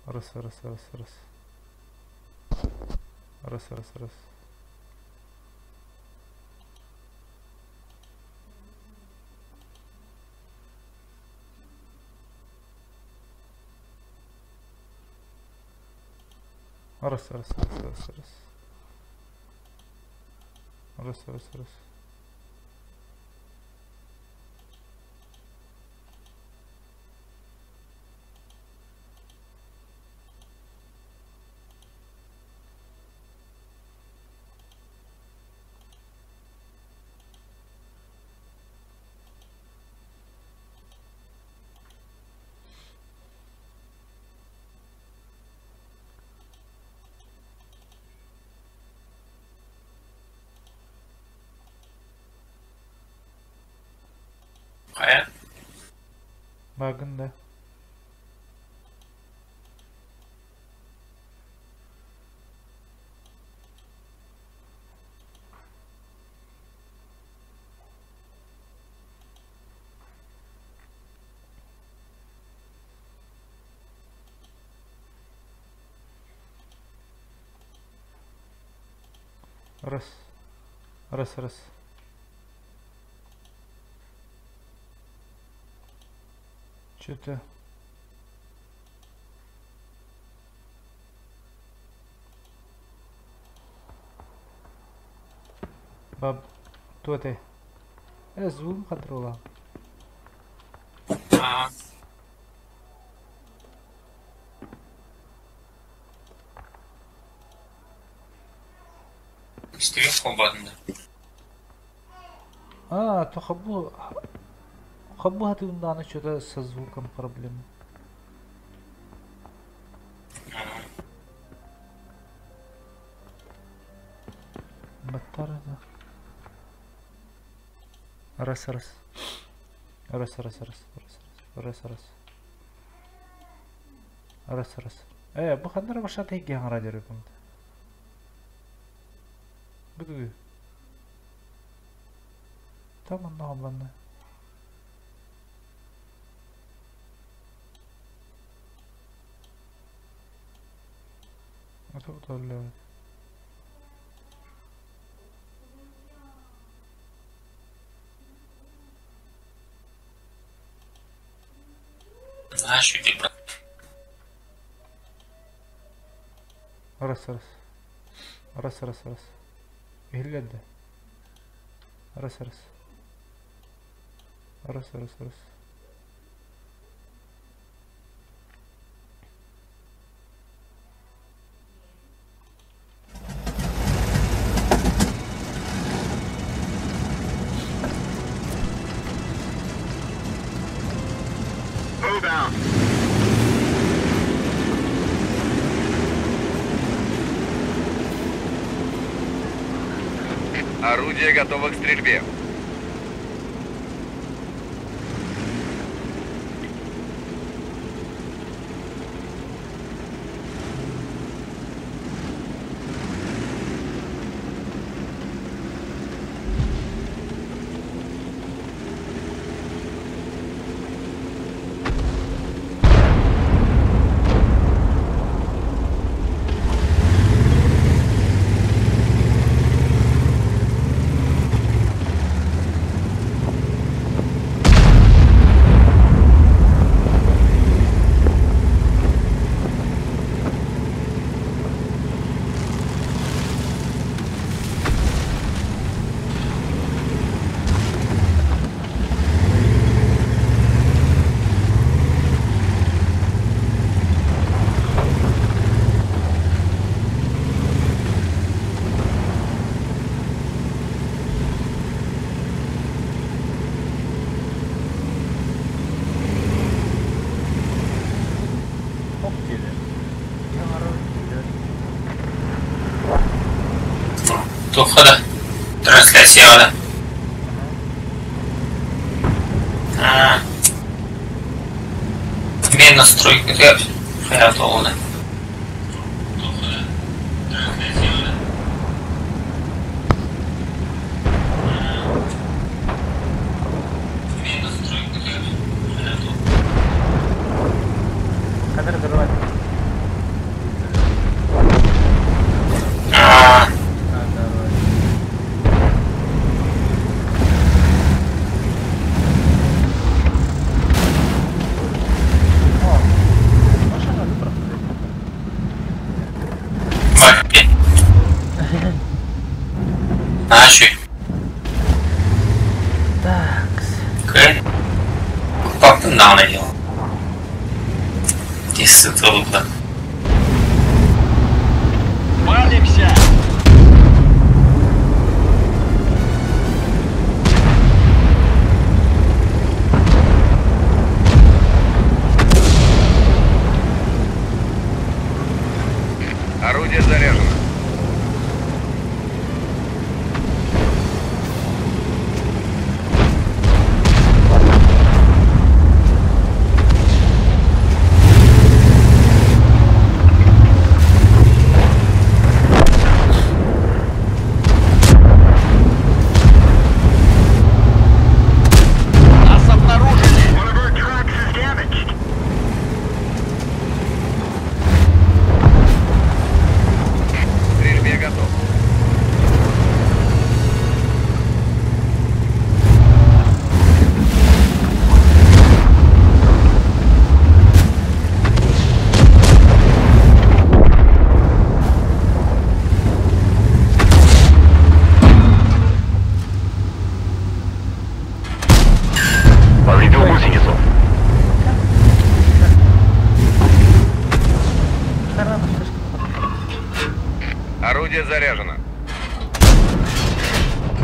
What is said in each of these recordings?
Раз, раз, раз, раз. Раз, раз, раз. Раз, раз, раз, раз, раз. Раз, раз, раз. Хайа? Баагын да. Раз. Раз, раз. Че-то... Баб, кто ты? Звук контрола. Аа. Истибит холбоотун да. А, то хабу... Хабу ты что-то со звуком проблемы. Баттар да. Раз, раз. Раз, раз, раз, раз, раз, раз. Раз, раз. Бу ханнара башата икки хаңара дерекум. Бу Там онно банна. Это Знаешь, үтү брат. Раз, раз. Раз, раз, раз. Иһиллэрдэ. Раз, раз. Раз, раз, раз. Move out. Орудие готово к стрельбе. Хоп диэли. Туохха да? Трансляцияҕа да? Аа. Мен настройкатыгар хайа тоҕуна. Ханар дорвать. Аа, А, давай. О, машина проходит. вообще. Наши. Так. Кы. Бактын даҕаны дьыл. Тиссытылла. Палимся! Орудие заряжено. Нас обнаружили! К стрельбе готов. Повредил гусеницу. Харам слишком Орудие заряжено.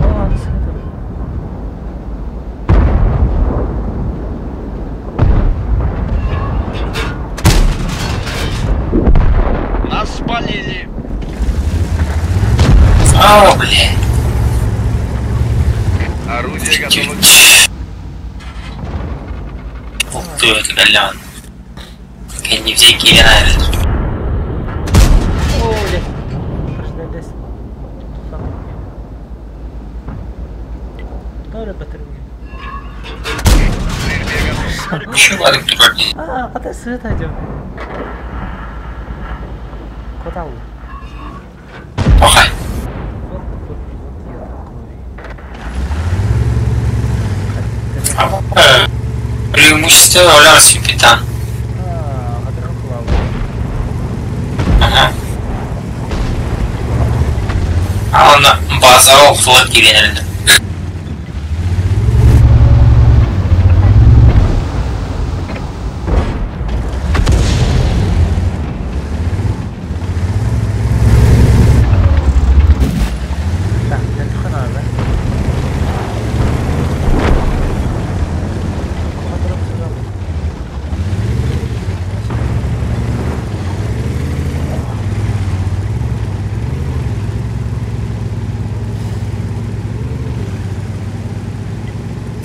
О, аны сытым. Нас спалили. О, блин. Орудие готово. Ух ты, это галян. Кэнни все кирина. О, блядь. Пошли здесь. Торе батарея. К стрельбе готов. Еще ладно, турар. А, хата сыт идем. Куда вы? Пахай. Вот, вот, вот я такой. Преимущество являлось капитан. А, хата Ага. А он базовал флот кирина. Так, это хана, да? Хата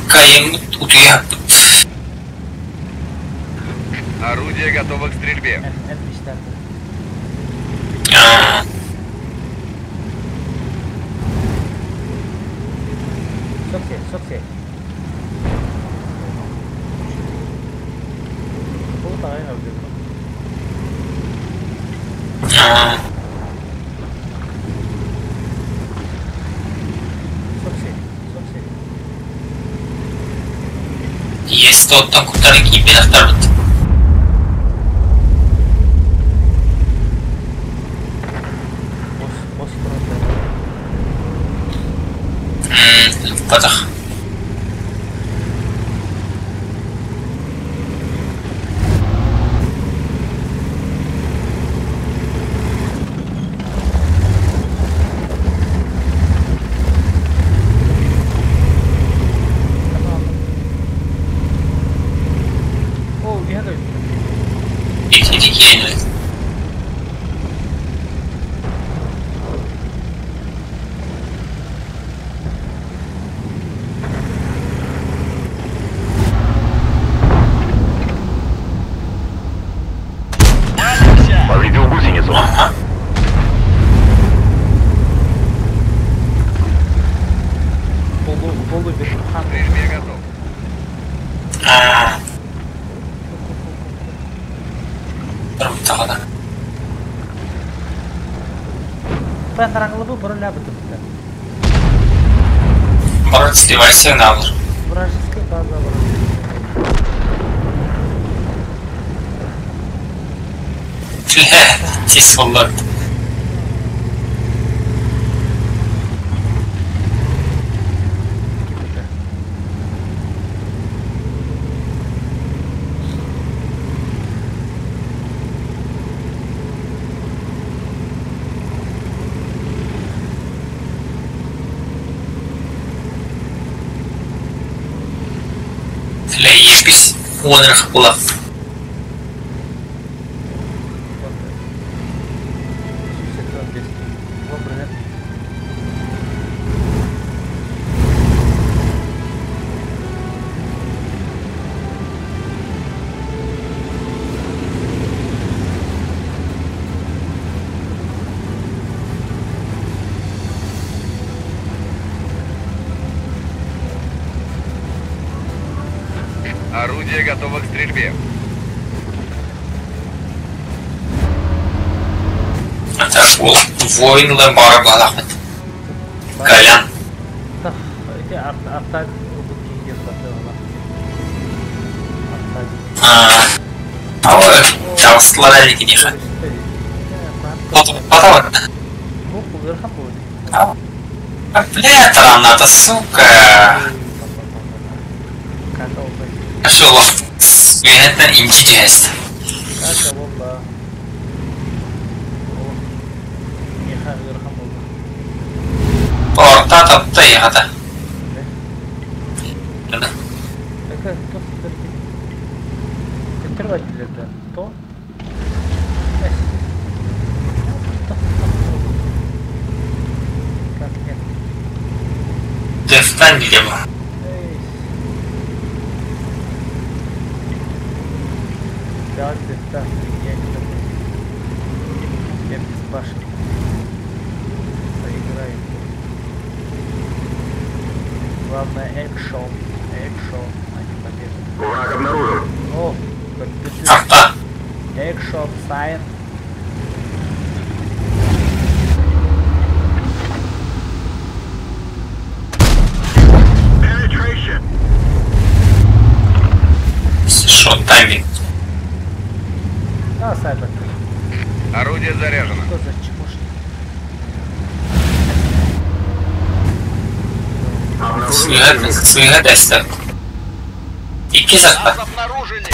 Каем утуя. Орудие готово к стрельбе. А, Соксе, соксе. Бұл тағайын әуде. а, Соксе, соксе. Есть тот там кутары кибер второй. Бос, бос тұрады. Патах. О, я говорю. Иди кирина. Повредил гусеницу. Ага. Полу, полу К стрельбе готов. А, Барбыттаҕына. Пендраңлыбы бұрылябытыпты. Баран сливайся наалар. Вражеская база Тис боллар. Лэйбис уонрах була. Орудие готово к стрельбе. Так, ол воин лэмбара балахмат. Колян. Таҕыстылар эрэ киниэхэ. Потом. Бля, тараната, сука. Шо, үөһэттэн инчи түһэст. Орта тапта яхата. Дефтан видимо. Да, дефтан, я не такой. Я безбашенный. Проиграю. Главное экшон. Экшон, а не победа. Враг обнаружен. О, как Арта. Экшон, сайн. Шо тайминг. Да, Сайбер. Орудие заряжено. Что за чмошник? Обнаружен противник. Сыга дэстер. Икки сатта. Нас обнаружили!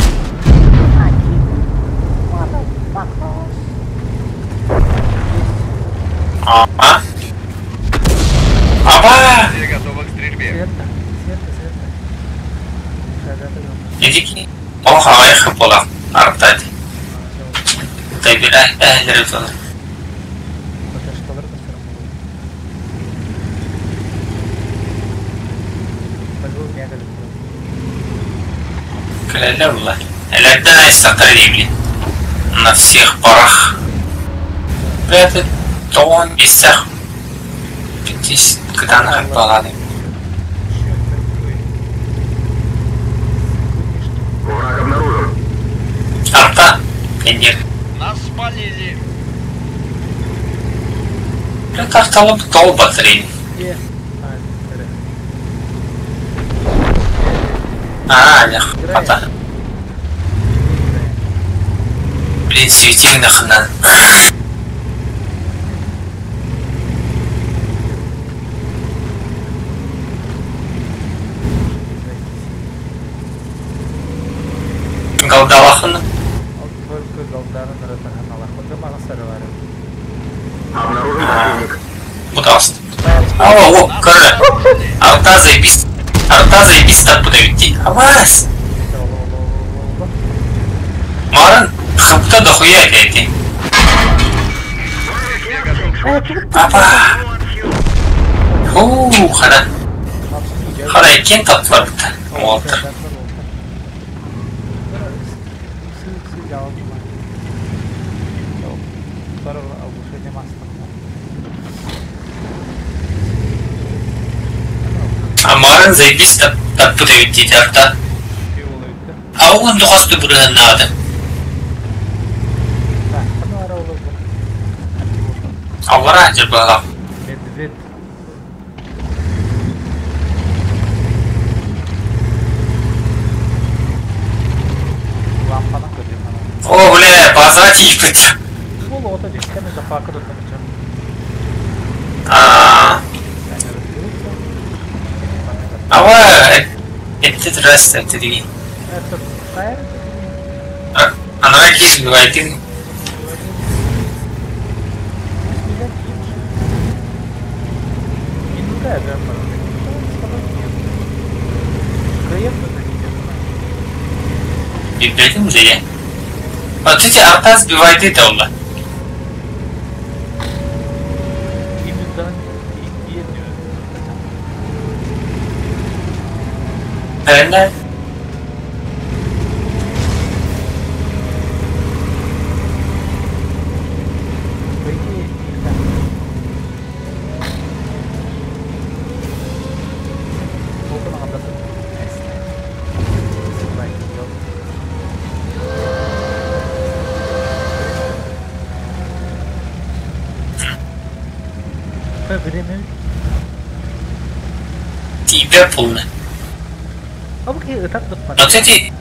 А? Аба! Орудие готово к стрельбе. Света, света, света. Да, да, да. Эдики. Ох, аҕайах буолар. Арта Тайбила эһэлэр тон. Поташкалар Кэлэллэр була. Элэрдэн айсактар диэбили. На всех парах. Бэти тоҕон иссэх. Питис кытаанах балааны. Враг обнаружен. Арта. Кендер. Нас спалили! Тарталып тол батарейн. Где? А, лях. Ата. Блин, светильник нахрен. Галдалахын. Только голдарын Обнаружен противник. Пытался. О, о, короче. Арта заебись. Арта заебись так подойти. Авас. Марын хыпта дохуя эти. Апа. Хуу, хара. Хара иккен таптылар бітті. Уолтер. А марын заебись так подойти арта. А он духасты бұрын надо. Аллараа дьарбаалаах. Медведь. Лампанан көрдүм аны. О, бля, базаҕа тиийбит. Ол оҕото дии, кэм запака турда мичэ. Аа, Ава, эти раз это дии. Это хайа? Анара киһи бывает. Билбэтим дьэ. Отче арта сбивает это олла. Наверное. Время Тебя полно. А вы это Вот эти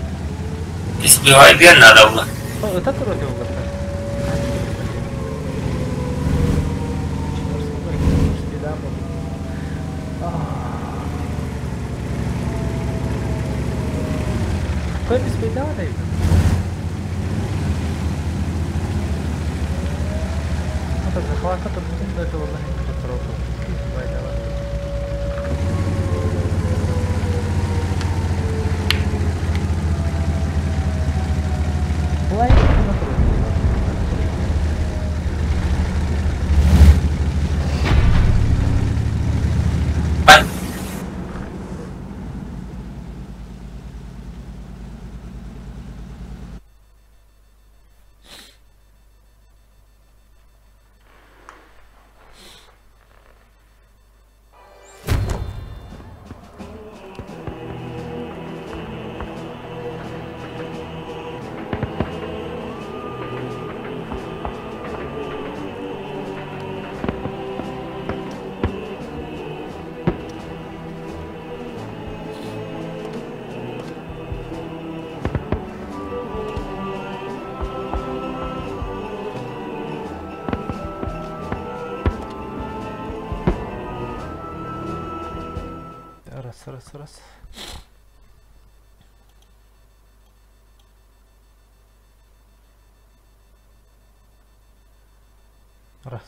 сбивай надо было. Это трудно. Бай. Раз, раз, раз. Раз.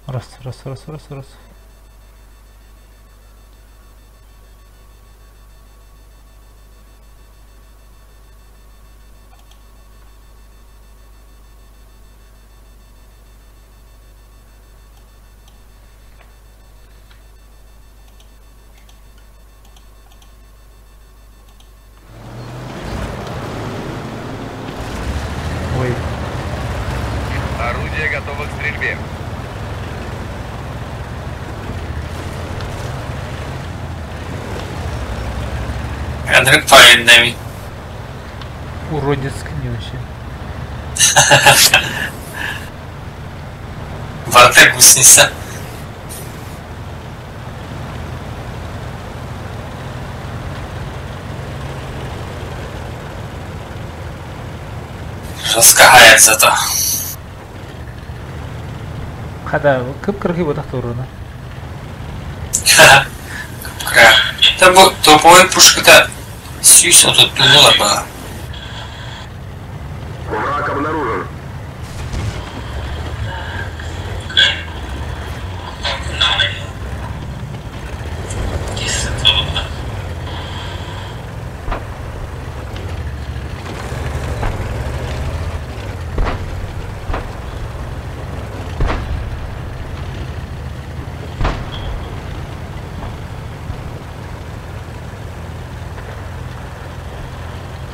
Раз, раз, раз, раз, раз. Ой, Орудие готово к стрельбе. Андрей парень нами. уродец не вообще. Барта гусеница. Жестко зато. Хада, кып-кыргы вот так Там бу топовой пушка-то сүйс отут тунула ба. Враг обнаружен.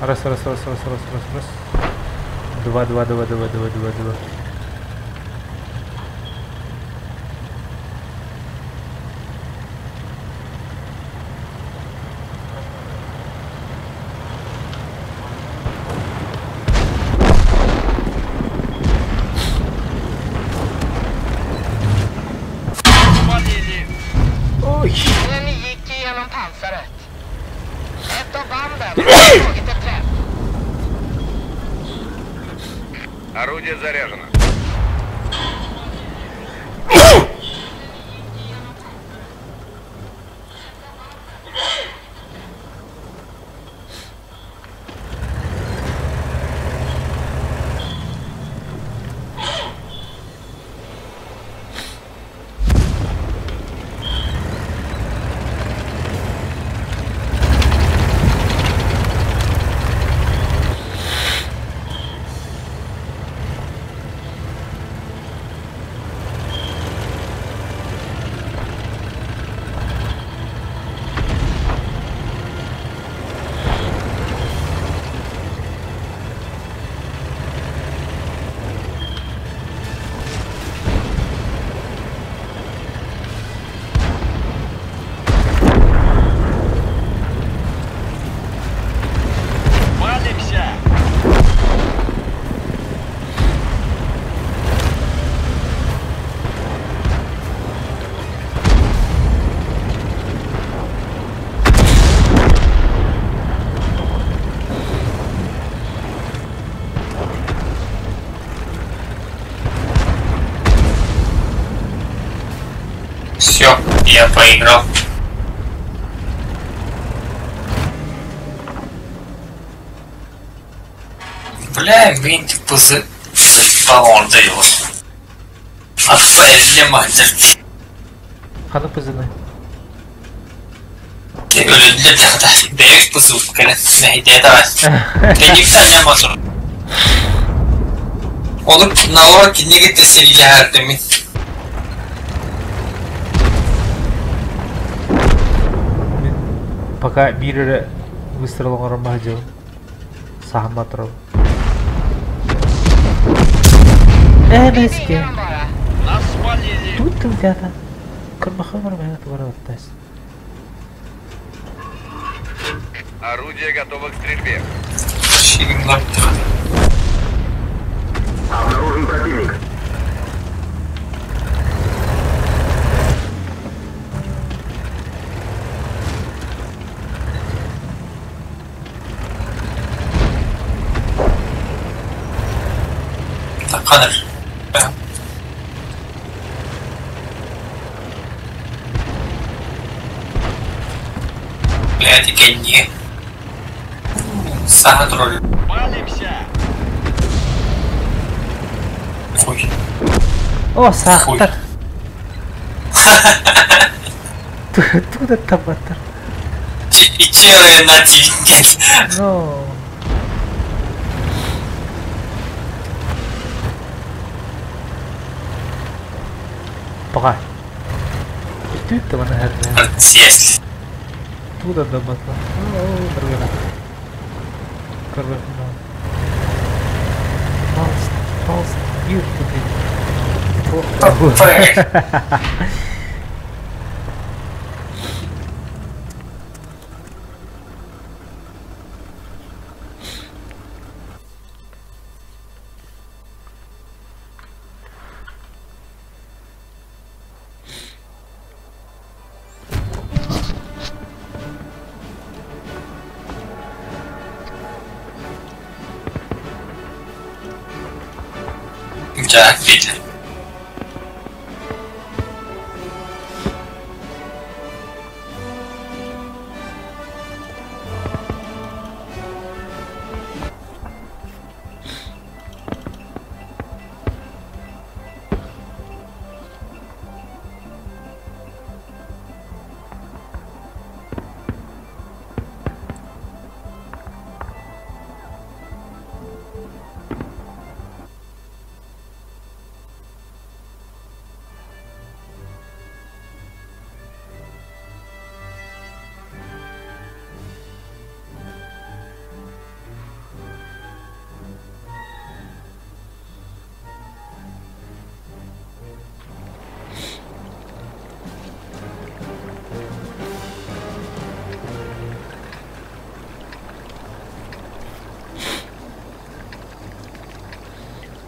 Раз, раз, раз, раз, раз, раз, раз. Два, два, два, два, два, два, два. Спалили! Ой! Ni gick igenom pansaret. Ett av banden har tagit ett träff. Орудие заряжено. Валимся! Все, я проиграл. Бля, мин типа заебал он дает. Отправили мать. Ханы пызыны. Өлүллэ бэйэк пызык кэлэн мэһидээ давай. Кэнниктэн нямасыр. Олук налога кинигэ тэсэрилэһэрдэмин. Мин пока биир эрэ выстрел оҥорон баһадьыбын. Саһамма турабын. Ээ, Vi бэске. tvingar dem bara. Нас спалили! Тут ребята. Кырбахымыр мэһэ тугара баттас. Орудие готово к стрельбе. Шигинлар Обнаружен противник. Таканыр. Блядь, кэнни. Саха тролль. Валимся! Хуй. О, саахтар. Туда табаттар. Ичеры на тинген. Но. Пока. Тут там она Съесть. Туда добатла. О, другая. Короче, Палст, палст, бир Дьэ, видели.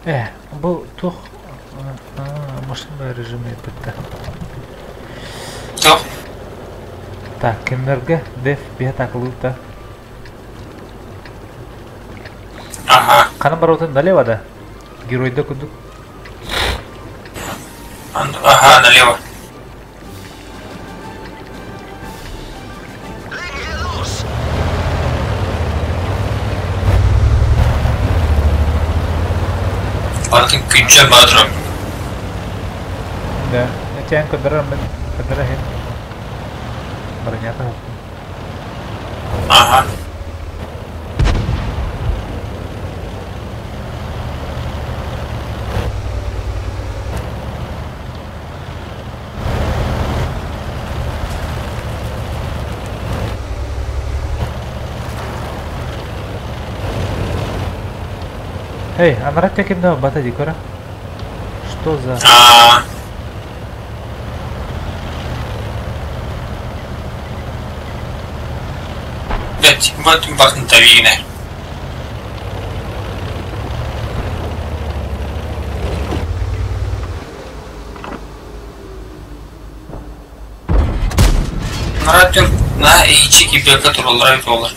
Э, бу туох машина режиме эппиттэ. Туох? Так, кинилэргэ деф биһэ такылыыта. Ага. Ханан барыбытын налево да? Геройда курдук. Ага, налево. Барытын күнчэ баатырам. Да, этиэн көдөрөр мен көдөрө хин. Барынята. Ага. Эй, анараа кимде бата дии көрө. Что за... А. Блять, вот бахнут авигне. Наратын на ичи киберка тураллара буолар.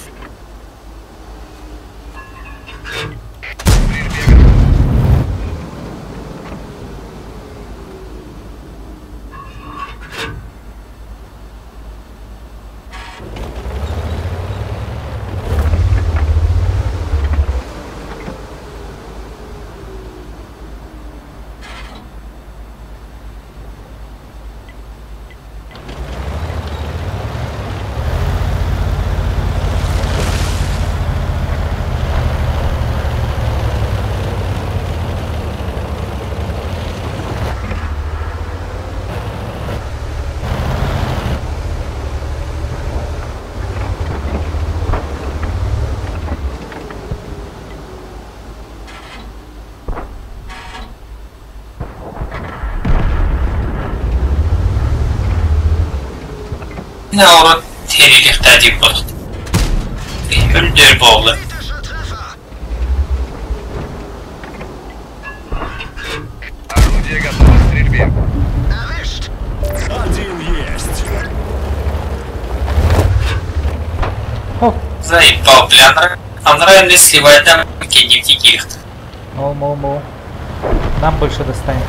Наоборот, тэрилихтээ диэн буолар. Өлдөр буолла. Орудие готово к стрельбе. Один есть. Хоп! Заебал, бля, анра не сливает там кеннити кирихт. Мол, мол, мол. Нам больше достанется.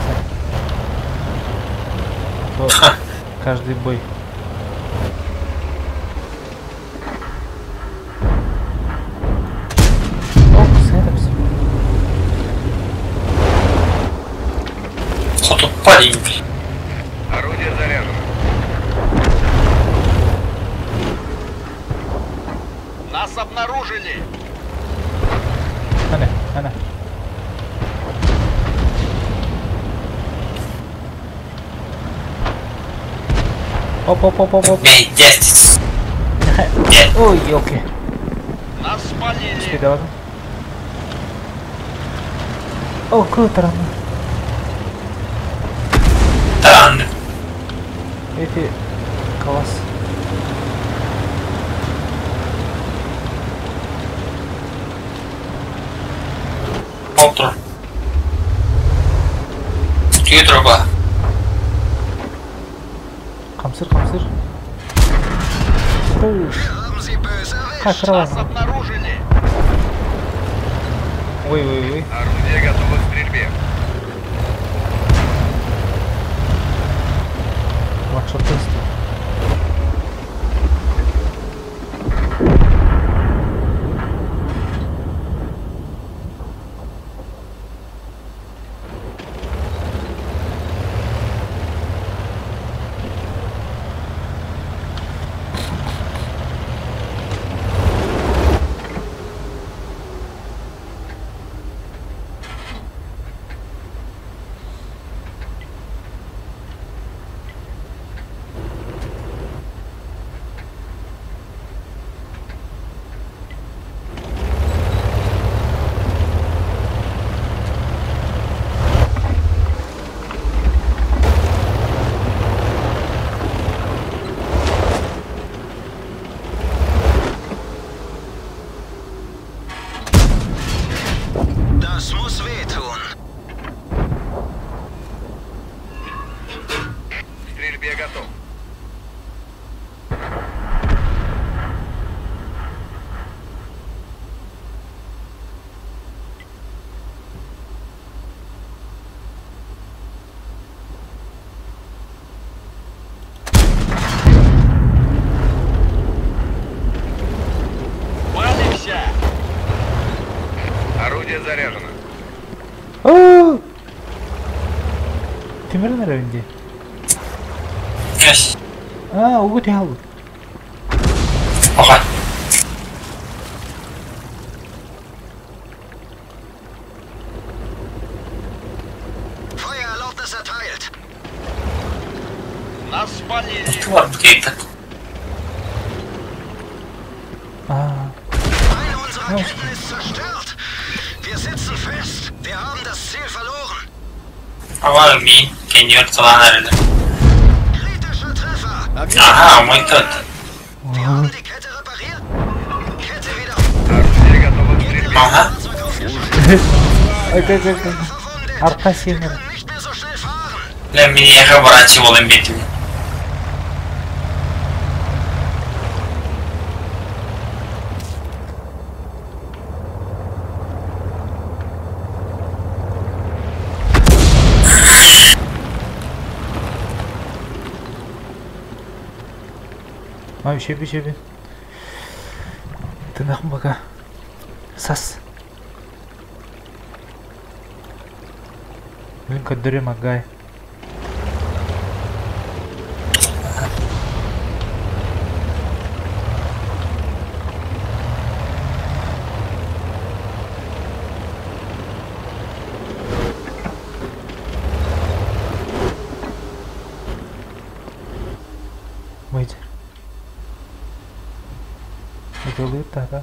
А то каждый бой. О, с этим всё. Хоту парень. Орудие заряжено. Нас обнаружили! Ана, ана. Оп, оп, оп, оп, оп. Блядь. Ой, елки. Нас спалили! Давай. О, круто, Таран. Эти класс. Полтор. Тюдроба. Хамсыр, хамсыр. Как Нас рано. обнаружили! Ой, ой, ой. Орудие готово к стрельбе. Ваншотист. стрельбе готов. Валимся! Орудие заряжено. Оо! Тимирин эрэбин дии. Yes. Аа, угу тиһалбыт. Ага. Feuererlaubnis erteilt. Нас спалили. Икки барбыт кейтен. Аа, Eine unserer Ketten ist zerstört. Wir sitzen fest. Wir haben das Ziel verloren. Ава ми кеньер талан эрэлэр. Kritischer Treffer. Аха, мой тот. Wir haben die Kette repariert. Kette wieder. Орудие готово к стрельбе. Ага. Fahrzeug aufgeschaltet. Окей, окей, окей. Verwundet. Арка Wir сиэнэр. können nicht mehr so schnell fahren. Ле миэхэ барааччы буолан биэрдилэр. Ай, шеби, шеби. Тынахын пока. Сас. Блин, көрдөрүм агай. Выйди. Делает тогда.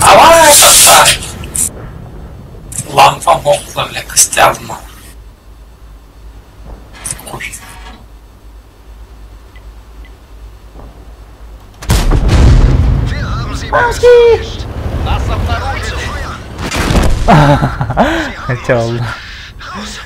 Аваа састар. Лампа мокла, бля, костялма. Хуй. Wir haben sie erwischt. Нас Bereit zu обнаружили. feuern. Хотя ладно. Raus.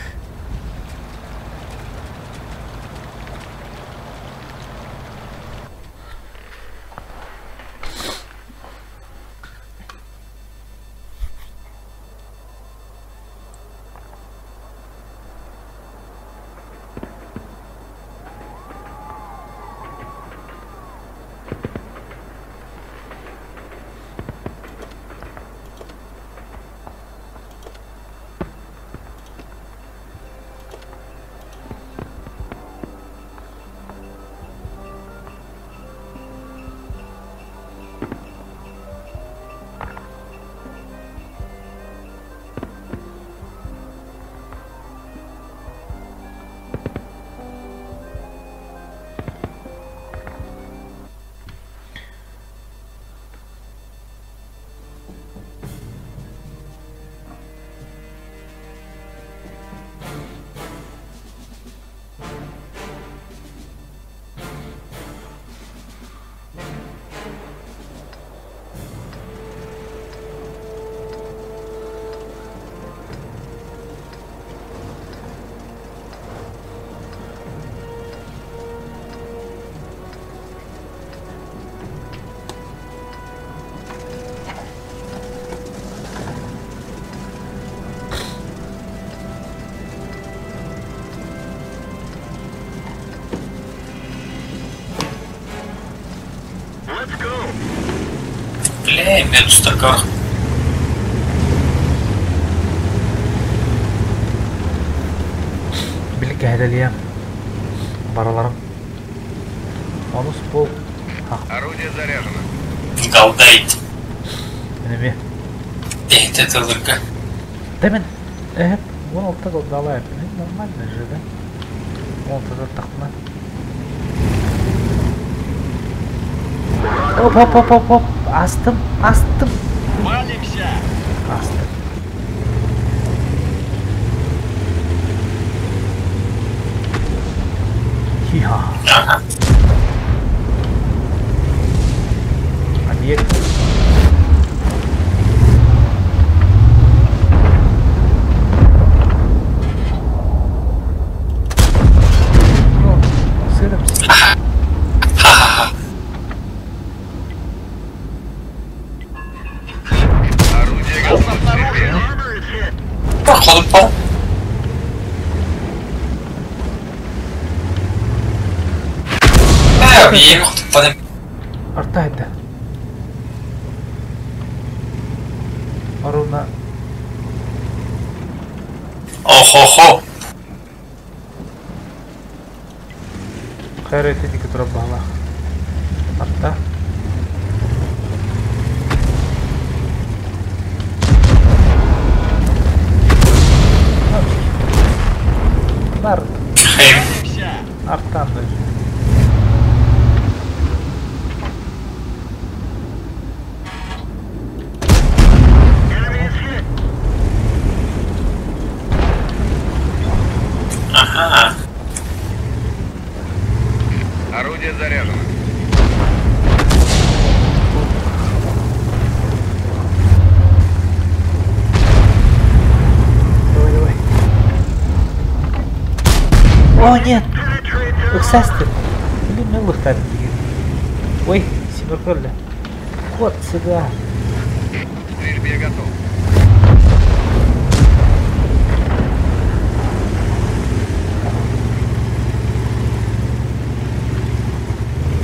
Let's go. Бля, мен устарга. Билик кэһэлэлиэм. Барыларым. Онус пол. Орудие заряжено. Галдайт. Энеми. Эти тылырга. Да мен. Э, вон алта голдалай. Нормально же, да? Вон тогда тахна. Оп, оп, оп, оп, оп. Астым, астым. Валимся! Астым. Хи-ха. Ага. Объект. Биир туппадым. Арта айда. Оруна. Охо-хо. Хайра итинники турар баһылаах. Арта. Нар. Артан Ага. Орудие заряжено. Давай, давай. О, нет! Ыксасты. Блин, мен лыхтадым деген. Ой, семерка өлді. Кот сюда. К стрельбе готов.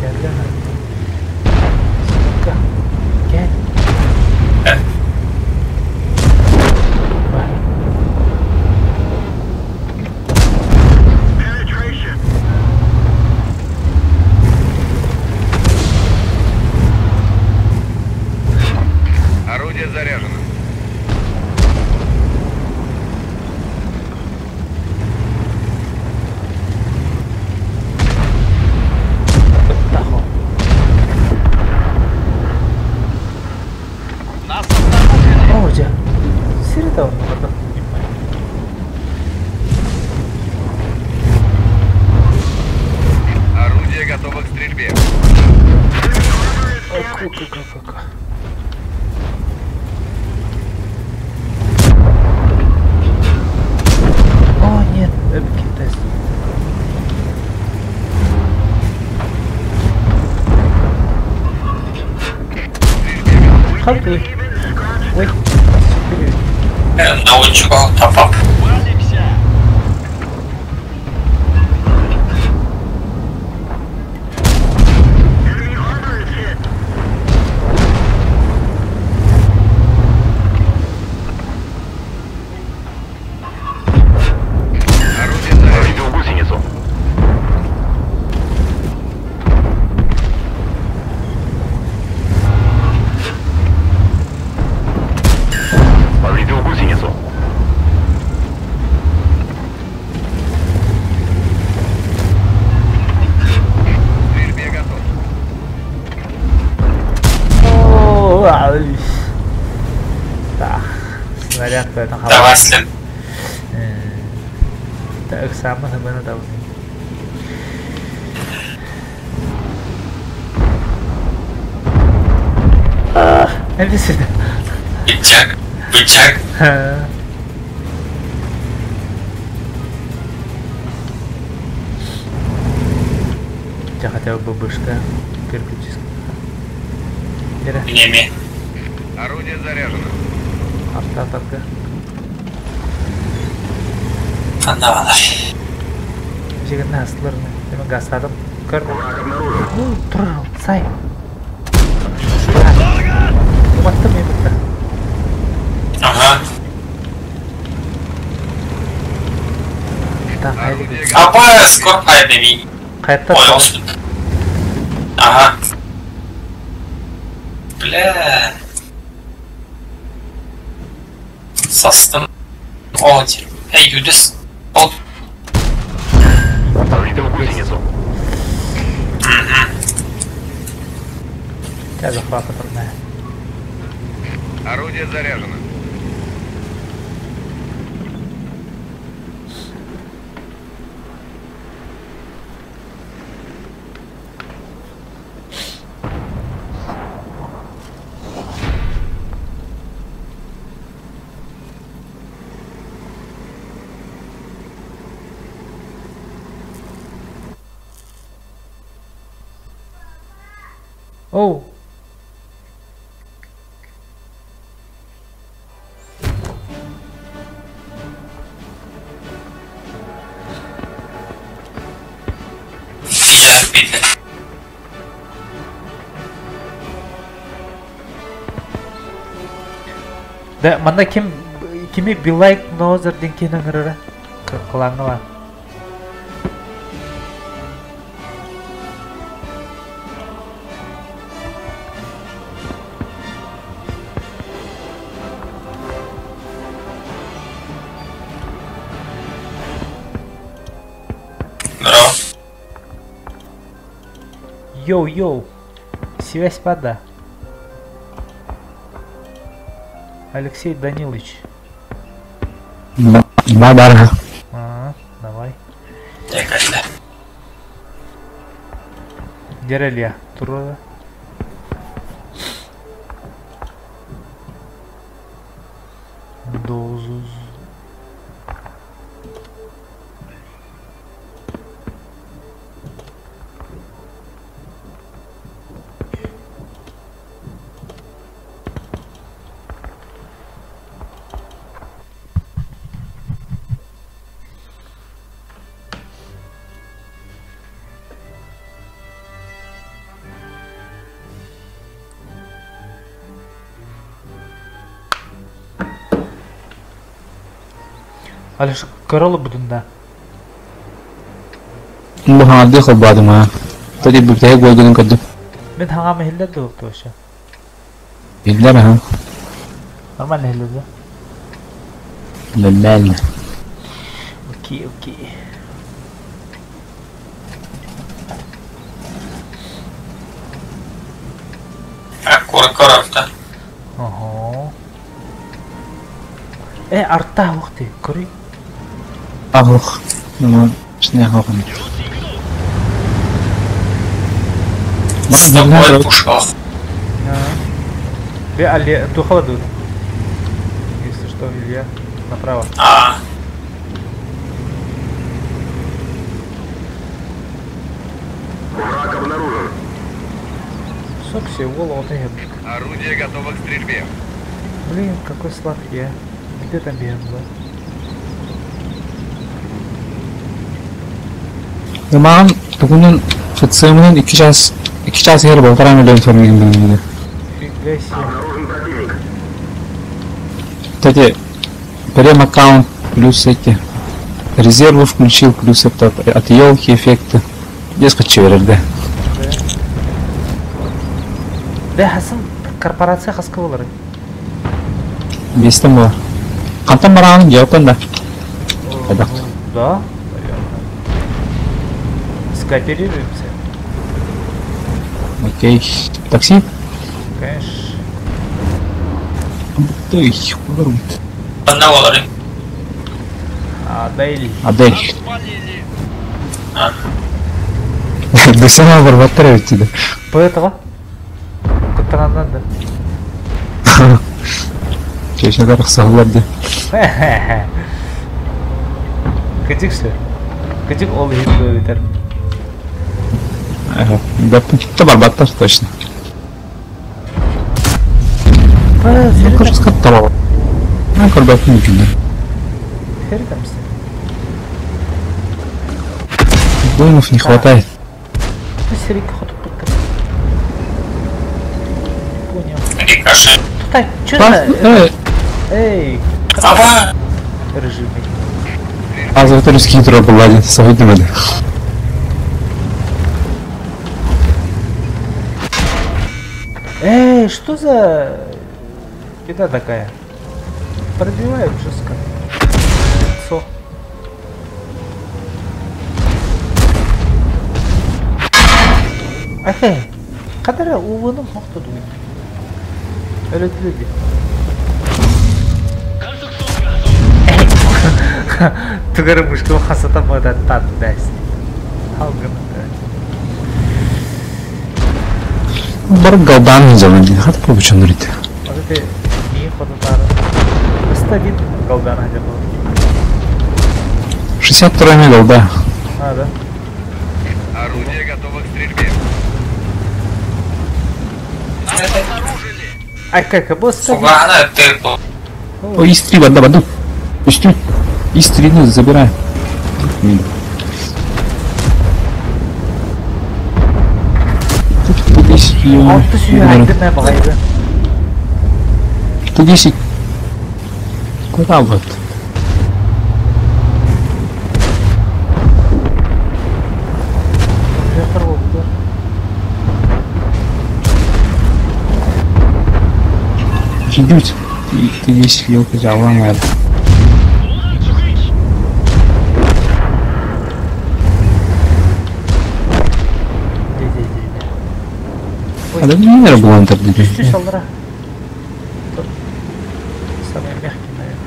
Gel lan. Семерка. Gel. Бар. Penetration. Орудие заряжено. Тахо. Нас обнаружили. О, дьэ. Сири да он надо понимаю. Орудие готово к стрельбе. Ок, ок, ок, ок, ок. О, нет, эпики тест. К стрельбе готов. Ханты. Ой, супер. Наводчик тапап. Валимся! Enemy armor is hit. Орудие заряжено. Повредил гусеницу. Повредил гусеницу. К стрельбе готов. О, ай. Так, снаряд по этому Давай, след. Так, самое главное, да. Иди сюда. Бычак. Бычак. Ха. У тебя хотя бы ББшка переключись. Бери. Неме. Орудие заряжено. Арта атака. Ханна Жигин астыларны. Мен гастадым. Көр. Враг обнаружен. Ну, тур, сай. Уматтым мен бітті. Ага. Так, Орудие haydi. готово. Апа, скоро хайдами. Кайтта. Ой, olsun. Ага. Бля. Састым. О, Эй, Юдис. Ол. Повредил гусеницу. Тебя захватом на. Орудие заряжено. Оу. Я видел. Да, манна ким кими Билайк Нозер диэн киһини ыҥырара? Кылааҥҥа баар. Здорово. Йоу-йоу, связь пада. Алексей Данилович. Да, да. А, давай. Декатле. Дерелья, туруора. Дозуз. Алеша көрө олорбутун да? Бу хаҥардыы холбоотум аа. Тоди бүтэһик буолгунун көрдүм. Мин хаҥам иһиллэр дуо вообще? Иһиллэр аһа. Нормально иһиллэр да? Нормально. Окей, окей. А, куоракка барабыта. Ого. Э, арта ух ты, көрүй. Ахух. Ну, шняхохун. Стопой пушка. Бе, али, тухала тут. Если что, Илья, направо. А, Враг обнаружен. Сокси, голову ты Орудие готово к стрельбе. Блин, какой сладкий, а. Где там бегал, да? Маған тугунан ФЦМнан 2 час 2 час эр полтора миллион соргин билинди. Фига себе. Обнаружен противник. Кстати, прем аккаунт плюс эти резервы включил, плюс это от елки эффекты. Дескать, чеверерде. Да, Хасан, корпорация хаска болар. Бестен бар. Қантан барағын жауаптан да. Қайдақ. Да, наверное. Скооперируемся. Окей. Такси? Конечно. Ты, ханна буоларый? Адель. Адель. Десена барбаттар өттүдө. Поэтого? Куттагандан да. Чечнелер ыксаллар ди. Кытык все. Кытык ол иһин бөбүтэр. Баппын барбаттар точно. Кажется, табал. Ну, көрбөппүн үчүн. Воинов не хватает. Понял. Рикошет. Так, что это? Эй! Аба! Режимный. Азыр русский тура буладин, советимеди. Эй, что за беда такая? Пробивают жестко. Лицо. Ахе, кадара увыным мохтоду. Өлөтүлү Тугары мушкul хасата бада тат дәс. Халгын. Бар галдан заман. Хат побучан рит. Вот это не ходотары. 101 галдан хотя бы. 62 медал, да. А, да. Орудие готово к стрельбе. Ай, как, был 101. Кугаана ты О, истри, вода, воду. Истри. Истри, ну, забирай. Тут 10. Алты сүйі айдын ә бағайды. 110. Куда вот? Компрессор буолбутугар. Чуть-чуть. Ты весь елка взяла, Дэ дэ дэ дэ. Ой, А да не надо было түс түс аллара. Самый мягкий, наверное.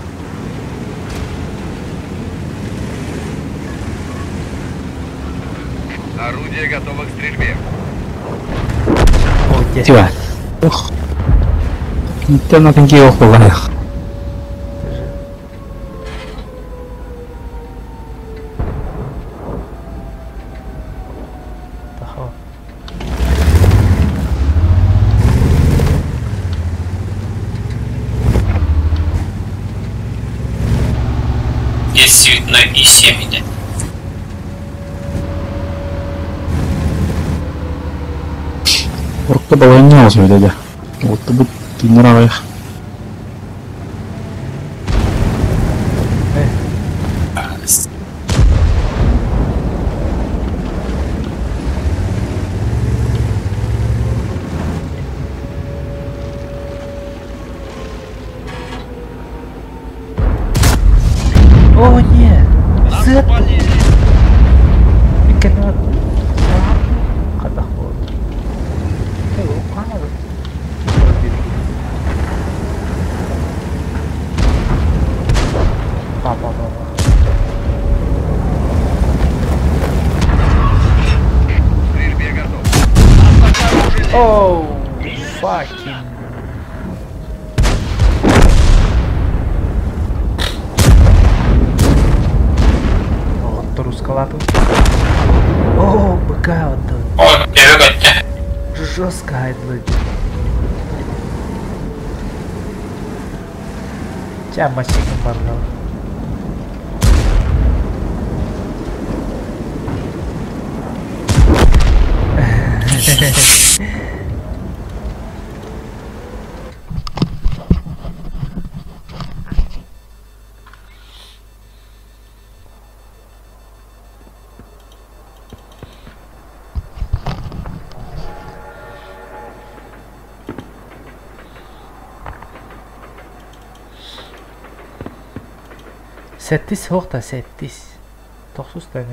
Орудие готово к стрельбе. Ой, дэ. Тихо. Ох. Там на коньке охула. Это же Тахо. Есть цветной и семени. Урукка балайня олсу дядя. Вот бу генерал их. О, нет! Сыт! Иккеннэ хатах буолла. Па па па па. К стрельбе готов. Оу, fucking. Вот руссколатый. О, быка вот тут. О, я Жестко айдлы. Ча машина барлау. Сэттис суох да сэттис. Тохсус да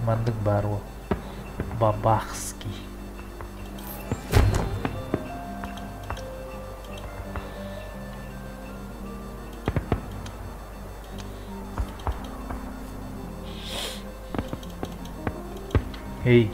Маннык баар уол. Бабахский. Эй.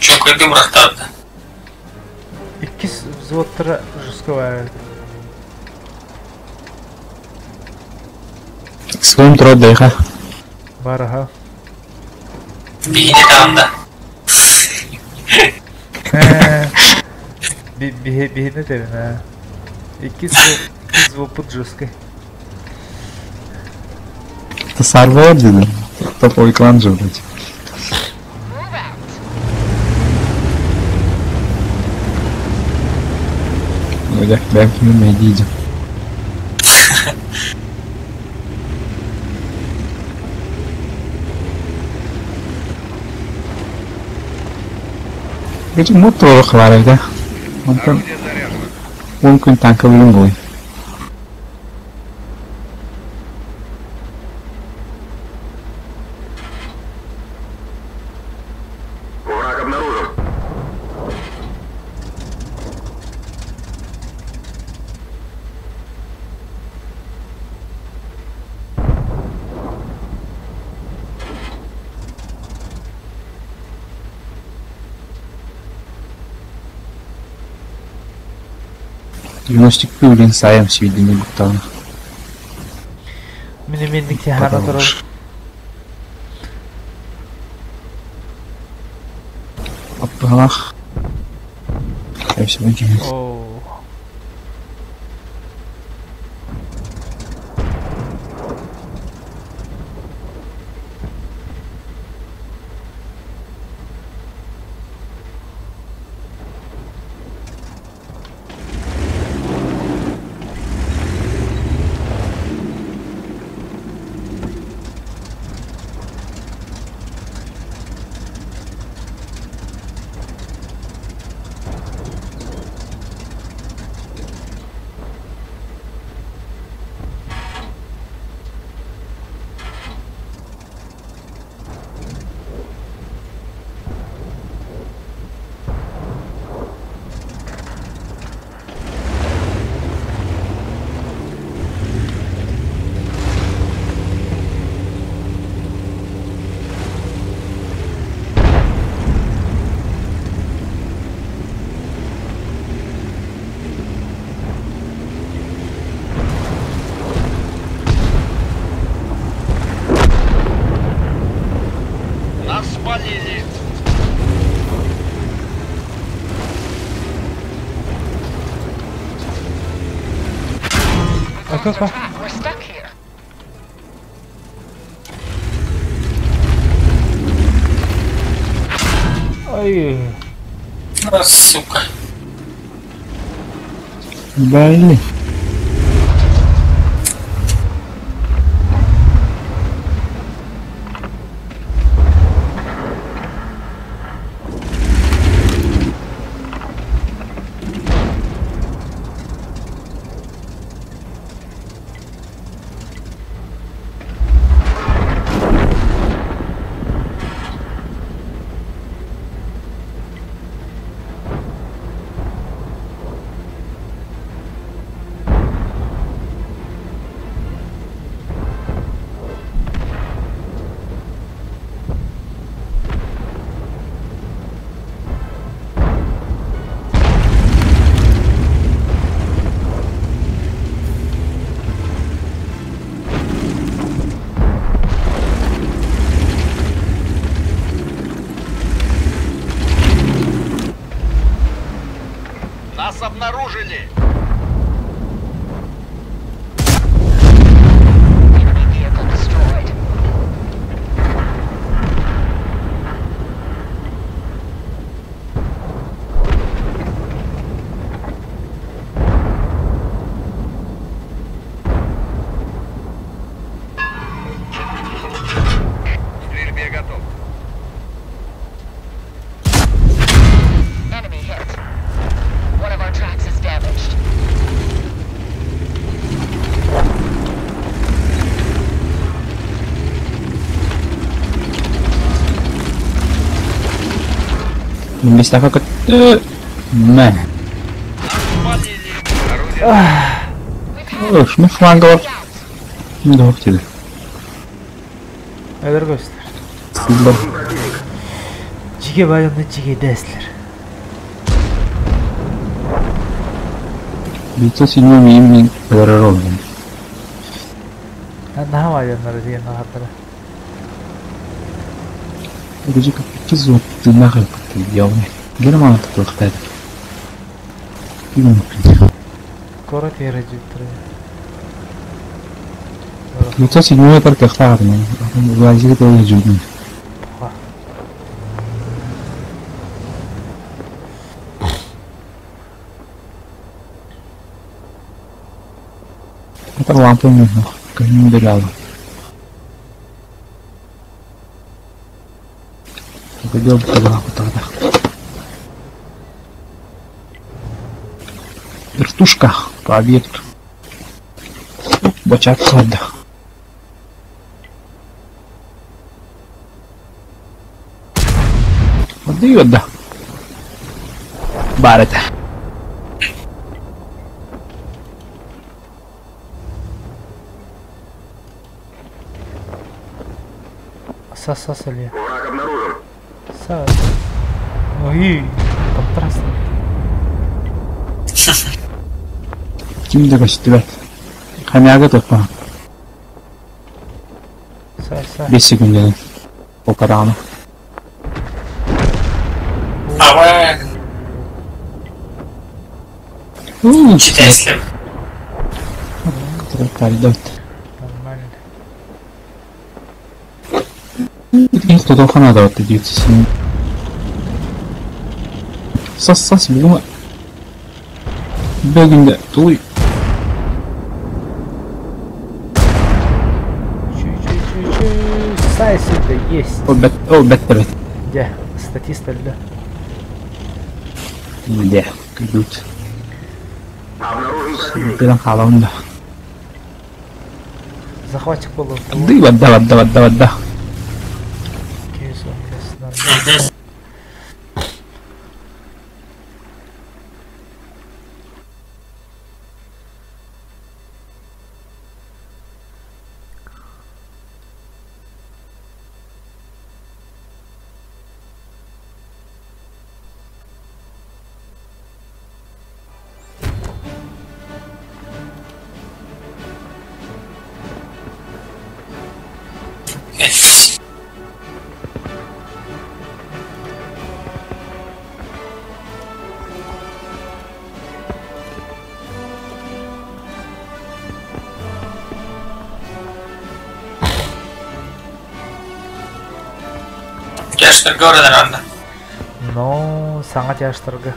Чөкөйгө бырахтарды. Иккис взводтара жестковая. Своим трот дайха. Бараха. Биһини таанда. Биһини тэбин а. Иккис взвод жесткой. Это сорвал, блин. Топовый клан же, блядь. Move out. Ну, да, дай мимо, иди, иди. Ити мут туруору хабаар эбит ээ. Онтон Орудие заряжено. 10 күн тааҥкалыырын буолуй. Враг обнаружен. 92 үлэн саайам сибидиэнньэ быктаҕына. Мин эмиэнник тиһаана турар. Аппыһалаах. Кэпсэбин Оо. Нас спалили. We've lost our Ага. track. We're stuck here. Ой. А, сука. Блин. Нас обнаружили. Enemy vehicle destroyed. К стрельбе готов. Enemy hit. One of our tracks is damaged. Мистафа көттө. Мэ. Нас спалили. Орудие We've had Öf, мы фланговар. out. Doğru dedi. Neler göster. Сылдар. Жиге байымны жиге дәслер. 907 мин өлөрөр олдум. Наһаа байымнары деген хаттара. Вроде как 200 тыыннаах ылбыт явно. Герман тутуохтаат. Кора тиэрэ життэр. 907 метр кыахтаах Владимир тоже жудун. Это лампа нужна. Не удаляла. Пойдем тогда, тогда. Вертушка по объекту. Бачат да. Отдает, да. Бар это. Сас-сас или? Сас. Ой, контраст. Ким да көстүбэт. Хомяга туппа. Сас-сас. 5 секунданы. Полтора. Давай. Читай Нормально. Кто-то надо вот идти. Сас-сас, бума. Бэгинде, туй. Чу-чу-чу-чу. Сайс это есть. О, бет, о, бет, Где? Статист да? Где? Идут. Биран халаунда. Захватчик был. Да, вода, вода, вода, вода. Тяжтырга ордеранда. Но саңа тяжтырга.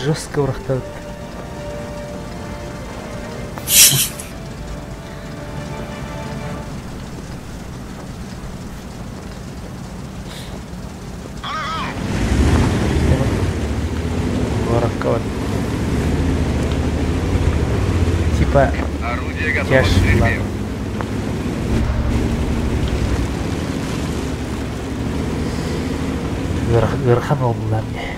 Жестко урахтат. Типа Орудие готово тяж к стрельбе. Ырхан олдулар мне.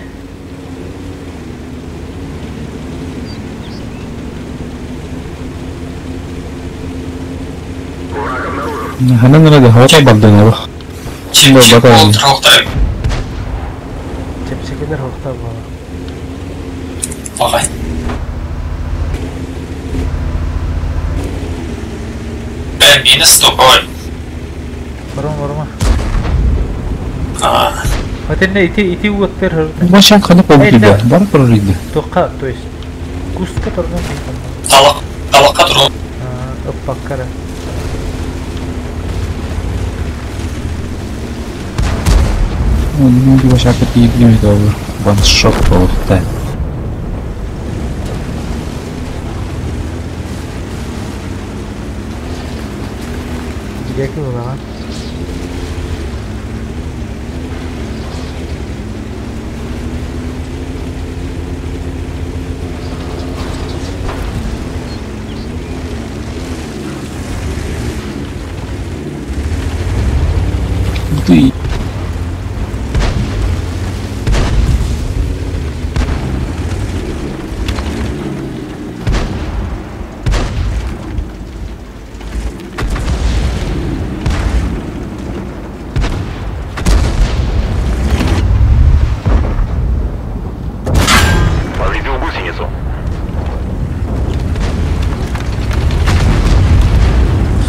Ханан ради хавата бардын Чип болтыр Чепчекелер хохта була. Ага. Минус стоповой. Барма барма. А, Хотя ити ити уоттер Башан ханы побудида. Бар прорыды. тока, то есть кустка торган талак, талакка туру. Ыппаккара. Ну, башака тиip olur. One shot болуқта. Жеки булаган. Ты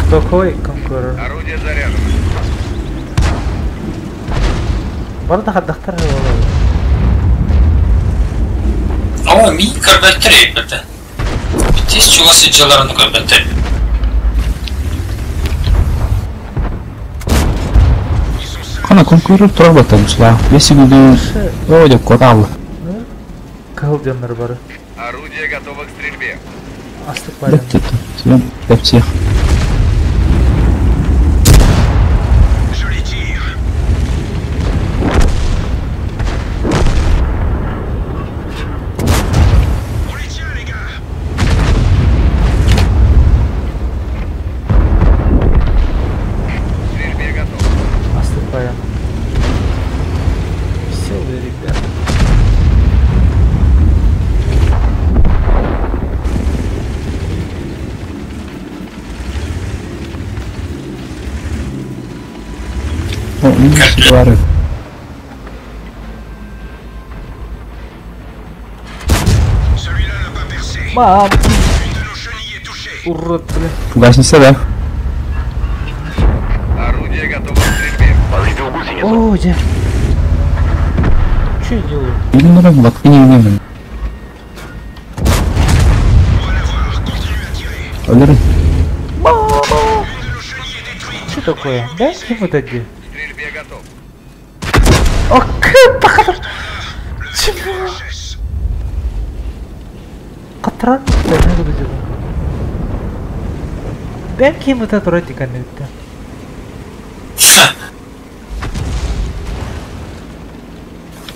Стоковый конкурор. Орудие заряжено. Бары да хардахтар буолар. Оо, мин көрбөттөр эбит. Тис чугас сылдьалларын көрбөттөр. Хана конкурор турар баттамышлаа. Бес күнү О, деп котал. Кыһыл дьоннор бары. Орудие готово к стрельбе. Астык байлан. Бэт Сен тепсиэх. Je les tire. On les tient, les gars. К стрельбе готов. Астык байлан. Веселые ребята. О, минус бары. Celui-là n'a pas percé. Мам! Une de nos chenilles est touchée. Урод, блин. Фугасница, да? Орудие готово к стрельбе. О, дьэ. Че я делаю? Билмерем, лапкини билмем. On va l'avoir. Continue à tirer. Өлөрүн. Мама! Une de nos chenilles est détruite. Что такое? Да? Ким вот эти? К стрельбе готов. О, как Чего? HS. Катран не буду делать. Бэм ким вот это вроде каналта.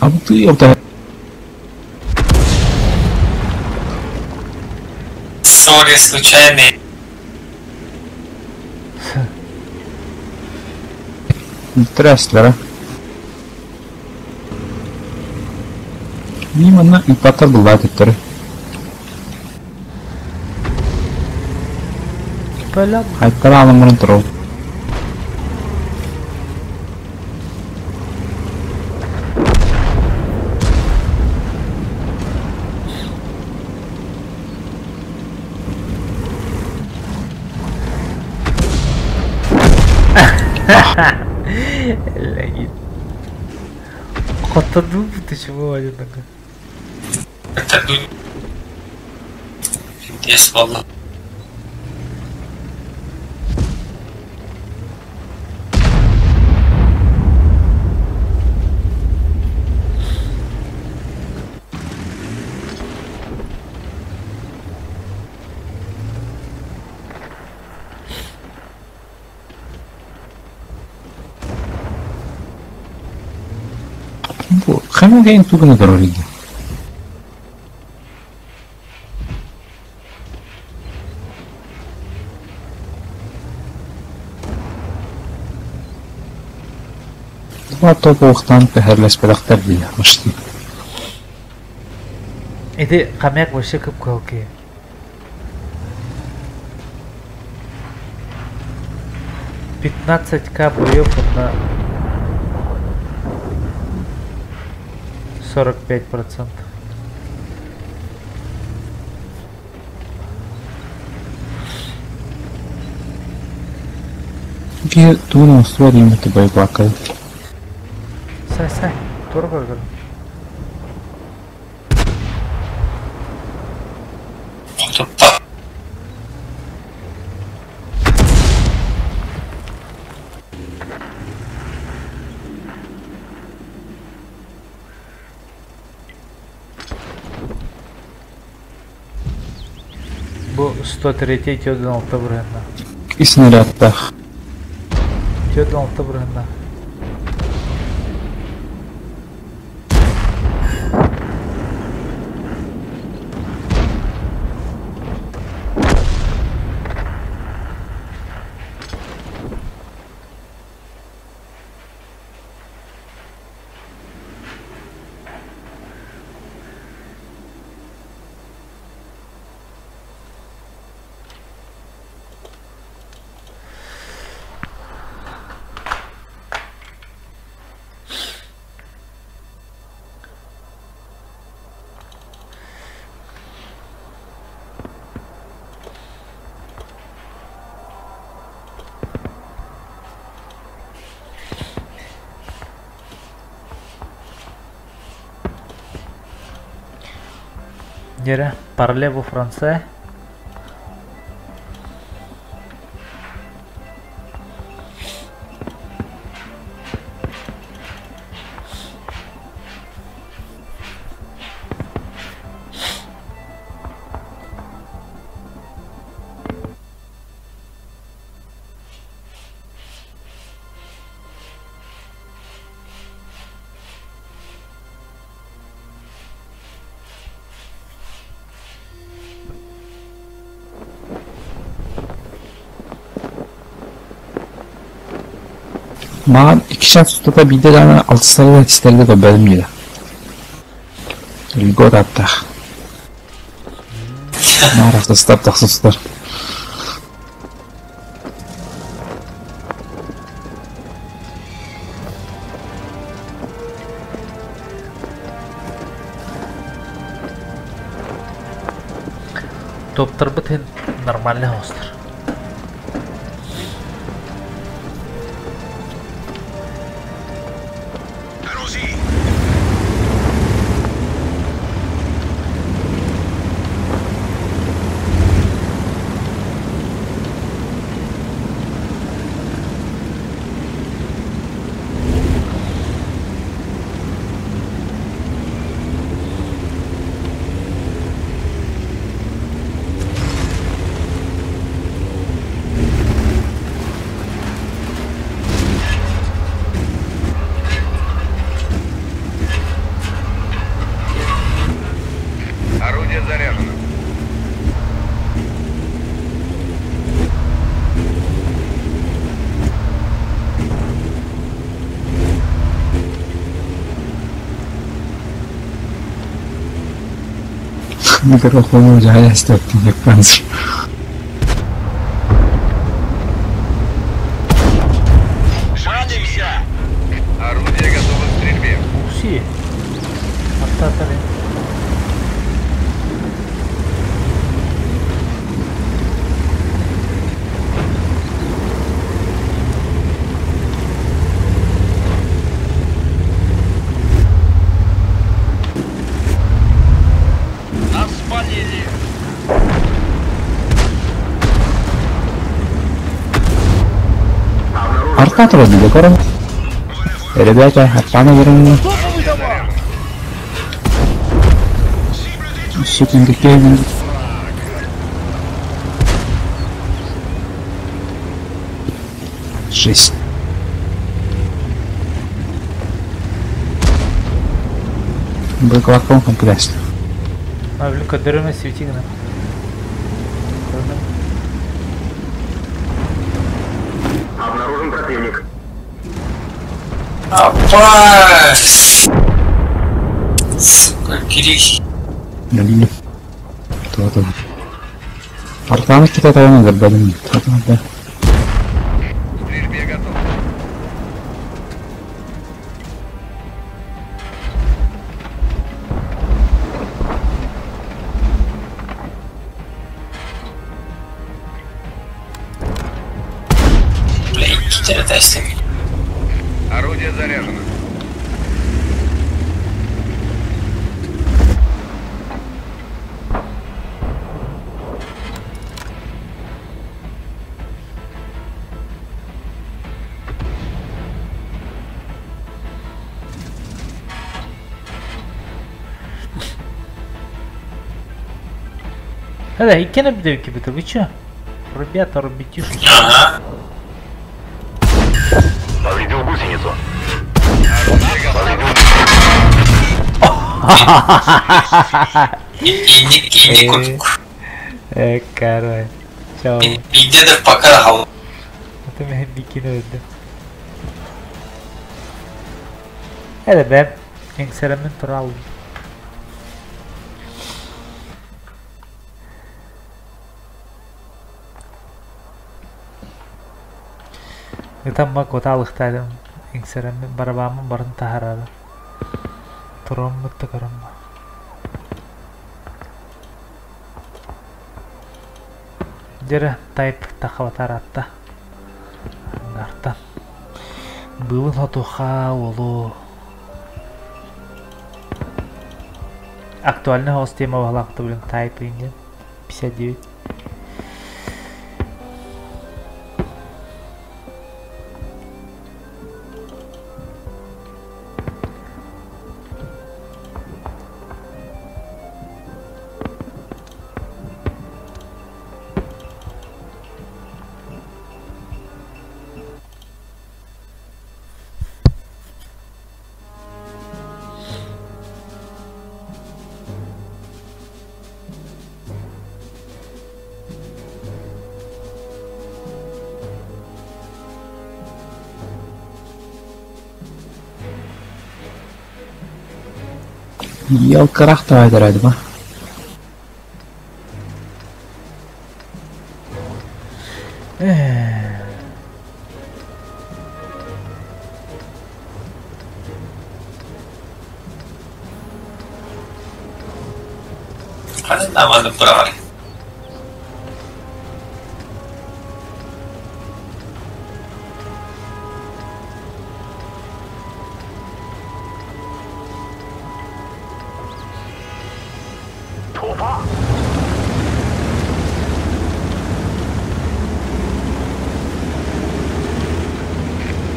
А ты опта. Сори, случайный. Тряслера. Мимо и патар была теперь. Бля, Хайттара мурун туру. Леонид. Хотаду, ты чего один такой? Это Пиздец, валла. Бу хамаген тугана дороги. Два топовых танка херлес педахтар дия машти. Иди хомяк вообще кып-кылки. 15к боев на 45%. Ки тугана устуар имete байбакай. Сай, сай, тура көргөр. Хотуппа. Бу 103 тёден алты бырыһына. И снарядтах. Тёден алты бырыһына. Дьэрэ, parlez-vous français? Маҕан икки чаас устата биирдэ даҕаны алтыстары да этистэри да көрбөтүм диэтэ. Льгот ааттаах. Наар ахсыстар тахсыстар. Топтарбыт иһин нормально оҥостор. Орудие заряжено. Микрофону дьаһайа истэттин Японцы. Жалимся! Орудие готово к стрельбе. Укси. Аттатары. Нас спалили! Арка турар дии көрөн. Ребята, арканы бериҥ. Секундке. Жесть. Быклаком комплекс. А, блин, көдөрүмэ свети гына. Обнаружен противник. Апа! Сука, Кирилл. Өллү. Туota. Артаны ките тайна көрбөдүм. Туota. К стрельбе готов. Бля, икки тестик. Орудие заряжено. Да, и кем Вы чё? Ребята, ребятишки. Ага. Повредил гусеницу. Орудие готово. Инник, инник курдук. Короче. Чао. Биирдэ да пока хал. Это мен бикини өлдүм. Hele ben эҥсэреммин тура аллым. Ытамма куотаалыхтаатым эҥсэрэммин барабааммын барын таһаарара. Туруоммут да көрөммө. Дьэрэ тайп тахабатаратта. Ангартан. Быылын хотуха уолу. Актуальный соҕус тема баһылаахта блин Type диэн 59. Елка рахтавай ба. Ханна быраҕар.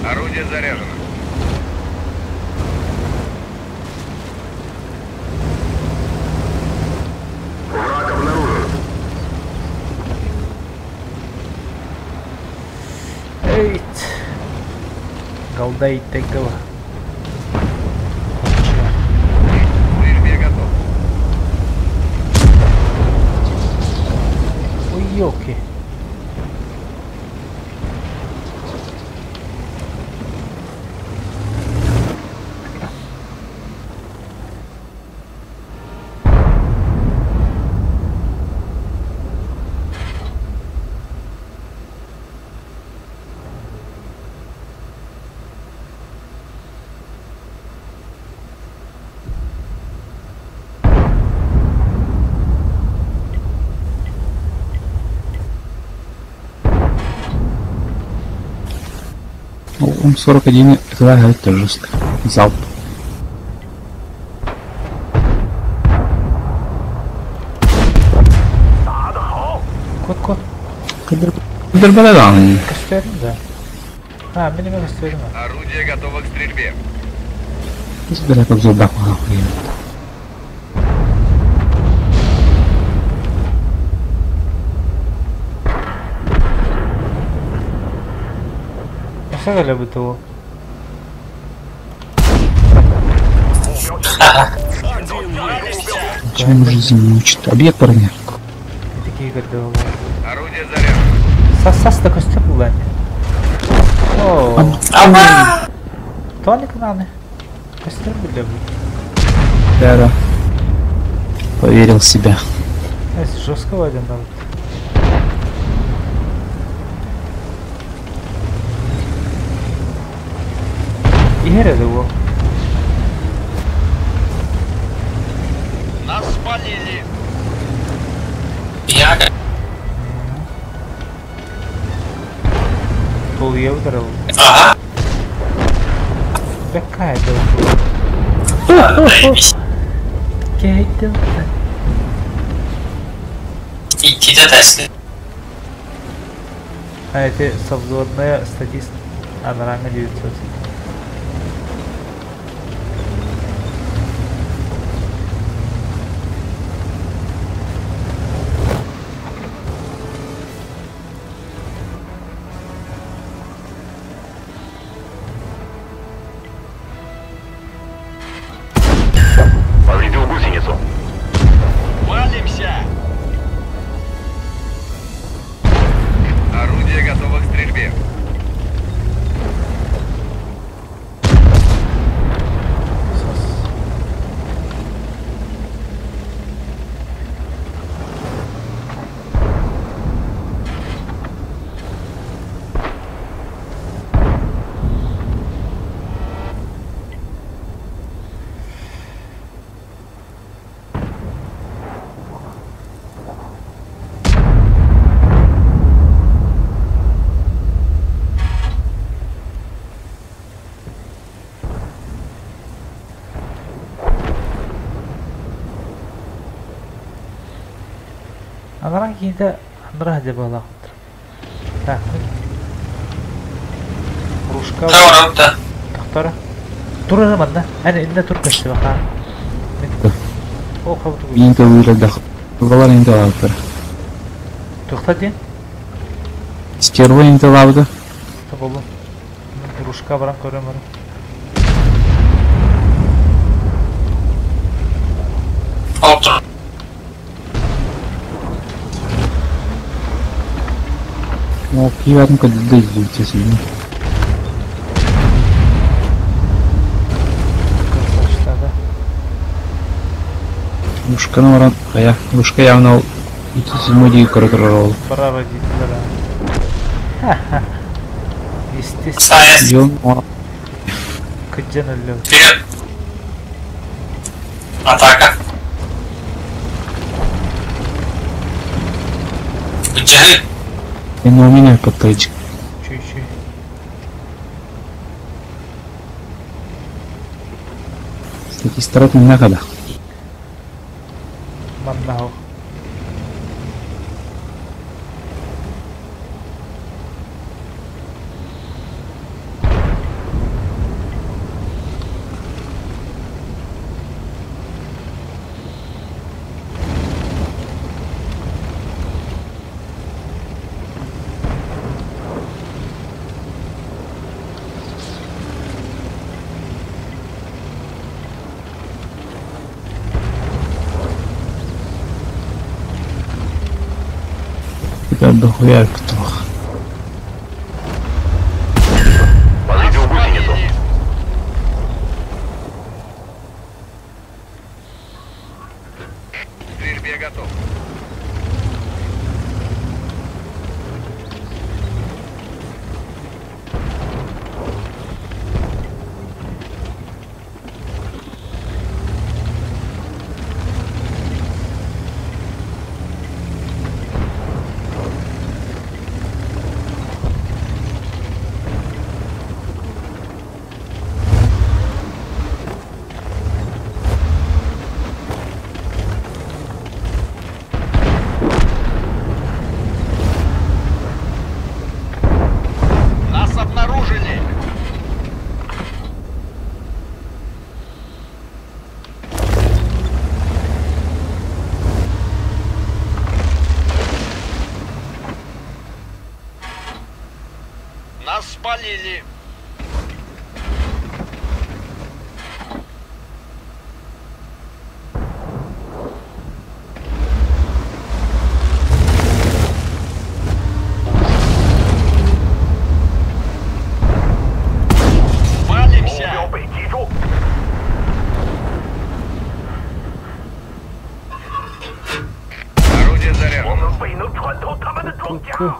Орудие заряжено. Враг обнаружен. Эйт. Голда иттегова. К стрельбе готов. Ой, елки. Ну, М41 это, это жестко. Залп. Кот кот. Кыдыр-бададан. Көстөрүм да. А, мен эме көстөрүм. Орудие готово к стрельбе. Бля, как зубах нахуй. Все эле бытылы. Чем жизнь не учит? Объект парня. Такие көрдө Орудие заряжено. Сас сас да көстөр булар. О, Аба! тоник наны. Көстөр биле бу. Да, да. Поверил в себя. Эс жестко вайдан да. Иһэр эде бу. Нас спалили. Я Толуя ударил. Ага. Какая это? Заебись. Кейтел. Иккитэ тэстэ. А это совзводная статист Анрана 900. Повредил гусеницу. Валимся! Орудие готово к стрельбе. Анараа киһитэ анараа дьэ быһалаах. Так, Кружка. Тахтара. Тахтара. Тур эрэ манна. Эн иннэ тур көстүбэ хаа. О, хабытыгы. Мин көбүлэлдэх. Балар интеллабыттар. Тухта диэн? Стерва интеллабыта. Тоболу. Кружка баран көрөм баран. Олтур. О, киеватын көдүлдэ изучесин. Красавчик, Ушканы баран, ая, ушка явно ол итисимо дии көрө турар ол. Браво, дитлера. Естественно. Сайыс. Йон, Кыджан өллө. Вперед. Атака. Жары. Феномене подтайчик. Чүй-чүй. Статистрат не надо. Манна Это дохуя петух. Подойду гусеницу. К стрельбе готов. Нас обнаружили. Нас спалили. Палимся. Орудие заряжено. Ку-ку.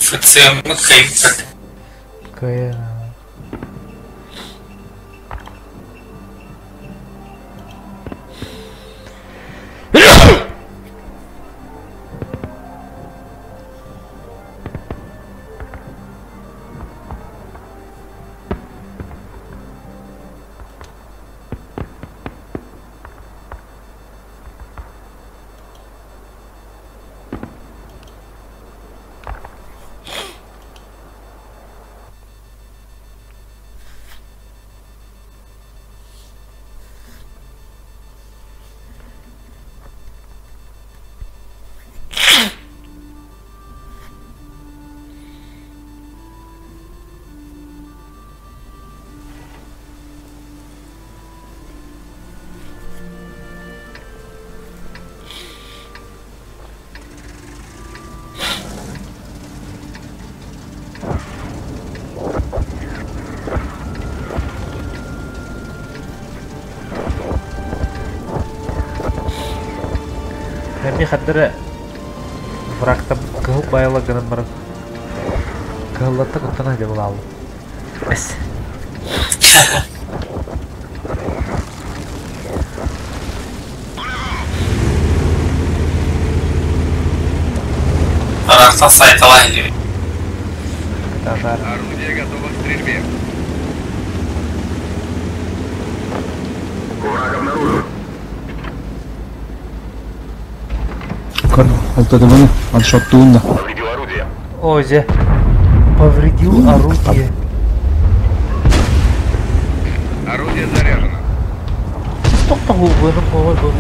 ФЦМ Хеймфорд. Какая... Эмиэ ханна эрэ врагтан кыһыл байала гынан баран кыһыллартан куттана сылдьабын аалым. Эс. Арахсан сайталаан диэбит. Татаар. Орудие готово к стрельбе. Көр, алтадыбыны, аншоттуун да. О, дьэ. Повредил орудие. Орудие заряжено. Тохтох булбуным ой бу.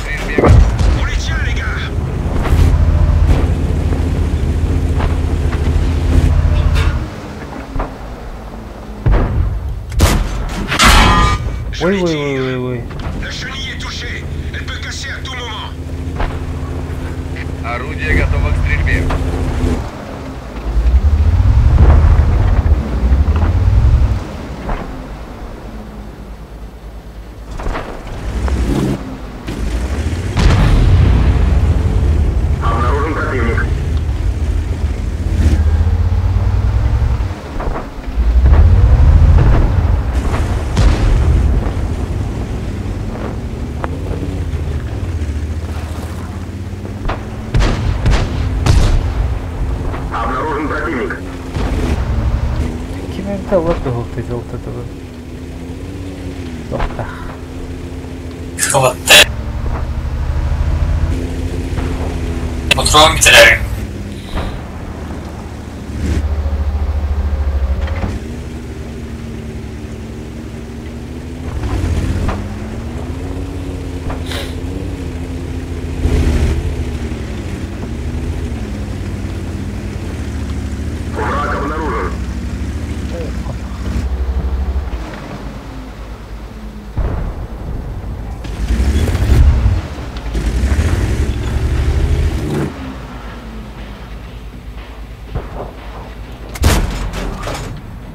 Стрельбе готово. On les tient, les gars. Ой ой ой ой ой. La chenille est touchée. Elle peut casser à tout moment. Орудие готово к стрельбе. Ким эмитэ ылар дуһултый алтадыбын. Тохтах. Хватта. Патрон битэрэр.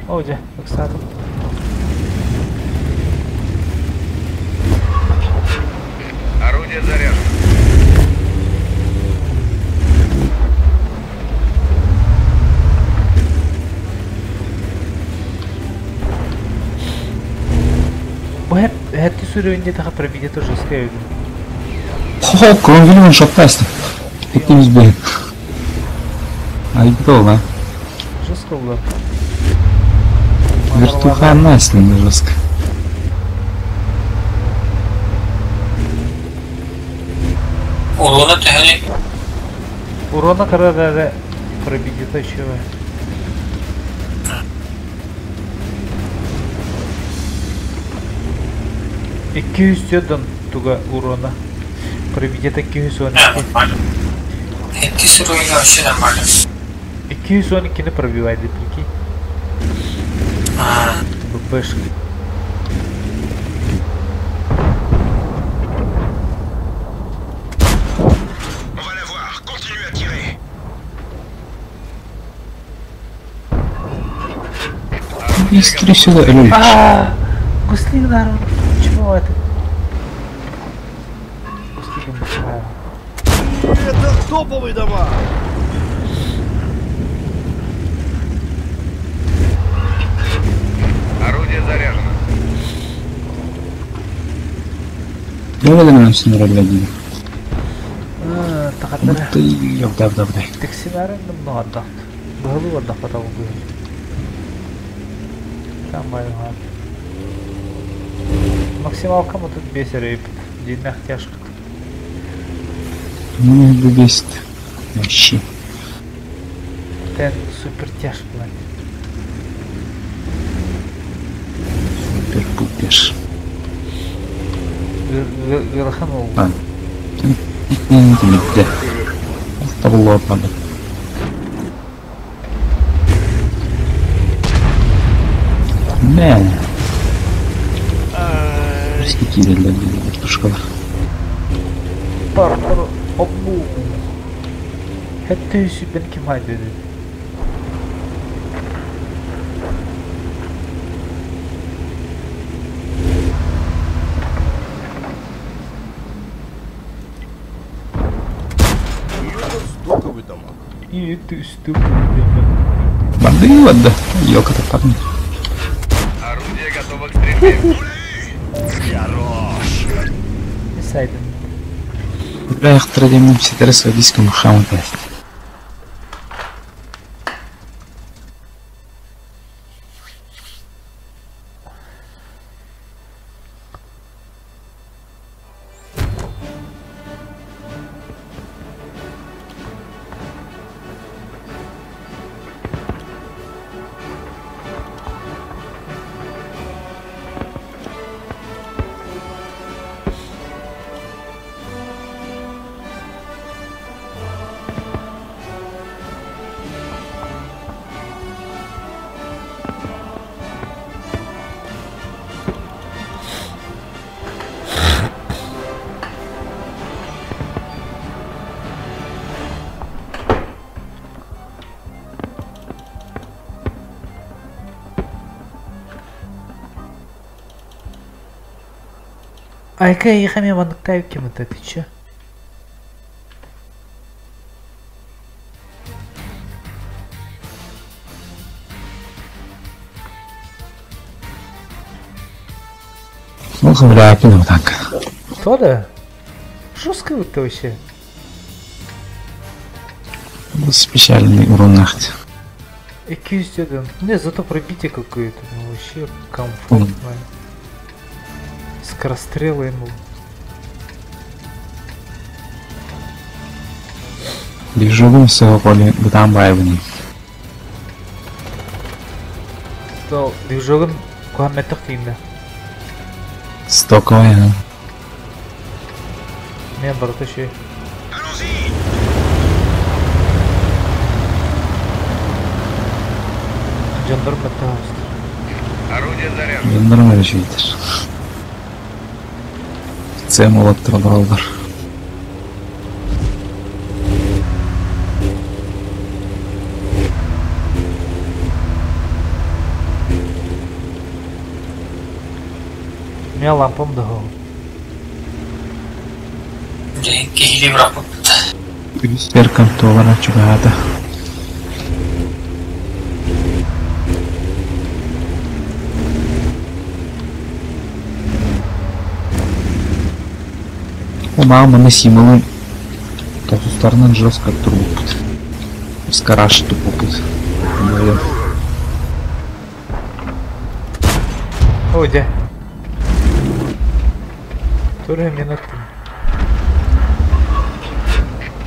О, дьэ, ыксаатым. Орудие заряжено. Бу хэт уровень где-то пробить это жесткая игра. Хо, кромвель шоттасты. Таким сбей. Айдол, а. Жестко было. Вертуха наслена жестко. Урона төһөнүй? Урона карара пробить это еще. Икки үстөдөн туга урона. Пробить это 212. Нормально. Икки уровень вообще нормально. 212 пробивает, прикинь. ББшка. On va la voir. Continue à tirer. Быстро сюда, Люль. А, Гусли народ. Чего это? Гусли бушая. Это топовые дома! Орудие заряжено. Давай нам сюда, блядь. Тахаттара. Ты, ёб, да, да, да. Тексинарын много Быһылы отдох потом был. Там байга. Максималка мы тут бесер рейп. Динах тяжко. Ну, это бесит. Вообще. Тен супер тяжко. Супер-пупер. Верхан ол. А. Не, не, не, не. Табылып надо. Мә. Скидели вертушкалар. Пар, пар, обу. 700 ким dedi. И этот стоковый дамаг. И это стоковый дамаг. Барды ладно. Елка так так. Орудие готово к стрельбе. Хорош. Не сайдын. Бля, яхтыр ситере садиска мухаммад. Айка ехами ванныктайып кем это ты че? Ну, бля, кинул так. Кто да? Жестко вот вообще. Специальный урон нахти. 200 дедим. Не, зато пробитие какое-то. Ну, вообще комфортное. Скорострелы ему. Движогун всего поле бутан байбыни. То движогун куаметтик дейм Стоковый, а. Мен барда şey. Жандарма тағыстыр. Орудие заряжено. Жандарма решейтер. Цем олаттыр алдар. Мен лампам да хол. Киһили бырахпыт. Беркам туолара чугаата. О, мана символы Тосустарынан жестко турбупут. Скараш тупупут. О, де. Туре мен аттым.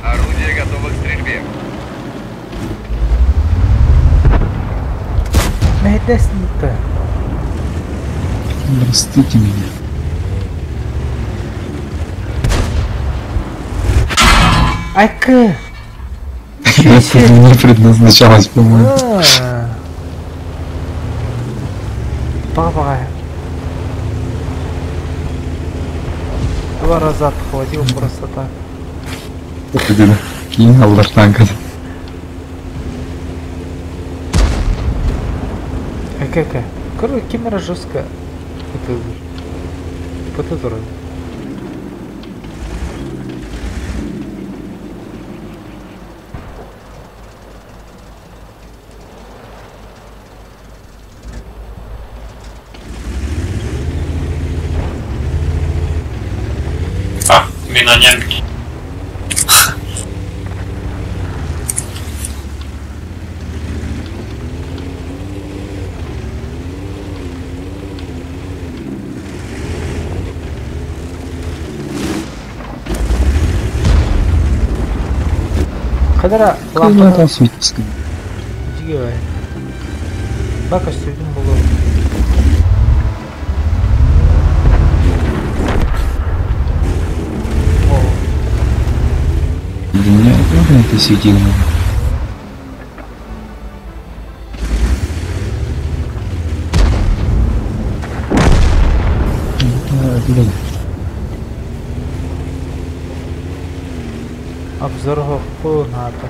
Орудие готово к стрельбе. Мәйдәсін-то. Простите меня. Айка! Это не предназначалось, по-моему. Баба. Два раза отхватил просто так. Кинь алдар танка. Айка, Короче, камера жестко. Это... Вот это вроде. А, минонен. Кадара Лампа лампаны там светится. Дигай. Бака сүрдүм болот. О, Меня тоже это светило. Да, блин. Обзор хоппу надо.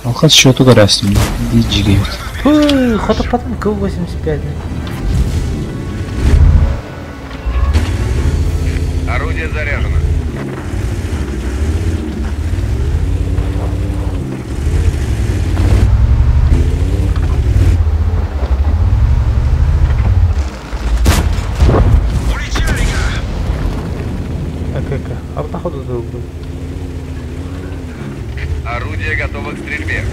Алхас счету көрөөстүм дии дьигийбит. Пыы, хотоппатым К-85. Орудие заряжено. АКК. Арта ходу долгу. Орудие готово к стрельбе.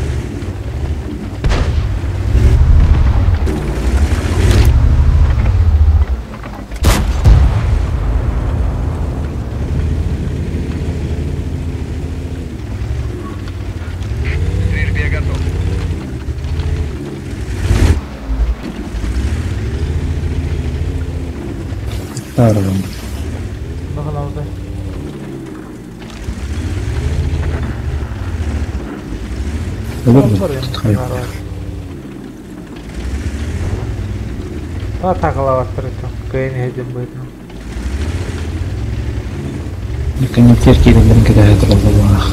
К стрельбе готов. Таарылым. Баҕалаабыта. Өлөр да Атакалаабаттар этим. Кыайан иһэдим быһыытынан. Коннектер киирэллэрин кэтэһэ тураллар.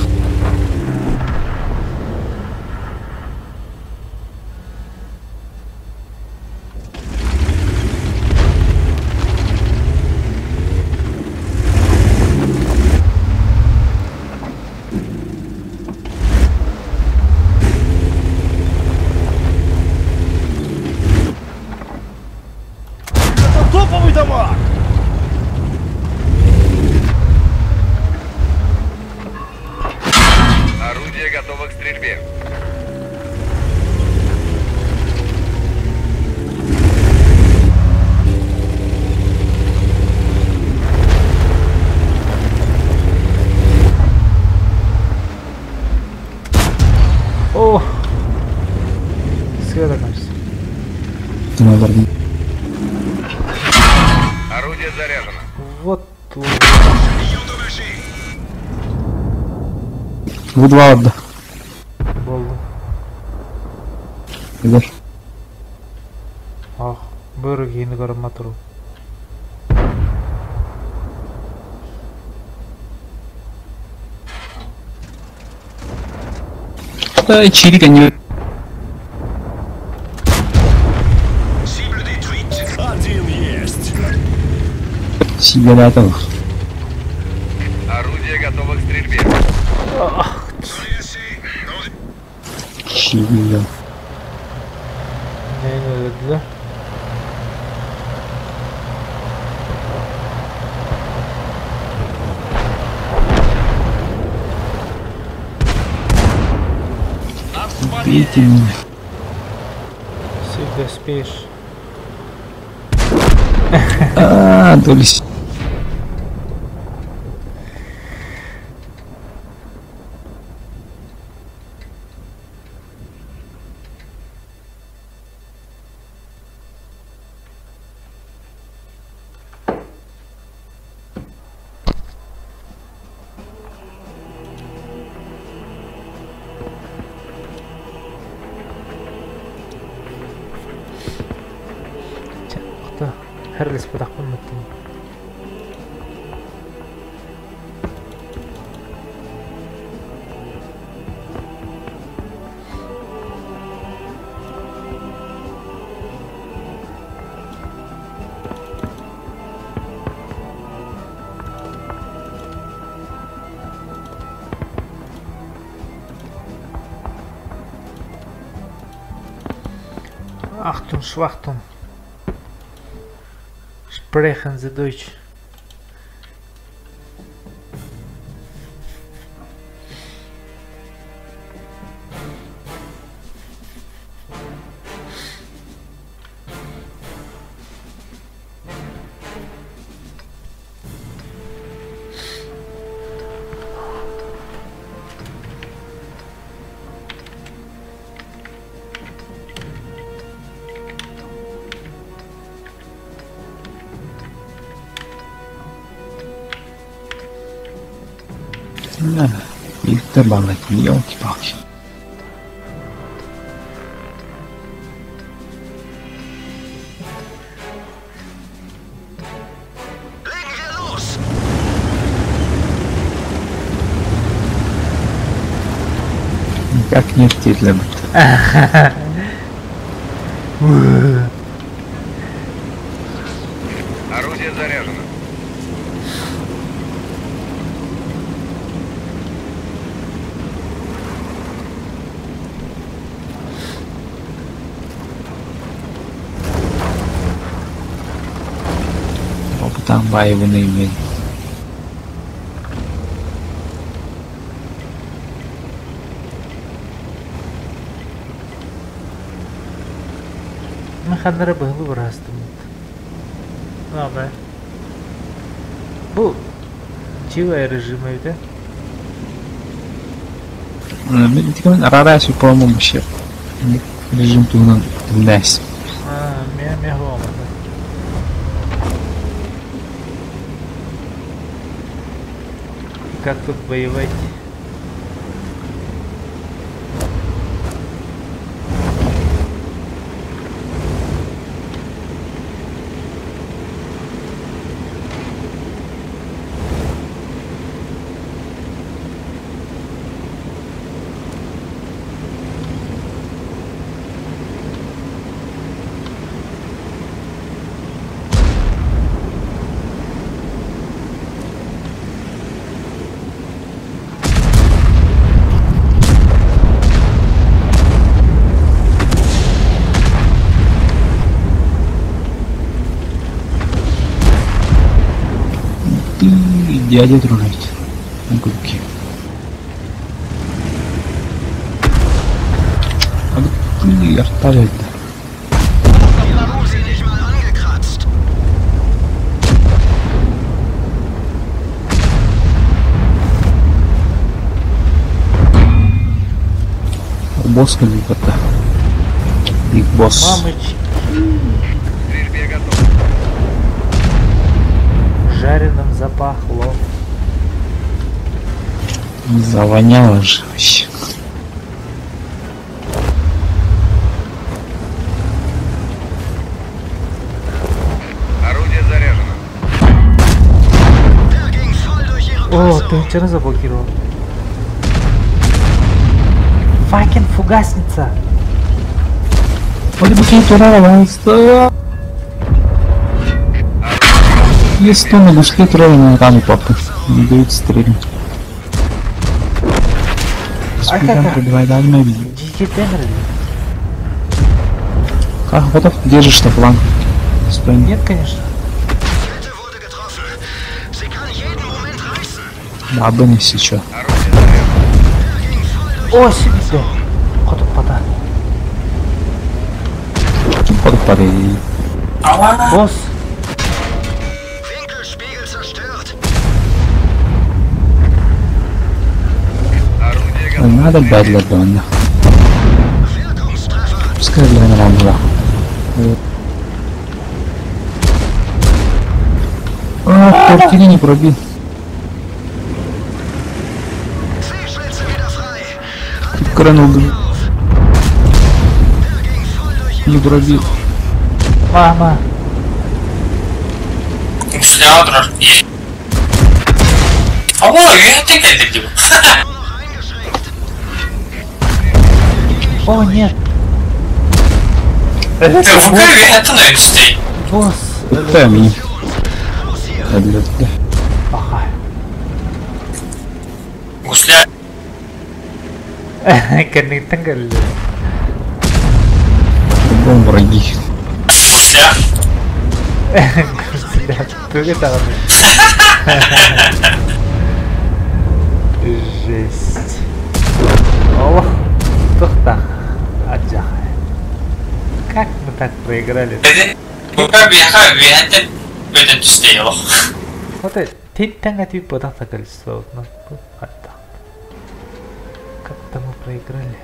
Это топовый дамаг! Орудие готово к стрельбе. О! Сыра көмүс. Олордум. Орудие заряжено. Вот. Выдвалда. Болду. Өлөр. Ах, бөрө киһини көрөммө туру. Да, чирик они. Cible détruite. Один есть! Сигалятов. Орудие готово к стрельбе. Чирик. Нейni өлөрдүлэр. Убейте меня. Всегда успеешь. А, дулись. Чэ, охто херлис бытахпын мыттым. Achtung, Schwachtung. Sprechen Sie Deutsch. Да, их-то баллать, елки-палки. Legen wir los! Как нет дииллэр. Орудие заряжено. Опытан баайыбын имин. Мин ханна эрэ быһылы быраастыммыт. Ага. Бу чилая режим эбитэ. Мин итикэмин арараasi по-моему вообще режим туһунан билбээс. А, мэ мэ хуамата. Как тут воевать? Ты дядя дружить. На гудки. А ты арталит. Haben sie nicht mal angekratzt. Босс как-то. Биг босс. Мамочки, К стрельбе готов. жареным запахло. Завоняло же вообще. Орудие заряжено. Der ging voll durch ihre О, Panzerung. ты вчера заблокировал. Fucking фугасница. Вроде бы турала, Есть то на гусле трое на рану папы. Не дают стрельнуть. А Спидам как? пробивай дальний. Дикий темер. Как готов держишь на фланг? Стой. Нет, конечно. Kette wurde getroffen. Sie kann jeden Moment reißen. Да, вынеси чё. Орудие заряжено. Der ging voll durch О, себе. Хотук пата. Подпари. Босс. Winkelspiegel zerstört. Орудие готово. Надо бэдлер да. Wirkungstreffer. Пускай для рану А, тортили не пробил. Seeschlitze wieder frei. Halt Кренул auf. Der ging voll durch не ihre пробил. Мама. Гусля турар. Ого, үөһэттэн кэллим дии. Nur noch eingeschränkt. О, нет. Бука үөһэттэн өлүстэй. Босс. Это ми. Raus hier. Бэдлер. Ага. Гусля Кэнниттэн кэллэ. Кругом враги. гусля. Гусля. Туга даҕаны. Жесть. Ох, тухтах. Аджахай. Как мы так проиграли? Бука биэхэ үөһэттэн өлөн түстэй олох. Вот это титтэнгэ тип бодахта количество. Как-то мы проиграли.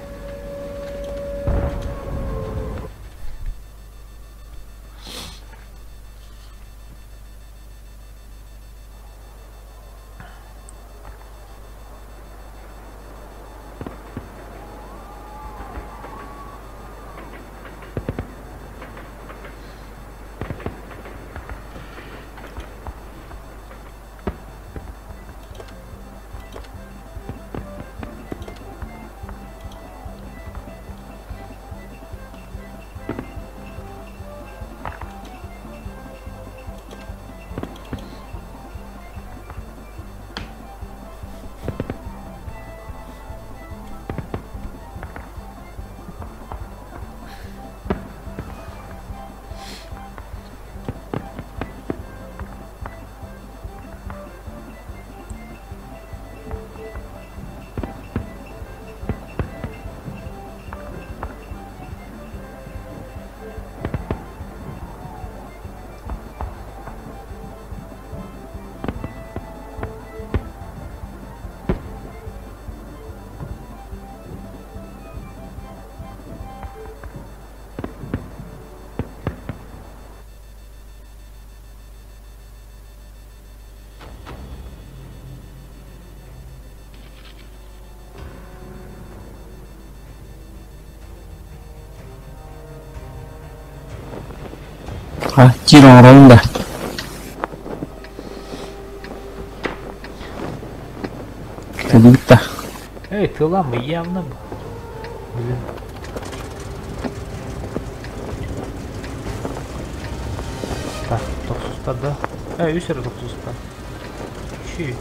А, киир оҥоробун да. Тылыбыт да. Эй, тылам явно. Блин. Так, тохсуста да. Эй, үс эрэ тохсуста. Чи.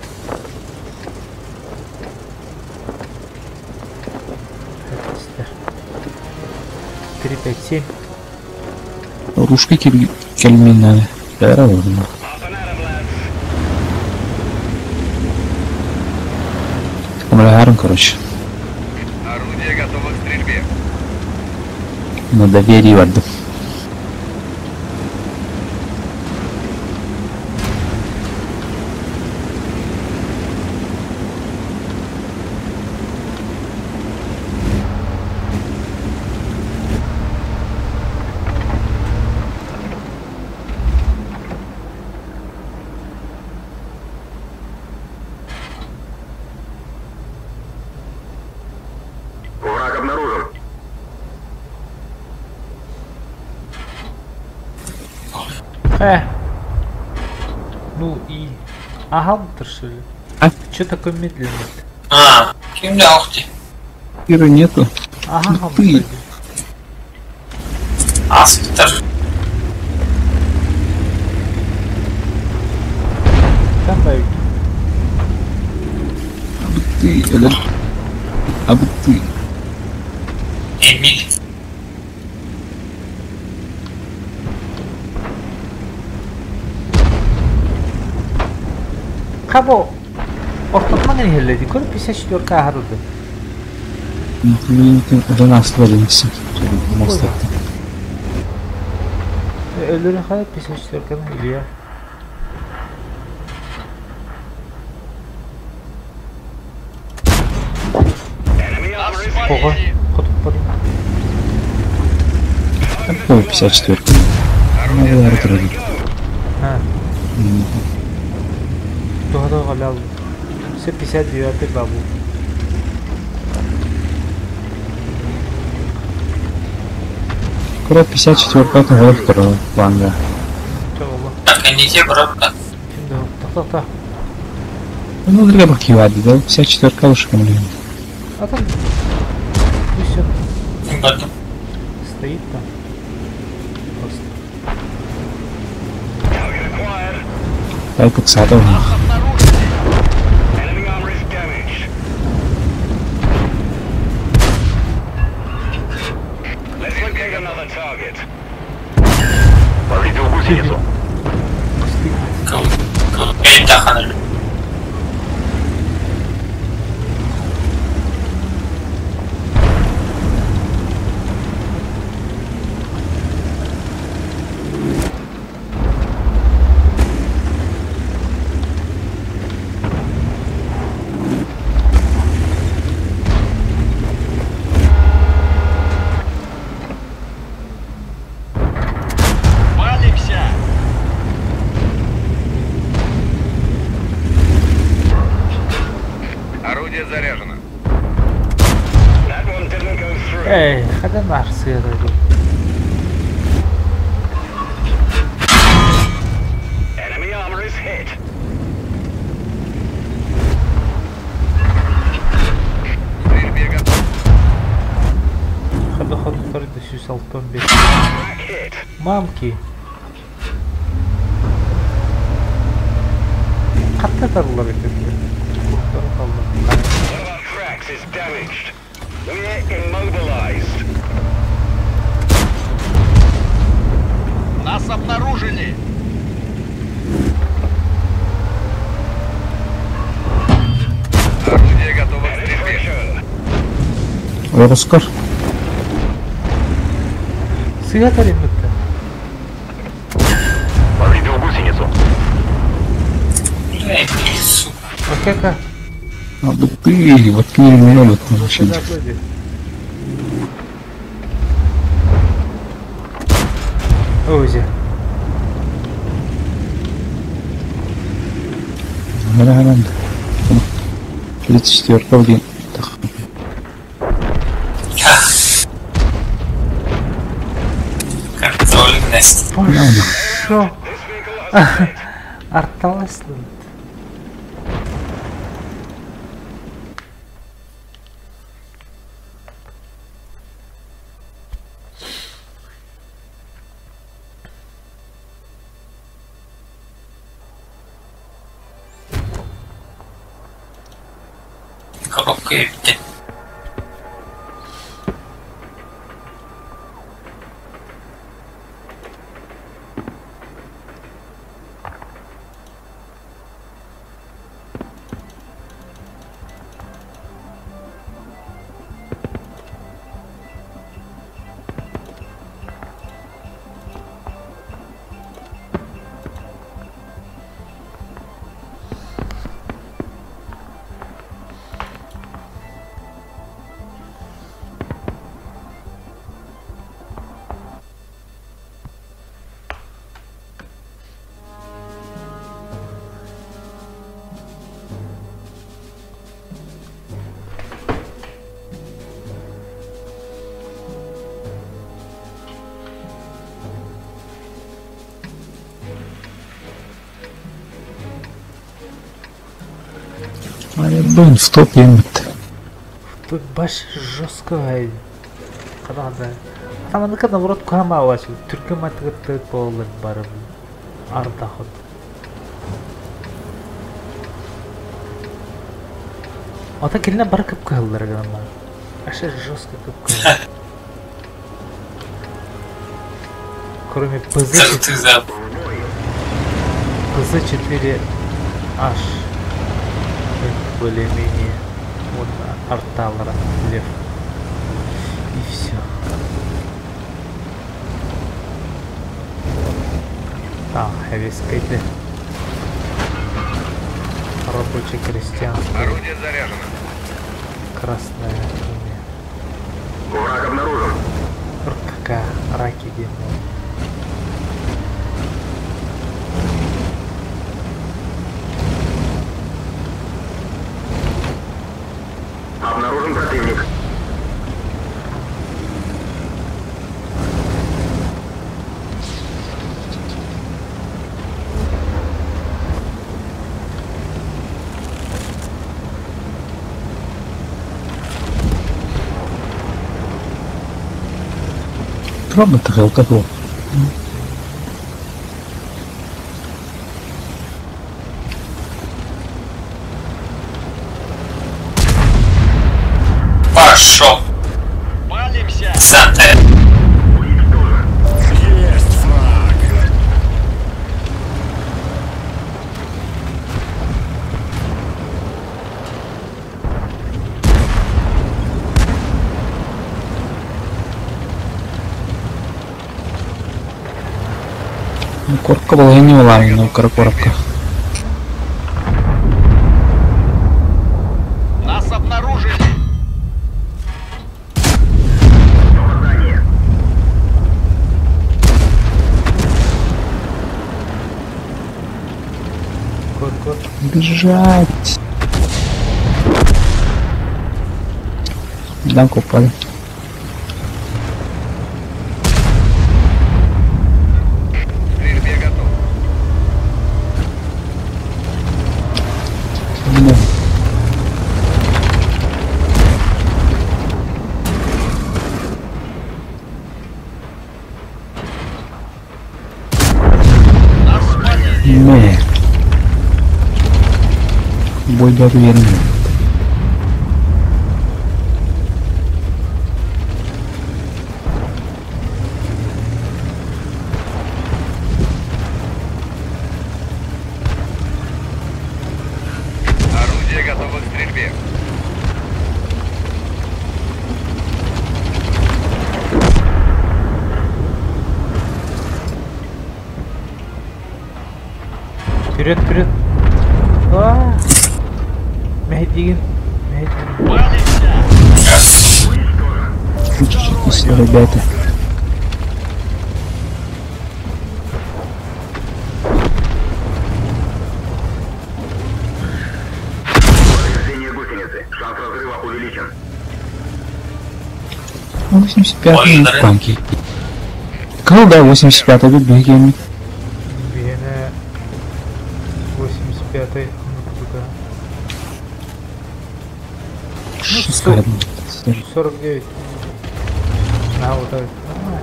3, 5, 7. Ружка кэлмин надо. Бәрі ордуна. Көмөлөһөрүм, короче. Орудие готово к стрельбе. На доверии бардым. Враг обнаружен. Ну и... Ага, что ли? А? Че такой медленный? А, ким дии? Кира нету. Ага, Ты. Астар. Там боюсь. Ты, или... А бы ты. Эмиль. Кабо. Ортотман иһиллэди. Көр 54 аһарылды. Уже нас творимся. Өлөрү хай 54 Илья. Ого, хотуп барым. Какой 54 Ну, я вроде. А. Туһада галял. Все 59 бабу. Кура 54 это вот второго плана. Чоғла. Так, они брат. Şimdi так так так. Ну, для бакивады, да? 54 лучше блин. А там пусть он Бардым. стоит там. Просто. Дай подсадов. Повредил гусеницу. Кыл. Валимся! Орудие заряжено. Эй, хада нар сыыры. Стрельбе готов. Хада ходу торды сүүс алтон бес. Мамки. Катта тарлар экен. Курттары калды. Нас обнаружили! Орудие готово к стрельбе. Оскар. Сыга тариммытта. Повредил гусеницу. Бля, Эмиль, сука. Окека. А бы ты, вот не меня вот вообще. Ози. 34 в день. Контроль Настя. Пошел. Арталасын. Коробка эбитэ. Блин, в топе именно. Тут баш жестко Канада. Там аны наоборот кама алачы. Түркө матыгытты болын барып. Ардахот. Ата келине бар кып кыллар гана. Аша жестко кып кыллар. Кроме ПЗ Ты за ПЗ-4H. Более-менее. Вот Арталра, Лев. И все. Там, Хевискайте. Рабочий крестьянский. Орудие заряжено. Красная имя. Враг обнаружен. РКК, Раки Демон. Обнаружен противник. Пробуй алкоголь. Пошел. Палимся! Санта. Есть фраг! Ну, корка была я не уловил, но корка. Нас обнаружили. Кот, кот. Бежать. Дамку упали. К стрельбе готов. Ну. Нас спалили. Не. Бой доверенный. Орудие готово к стрельбе. Вперед, вперед. А! Мәһдигин. Мәһдигин. Палимся! Включитесь, ребята. Повреждение гусеницы. Шанс разрыва увеличен. 85 Ой, танки. Кыл да 85 бит биһиги Биһиэнэ 85-й оннук Шестая. 49. На, вот так. Нормально.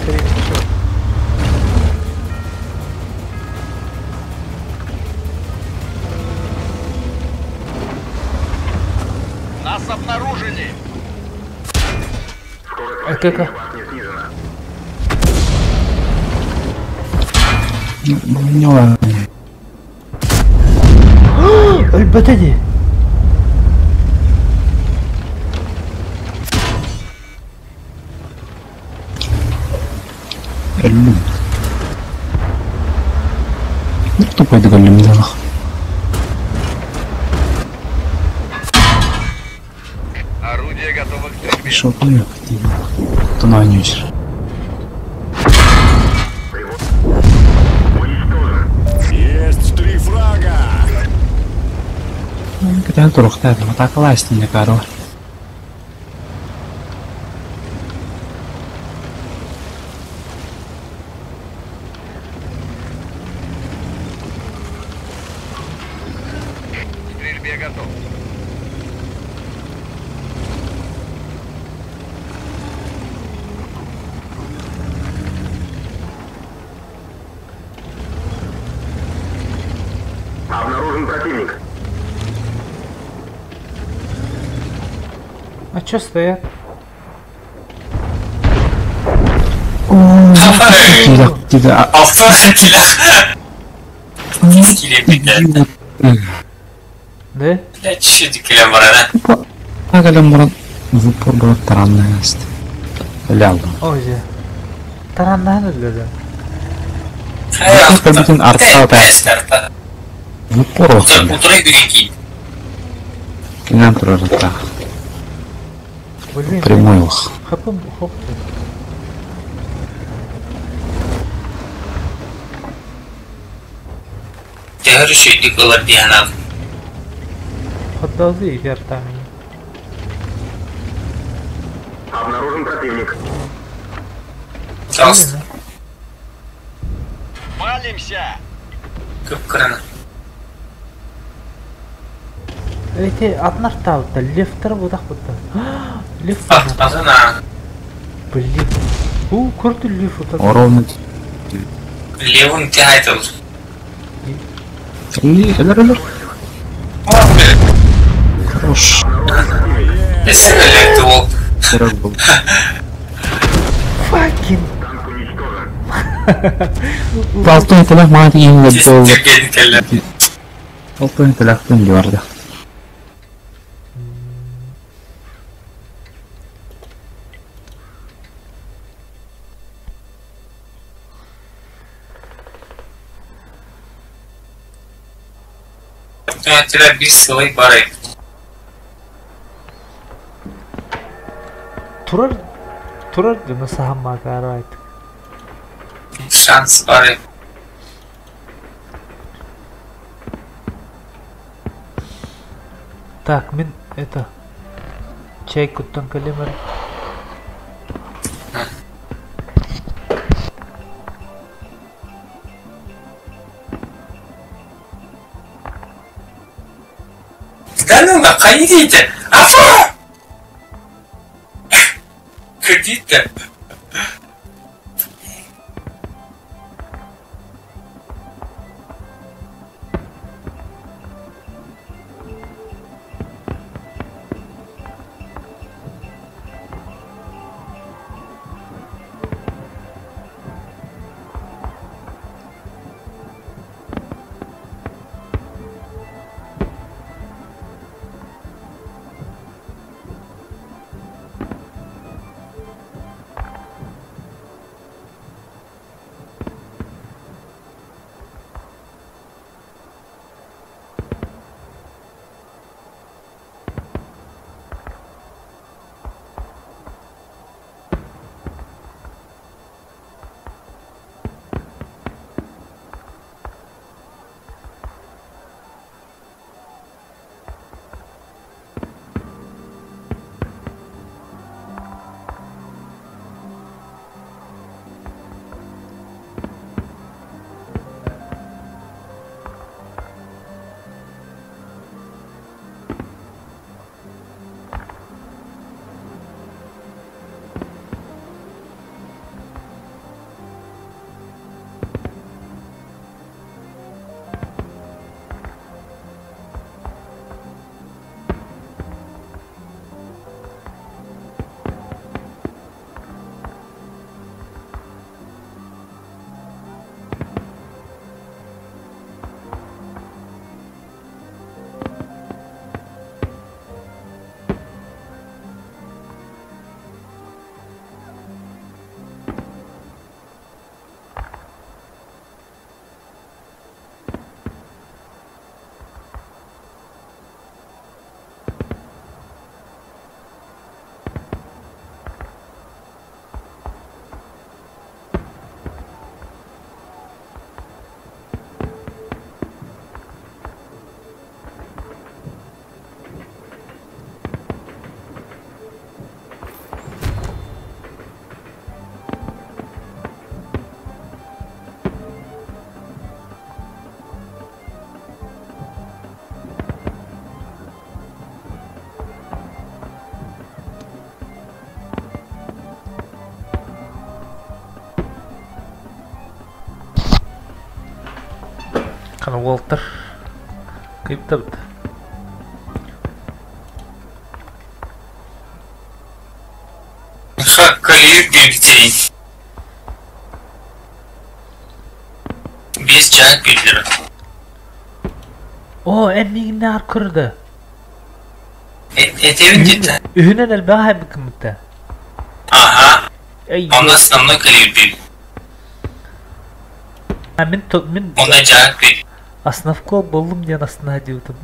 Средний счет. Нас обнаружили! А как? Не ладно. Өлбөтө дии. Өллүм. Тупойдук өллүм дьалах. Орудие готово к стрельбе. Шотную Тунанюсер. Есть три фрага! Кытан турухта, атакалаастын лекарылар. К стрельбе готов. Обнаружен противник. А чё стоят? Тилах, тилах. Алтан тилах. Килем Да? Блядь, чуть килем барана. Агалям мурат в упор было таранная Лял. Ой, же. Тараннаан өллөдө. Бүтүн арта Арта. В упор Утурай күнен кейін. Кинан турар арта. Блин. Прямой ох. Хапым хоп. Тәһір шөйдік олар диянал. Поддалды вертами. Обнаружен противник. Пожалуйста. Палимся! Көп кыраны. Эти атнарталта лефтер будак бутта. Лефт. Атмазына. Блин. У, көрдү лефт утат. Ровно. Левын те айтыл. Элер элер. Хорош. Эсі ол. Керек был. Fucking. Алтын тилах мага тигенге доллар. Түркенің келі. Алтын тилахтын барды. Тилах bir сылай бар ек. Турар турар дeme сахамма карайт. Шанс бар ек. Так, мен это чай куттан калемер. Да ну на қайда Афа! Кредит. Хана уолтар. Кыйыптабыт. Ха, калибр диэбитин. Биэс чаак биллэр. Оо, эн миигиннээҕэр көрдө. Этэбин диэтэ. Үһүнэн элбэҕи хайбыккыммыта. Аха. Эй, Онно основной калибр. А мин мин Онно чаак бир. основкол боллум диэн астына диэбитим.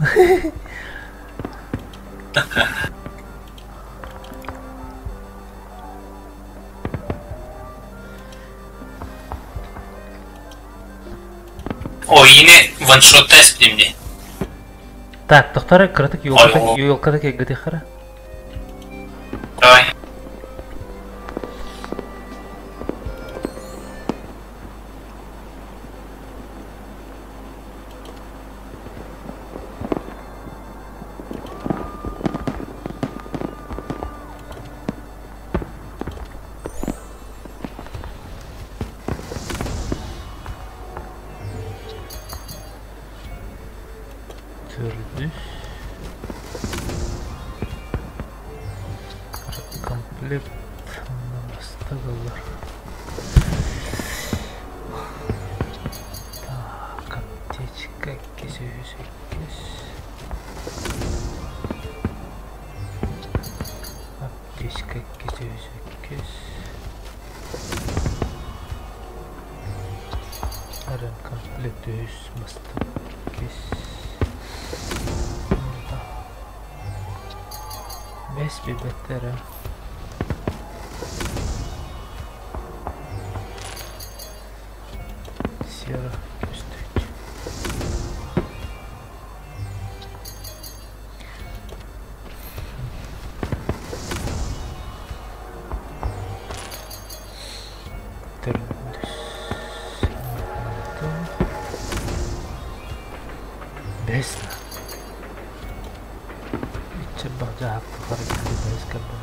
О, yine one shot test дии. Так, тохтор кыратык Ой, елкада елкада кэлгэтиэххэ. Давай. Төрдүс. Комплект бастагылар. Так, аптечка 208. Аптечка 208. Ремкомплект үс бастакис. Бэс билбэттэр Сера көстөөччү. Төрдүс. Бэс. Иччэ баҕдьаһак тухары бэс кэлбэт.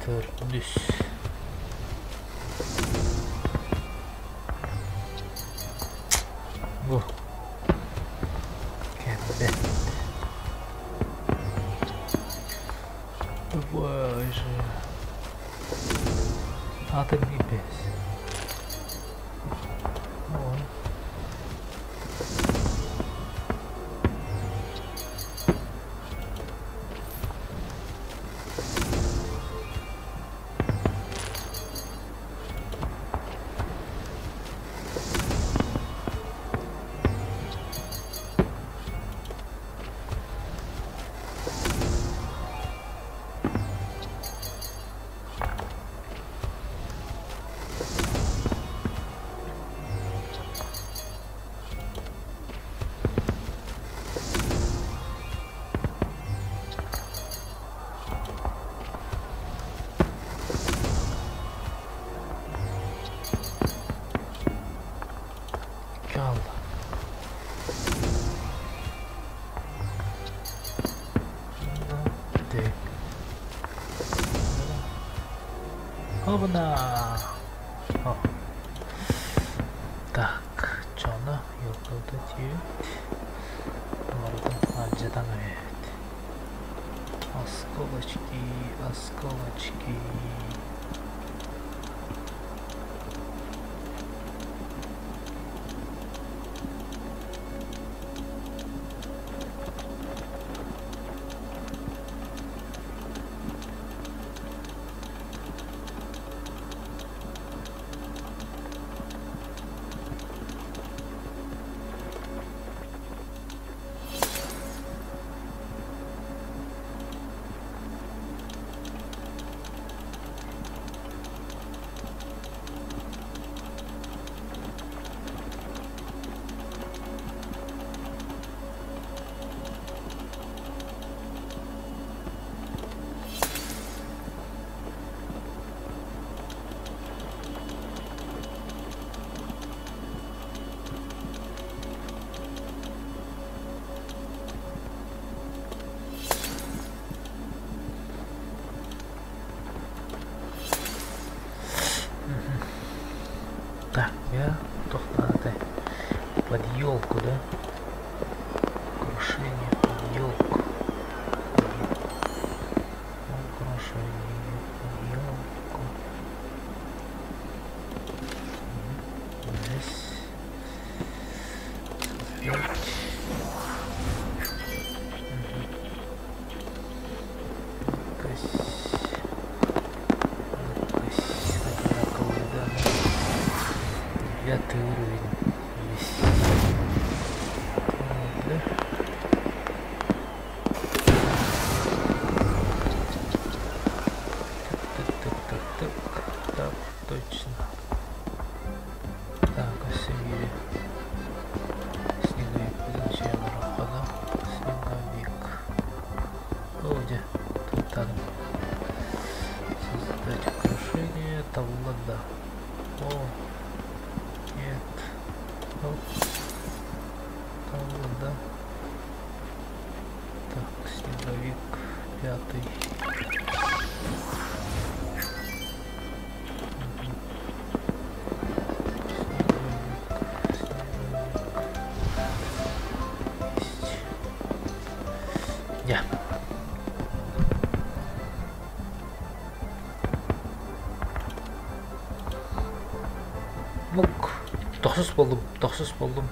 Төрдүс. Бу. Кэлбэт. Боже. Аты бэс. Ой. Калла. Так. Обна. О. Так, чоно елкалда тиет. Барытын алдьятан эбит. Осколочки, осколочки. Под елку, да? Украшение под елку. Украшение под елку. Здесь. Опять. Девятый уровень. Есть. Да? Так, так, так, так, так, так, точно. Так, о семье. Снеговик, зачем прохода? Снеговик. О, где? Тут там. Создать украшение Тавлада. О, нет. Оп. Тавлада. Так, снеговик пятый. Снеговик, снеговик. Есть. Я. Мук. Тохсус болдум, тохсус болдум.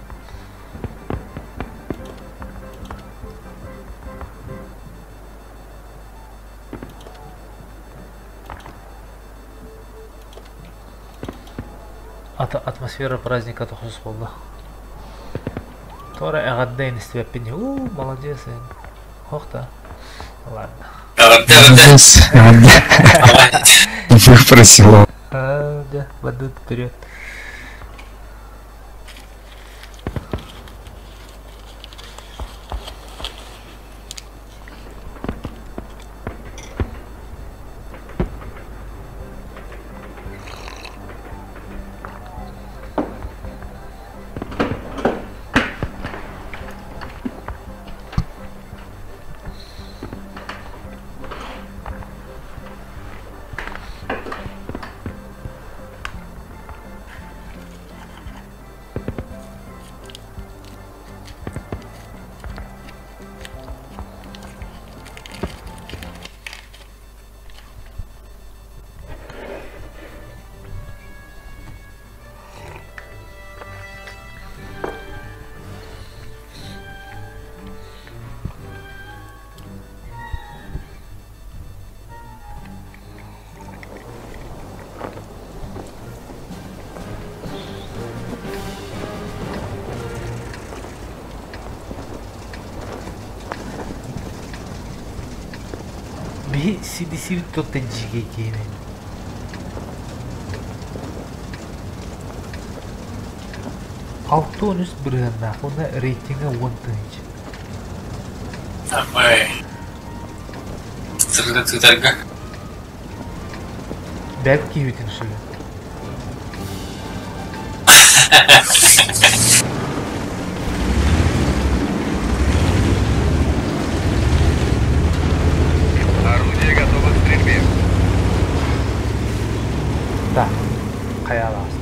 Атмосфера праздника тохсус болду. Тора эҕэрдэ истибэппин. У, молодец. Хохта. Ладно. Эҕэрдэ, эҕэрдэ. Молодец. Выпросил. А, да, воду вперед. Биһи CDC тотта дьигэ киинин. 63 бырыһыаннаах уонна рейтингэ 10 000. Давай. Сырда тыытарга. Бэрт киһибитин шүлү. Орудие готово к стрельбе. Да. Хайалаас.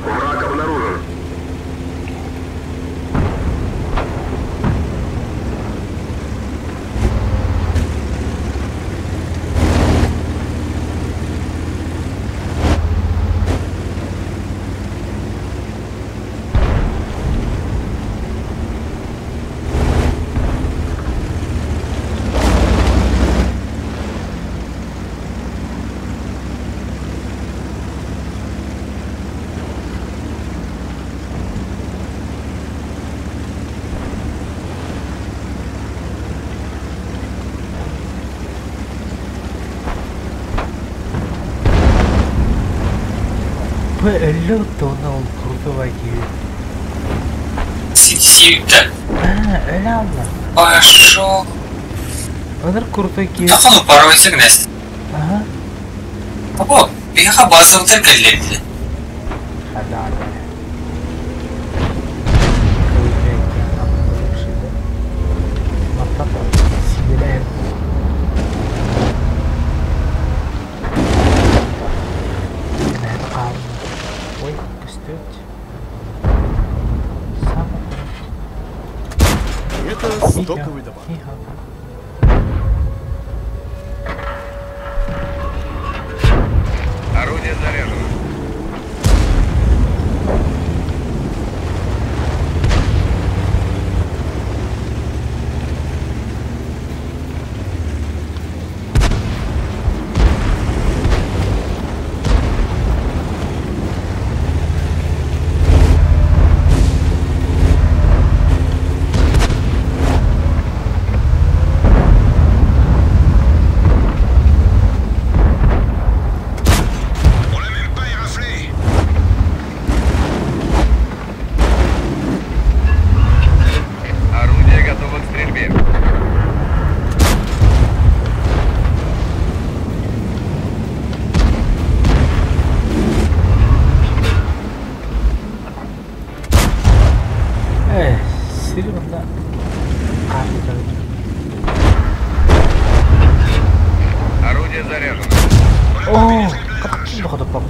Враг обнаружен. Б өллө онна ол крутой киһи. CDC да. А, өлө алла. Пошел. Онор крутой киһи. Тахану паровый сигнес. Ага. О, Биһиэхэ базабытыгар кэллэрдилэр. Хадаада. Мантан сиилээн хаалла. Ой, көстөөт. Самый Это стоковый товар. Орудие заряжено. On l'a même pas éraflé. Орудие готово к стрельбе. Э, сири мында картада. Орудие заряжено. О, как доходу пап.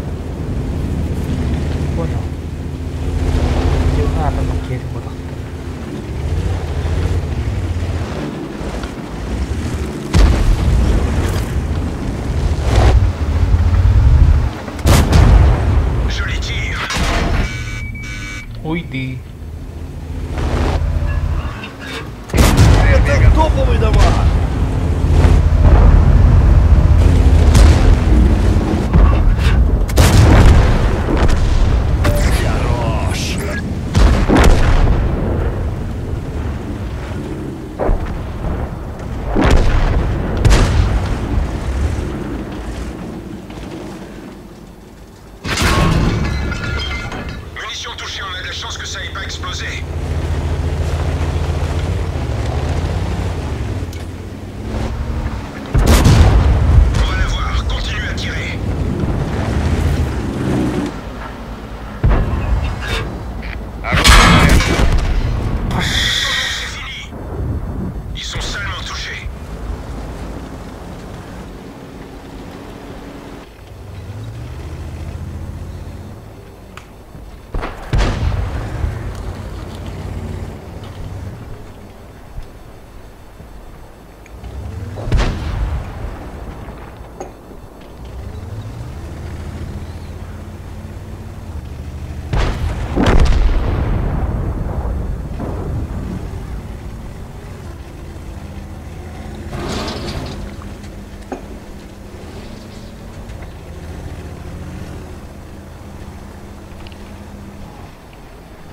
Понял. Где надо макет буду. Je les tire. Уйди. Это топовый товар. Хорош. Munitions touchées, on a de la chance que ça ait pas explosé. On va la voir, continue à tirer. Орудие заряжено. C'est fini. Ils sont salement touchés.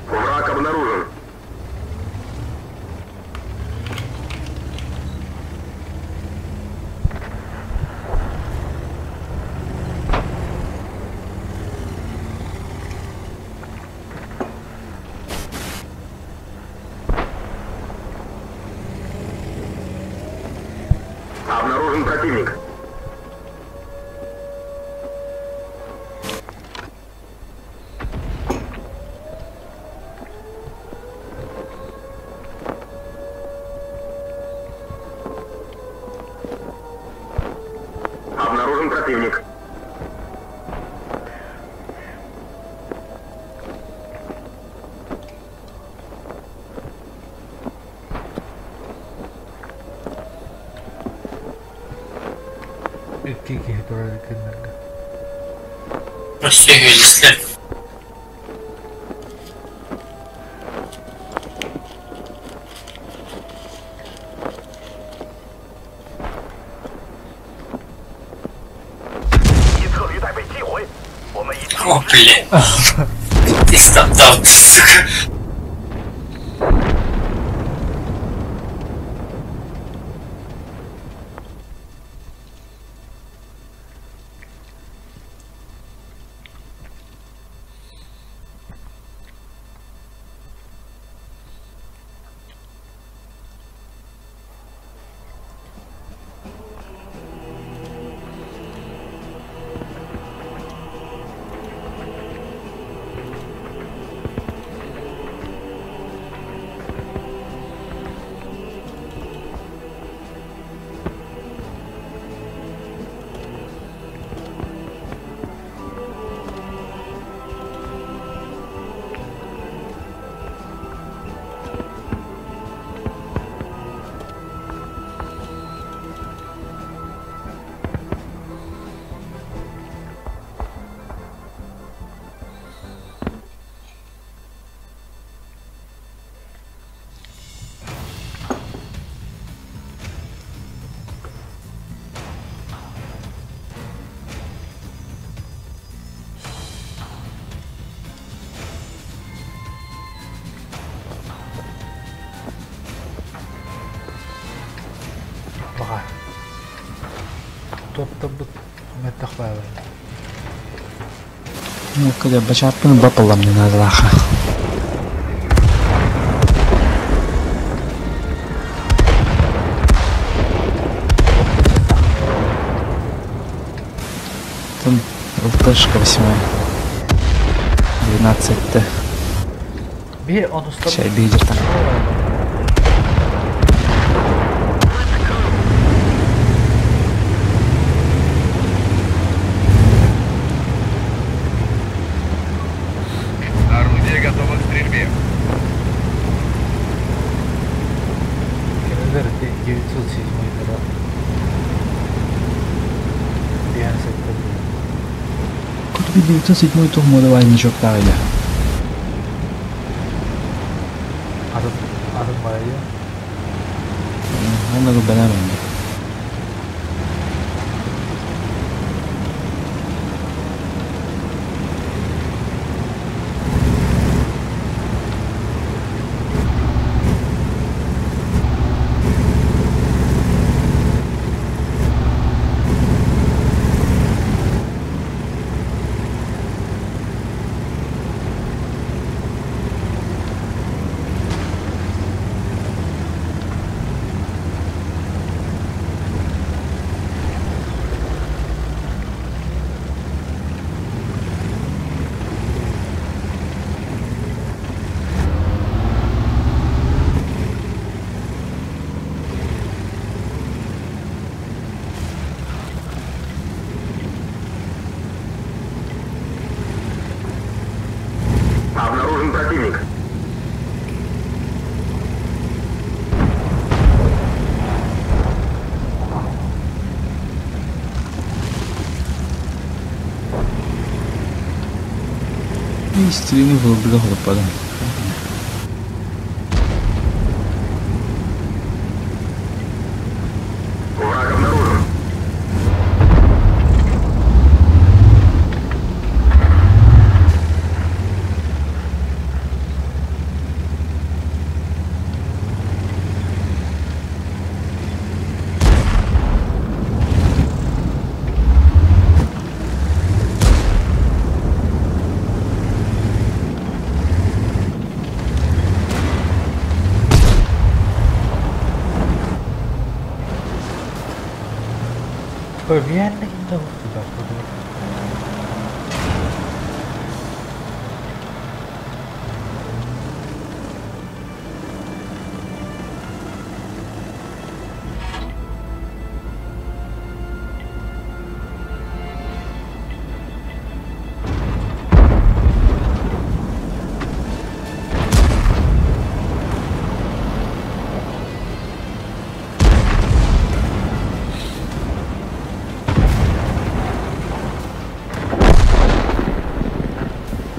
Враг обнаружен. Обнаружен противник. Обнаружен противник. Икки киһи турар кинилэргэ. Өссө үһүлүстэр. О, бля. Ты стоптал, сука. Топтарбыт мөлтөх баҕайы. Ну, когда бачарпын бапалам не надо. Там ЛТшка 8. 12 Т. Биир онустар. Чай бейдер там. Орудие готово к стрельбе. Кинилэр 907 дара. Биэн сэттэ. Куда 907 тух давай ничего тайля. Атын атын баайы. Она губана. Обнаружен противник. И стрелы в падаем. Враг обнаружен. Поверьте, да туда буду.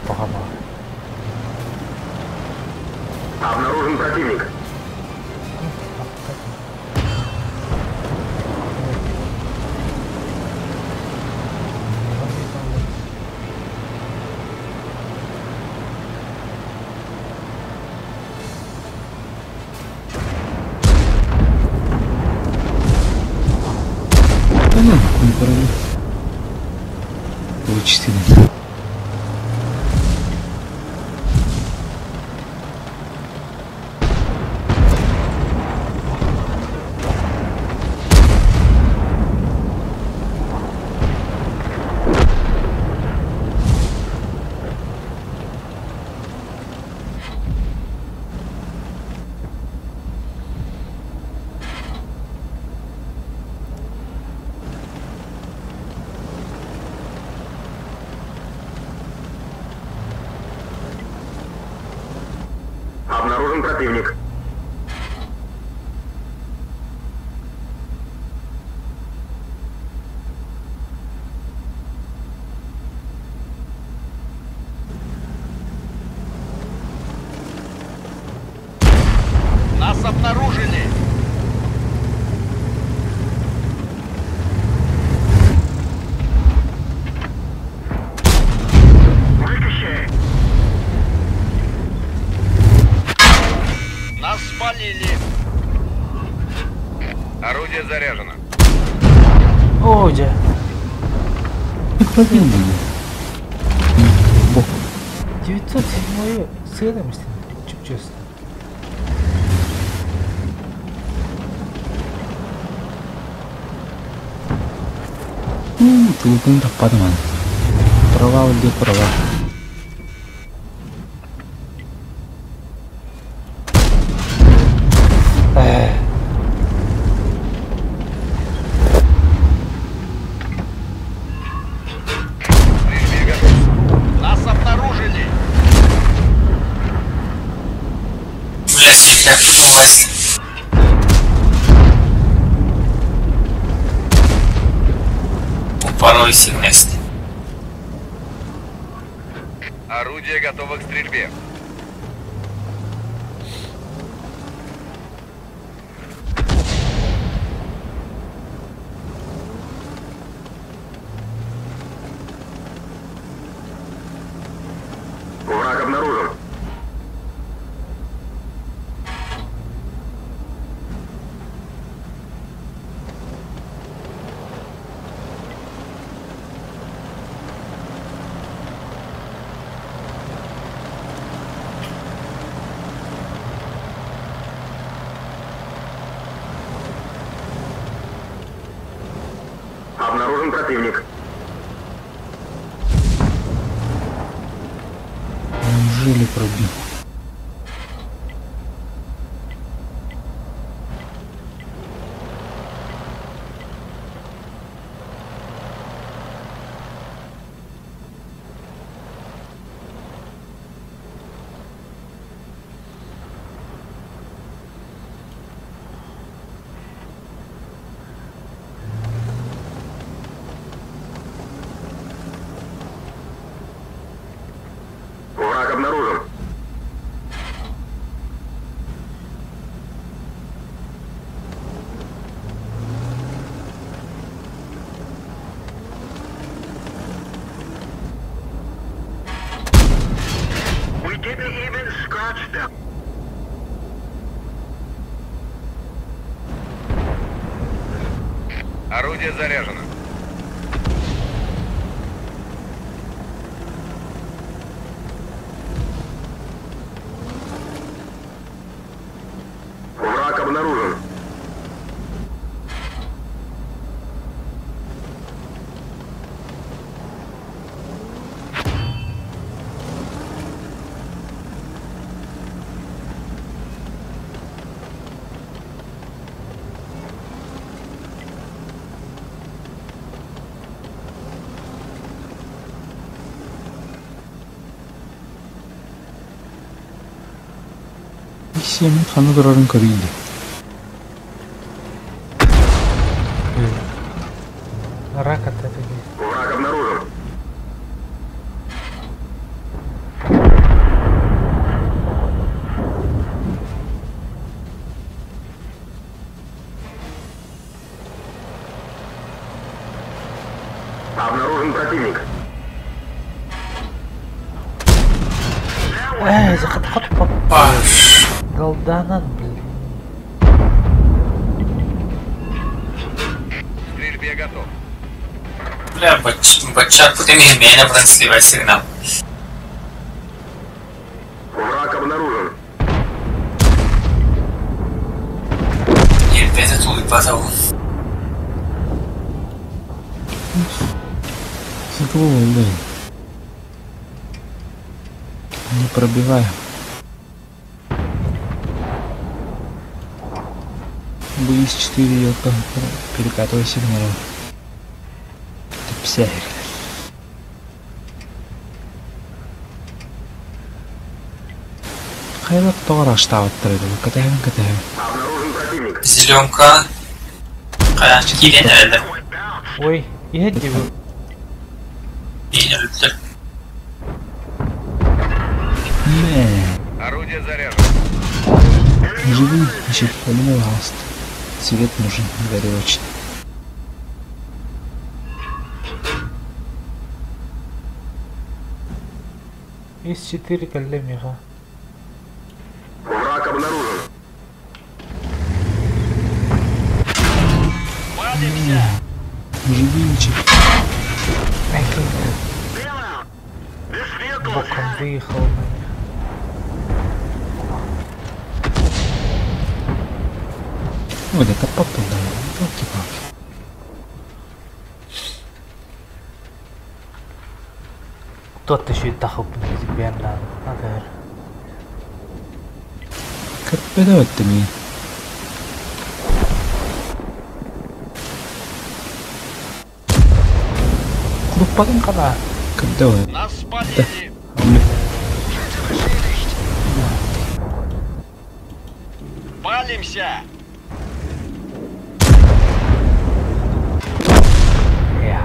Пахама. Обнаружен противник. Да ну, не пора. Вычислили. Обнаружен противник. Нас обнаружили! Выкищи! Нас спалили! Орудие заряжено. О, Дьэ. Не пробил меня. Бог. 907 сыана честно. Тылгын таппадым. Провал где провал. Нас обнаружили! Блядь, я подумалась. Упоролись вместе. Орудие готово к стрельбе. Враг обнаружен. Обнаружен противник. Неужели пробил? Враг обнаружен. We didn't even scratch them. Орудие заряжено. Враг обнаружен. Семь ханы дурарын көрейді. Рак от этого. Враг обнаружен. Обнаружен противник. Эй, захат хат Паш. Голданан, блин. К стрельбе готов. Бля, бачат меня бронсливый сигнал. Враг обнаружен. И опять улыбаться. Заглул, блин. Не пробиваю. БИС-4 елка перекатывай сигнал. Это псяхер. Хайла тоғыр аштабыттыр еді. Катайын катайын. Обнаружен противник. Зеленка. Кирен әлі. Ой, я тебе. Кирен өлді. Мэ. Орудие заряжено. Живи, еще полина, пожалуйста. Свет нужен, горю очень. Есть 4 калемиха. Враг обнаружен. Живи. Боком выехал на них. Ой, да потом, да, елки-палки. Тот еще и тахып бен надо. Каппедавать-то мне. Куруппадым Кана. Когда вы? Нас спалили. Палимся! Я.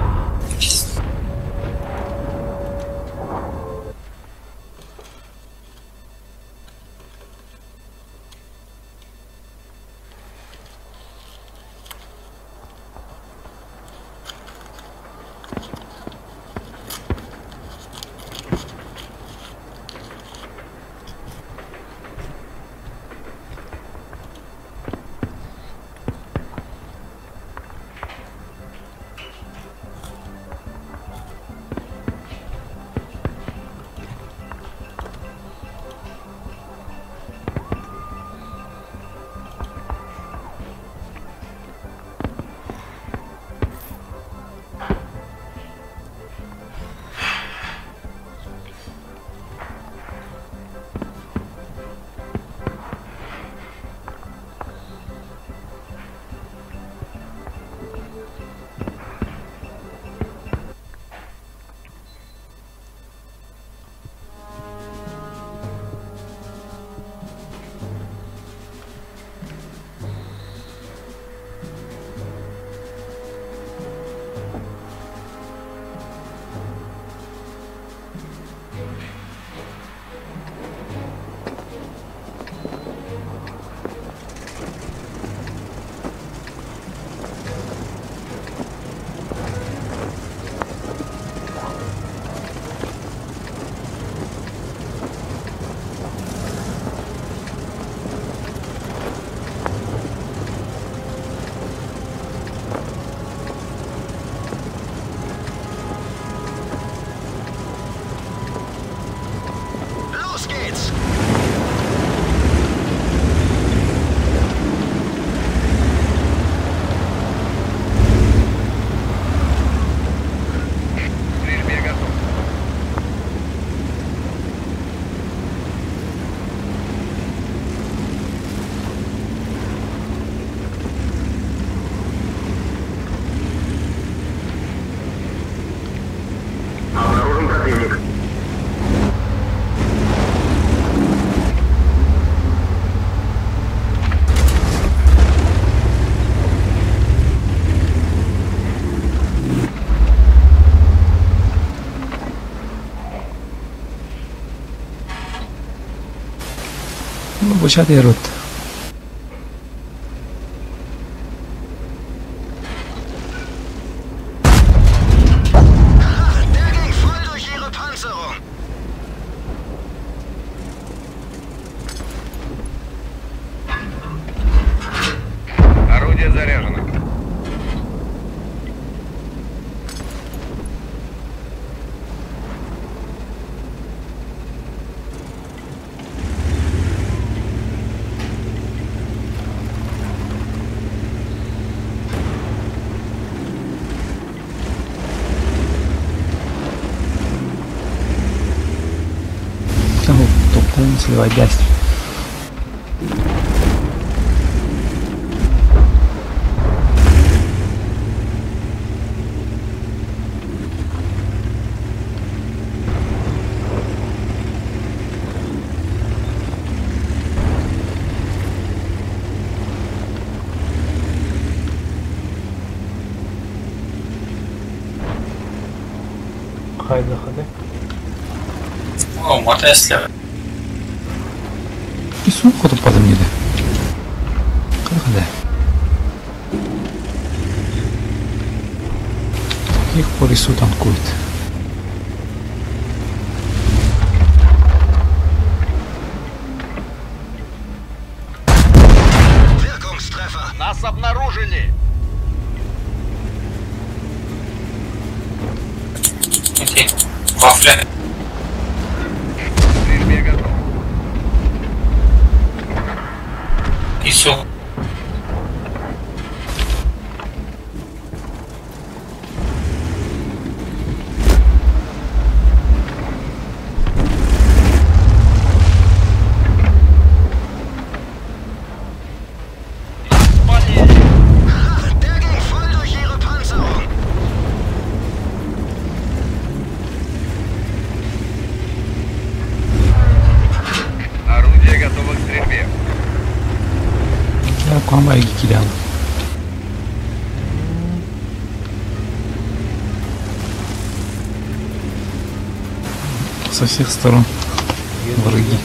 Los geht's! К стрельбе готов. Обнаружен противник. Ну, бучат ярут. Der ging voll durch ihre Panzerung. Орудие заряжено. Топтан сливать. Хайда ходы. О, можно если... Исун хоту падам неде. Қырғыда. Их порису танкует. Wirkungstreffer. Нас обнаружили! Иди. Вафля. Все. Der ging voll durch ihre Panzerung. Орудие готово к стрельбе. Куһаҕан киирэн. Со всех сторон враги.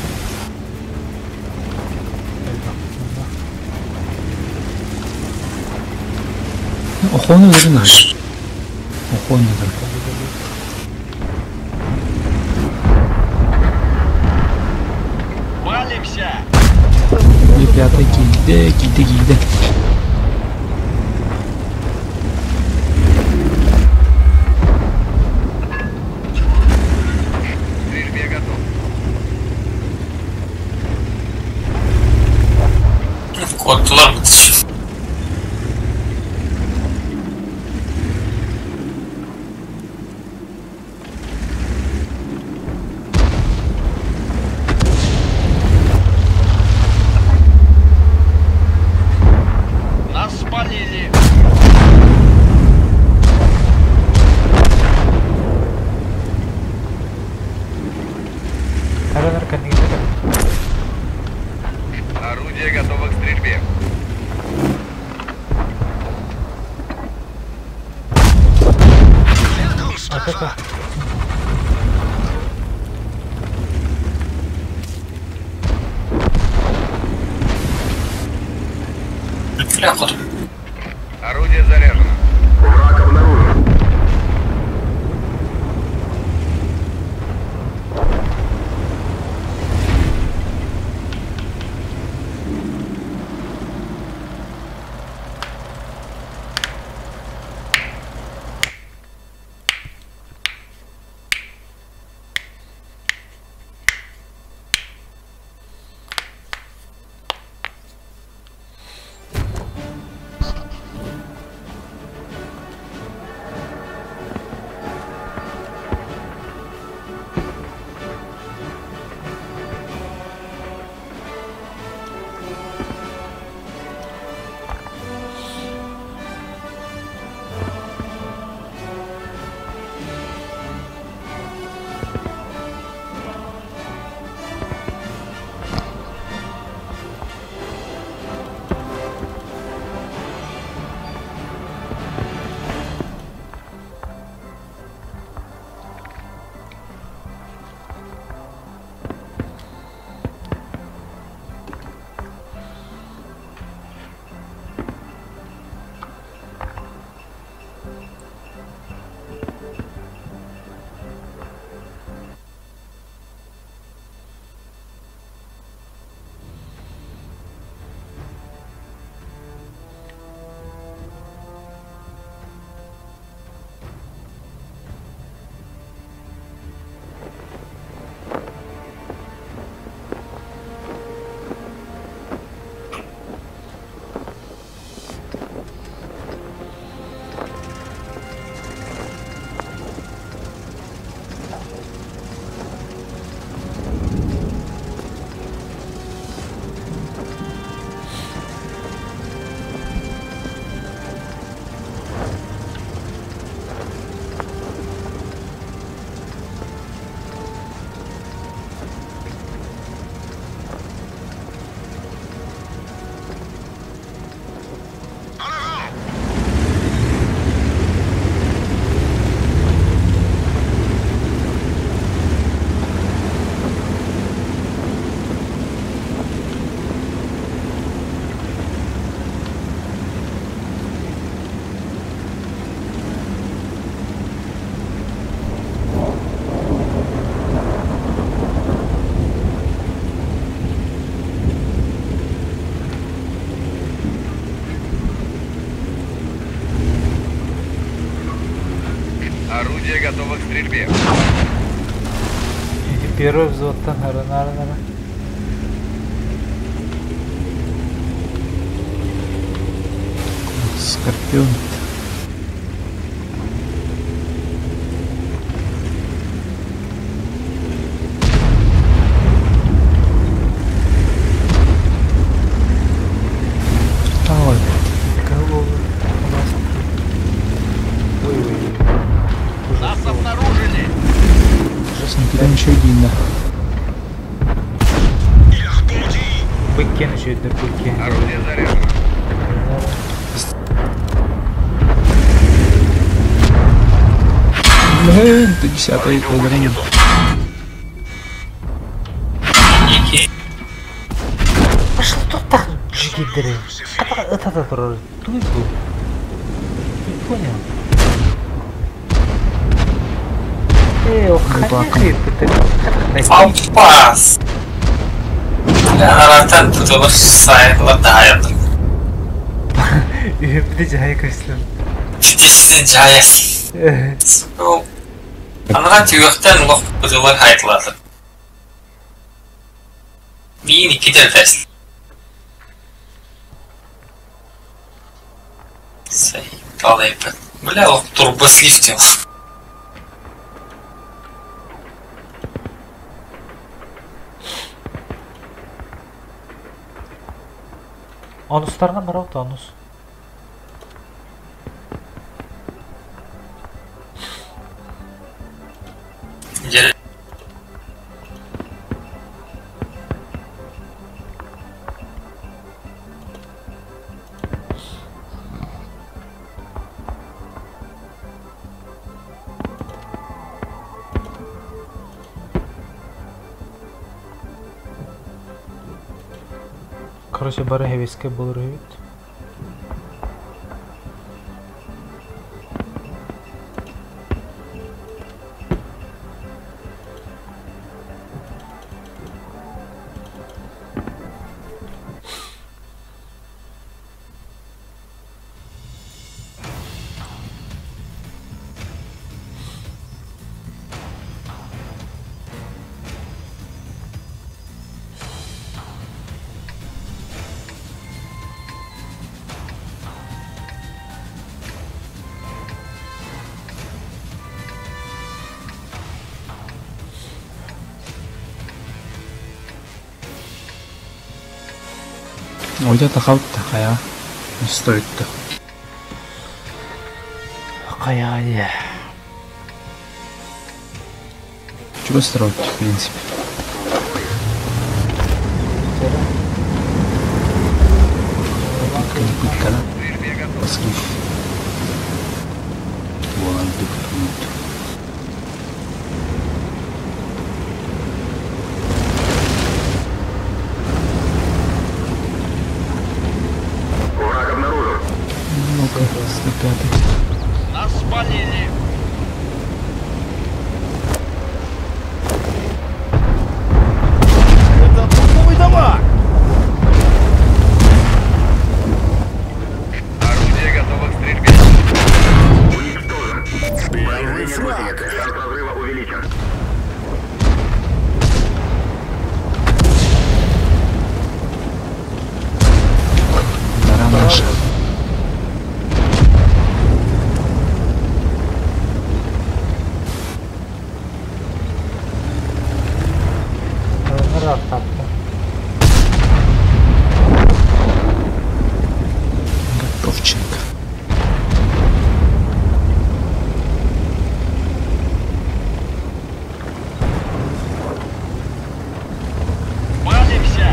Охону вернешь. Охону Валимся! Ребята, киирдэ, киирдэ, киирдэ. К стрельбе готов. Куоттулар бу. Нас спалили! Аран кэннигэр Орудие готово к стрельбе. Wirkungstreffer. Фляхот. Орудие заряжено. Враг обнаружен. Орудие готово к стрельбе. Первый взводтан аран аран аран. Скорпион. Ой, Голову. Ой, ой, ой. Нас обнаружили! ужасно, куда ничего видно. Быккен еще это быккен. Орудие заряжено. Блин, ты десятый килограмм. Некий. Пошел тут так жигидеры. Это это туй был. Не понял. Эй, охраняй ты. Пампас! Аратан тутулur сайыла дайындым. Bir de cahaya kaçtım. Китесин жаяс. Аныга түйөктен лох бузулар хайтлады. Мин икки тердес. Сай, талайпы. Бля, ох, турбо слифтил. Anuslarına mı rahat anus? Жер Короче, бары хевеске болur evet. Ой, это халт такая. Не стоит-то. Какая Чего строить, в принципе? Попытка, не пытка, да? Стрельбе готов. Срыв. Вон он тут. Враг обнаружен. Ну-ка, 105. Нас спалили! Это новый дома! Орудие готово к стрельбе. Уничтожен. Первый Повреждение фраг! гусеницы. Шанс разрыва увеличен. Гора наша. Rahat taktı. Готовченко. Палимся!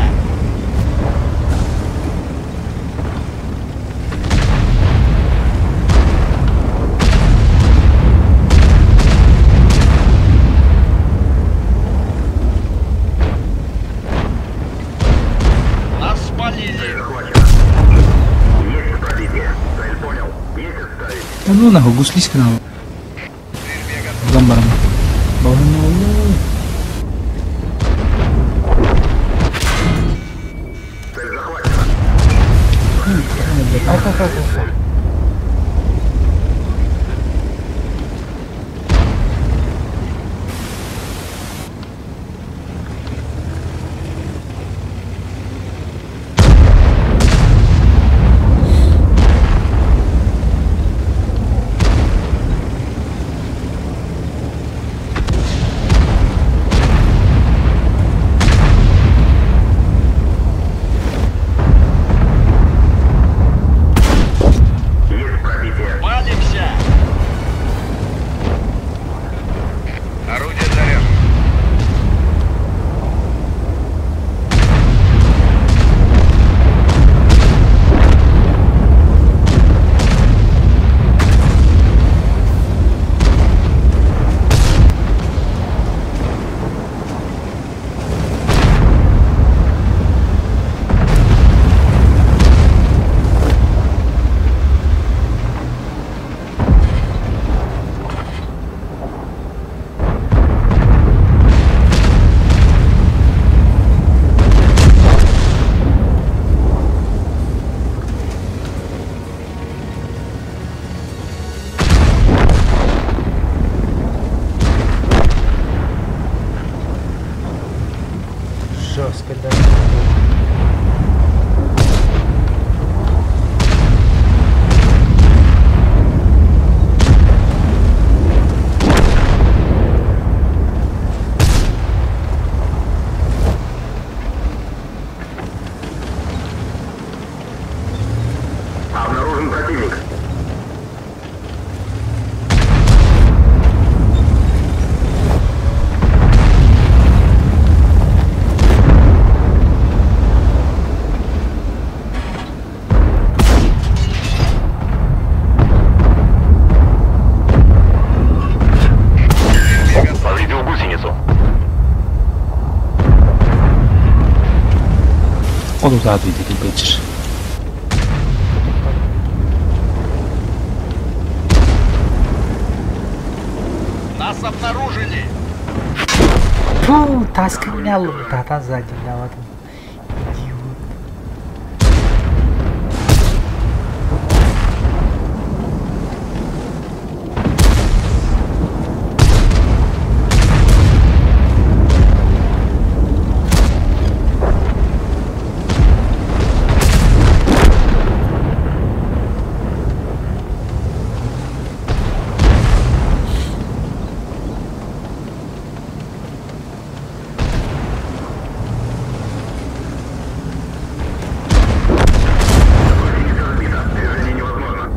Нас спалили! Захвачено. Есть пробитие. Цель понял. Есть отставить. Да ну нахуй, гуслиська нахуй. Замбаром. Цель захвачена. Жестко, да. Обнаружен противник. Повредил гусеницу. Ол утааты диэки бэчир. Нас обнаружили! Фу, таска меня тата сзади виноват. Идиот. Гусеница сбита. Движение невозможно.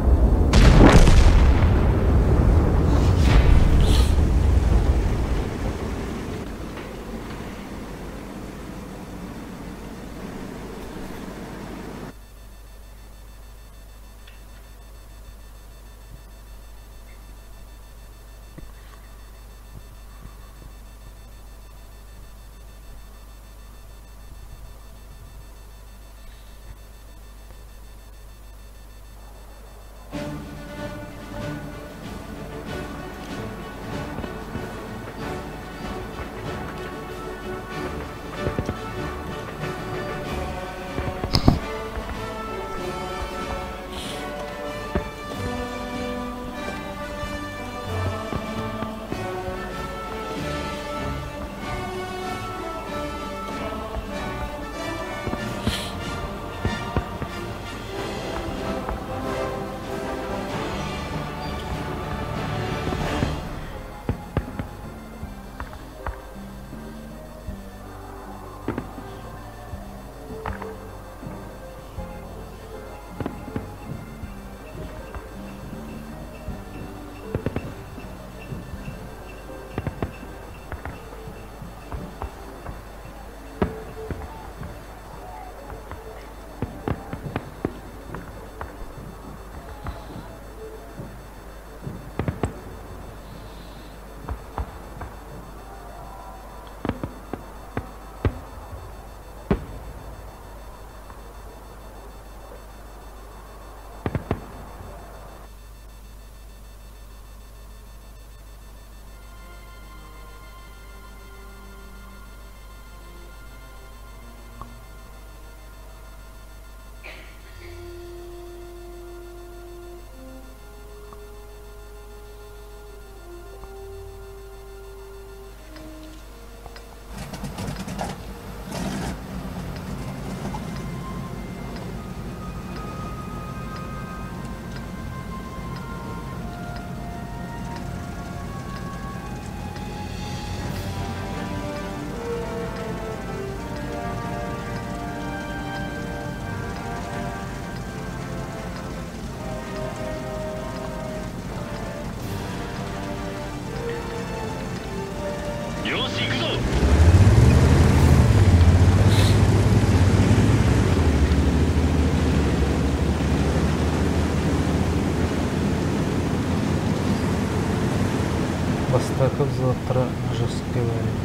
Бастакы взводтара жесткой варит.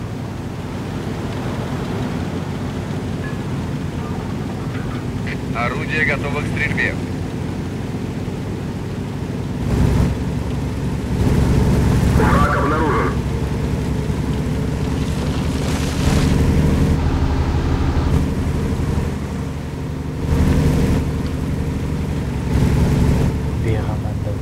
Орудие готово к стрельбе. Враг обнаружен. Бега надо.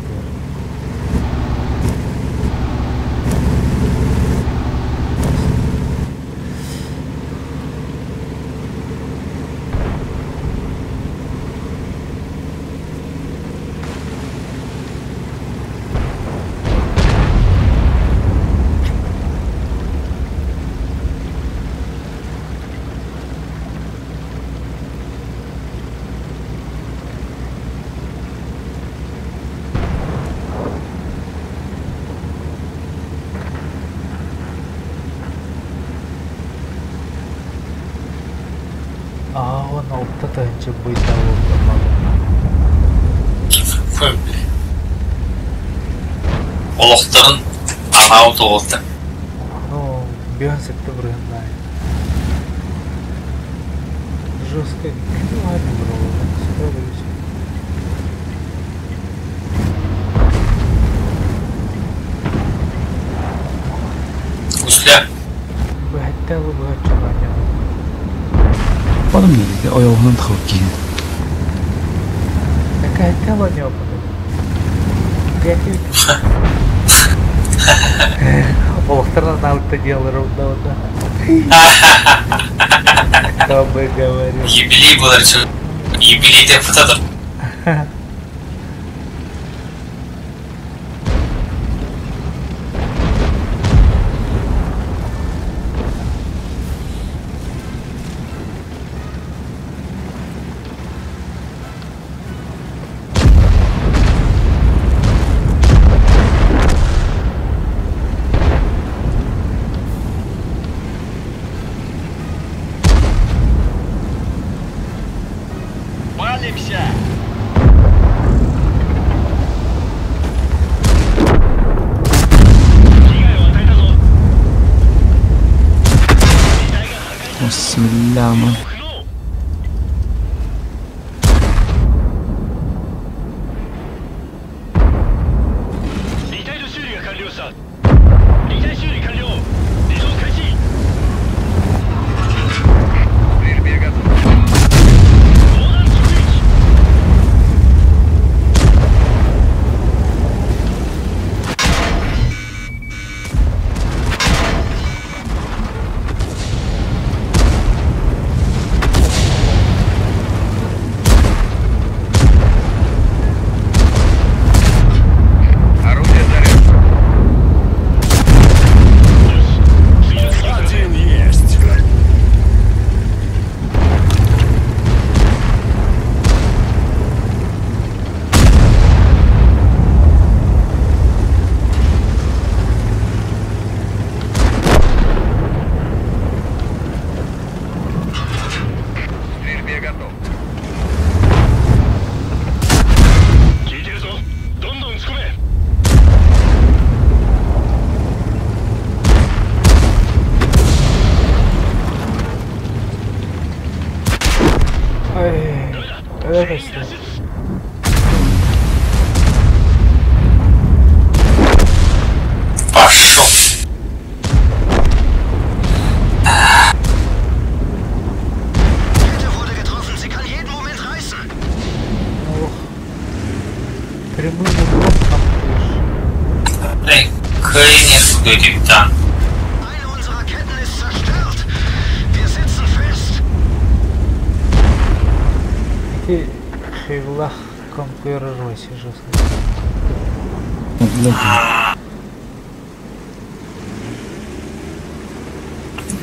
86 тыһыынча буйдаабыт Фу, блин. Олохторун анаабыт уолаттар. Ну, 57 бырыһыннаай. Жестко. Ким ладно было, справились. Гусля. Быһатта быһаччылаанньа. Потом не ойоҕунан тахып киһи. Такая ланяпа. Олохторун анаабытта диаллара да. Кто бы говорил. Юбилей был решил. Юбилей депутатов. Палимся! Бисмилля. К стрельбе готов. Орудие заряжено. Один есть. К стрельбе готов. Ай, это что? Пошел. Kette wurde getroffen. Sie kann jeden Moment reißen. Ох. Прямым углом там Эй, хрен капитан. Eine unserer Ketten ist zerstört. Wir sitzen fest. Эти хевлах конкурировать жестко.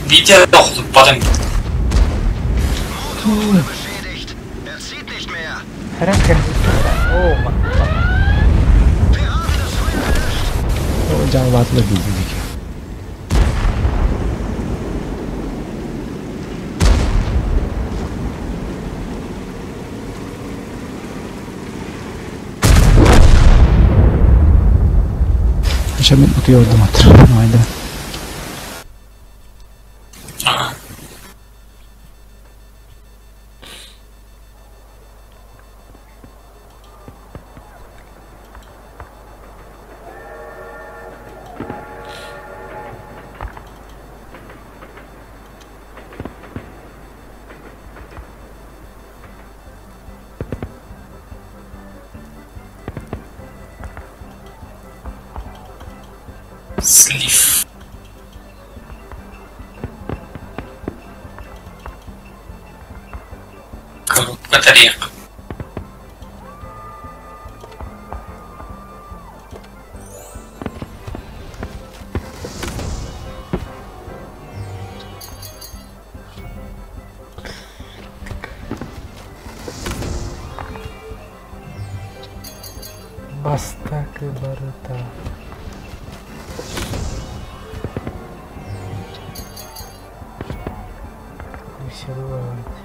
Витя потом Motor wurde beschädigt. Er zieht nicht mehr. Характер. О, ма. Wir haben das Feuer gelöscht. Жаалаатыла билдик. Шамин утуйордум атыр. Майда. Ага. Слив. Батареек. Бастак и барыта. Беседовать.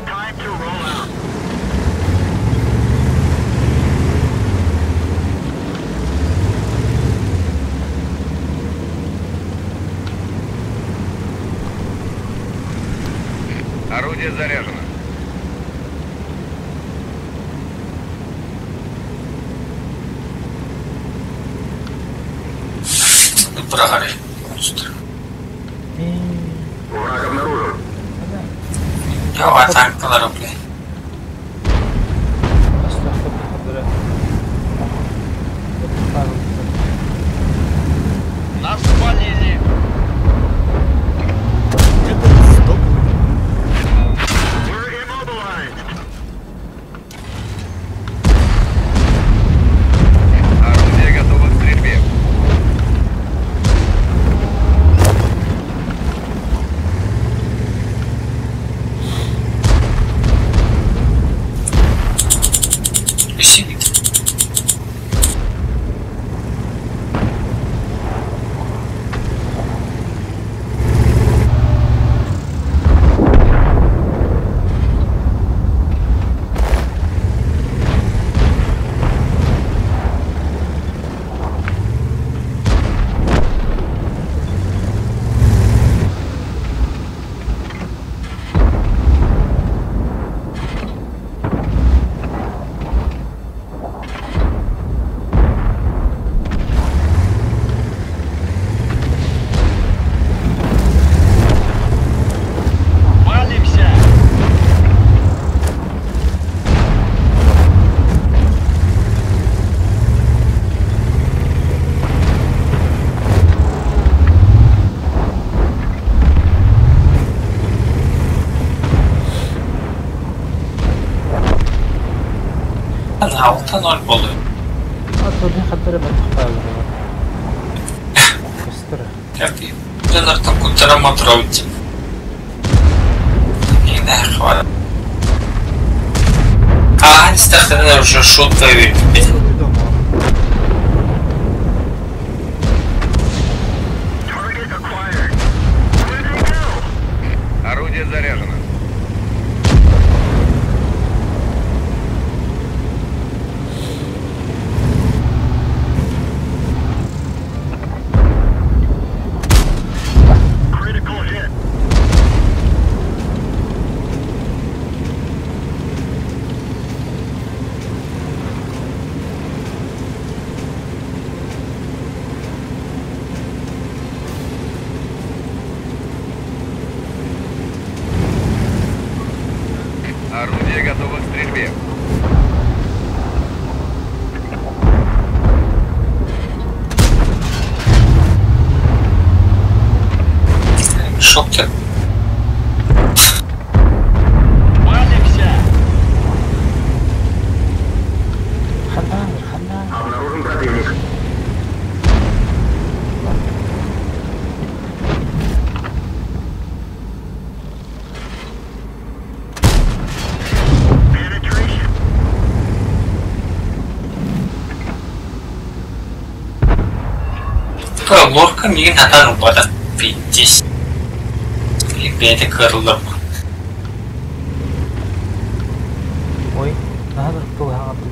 Time to roll out. Орудие заряжено. Быраҕар Враг обнаружен. Я танкалары бля. Нас спалили! Это сток. We're immobilized. Орудие готово к стрельбе. Сидит. Палимся! 6-0 буолуо. Атын хаттары баттахтаабыт. Дьоннортон куттанан турабыт дии. Ааһан истэхтэринэ уже шутка үөрбүппүт. Орудие заряжено. Орудие готово к стрельбе. Шокер. Валимся! Ханна, ханна. Обнаружен противник. Лорка миигин сатаан ылбата пиздец. Бэйэтэ кыарыллар. Ой, наһаа тылыһаҕын.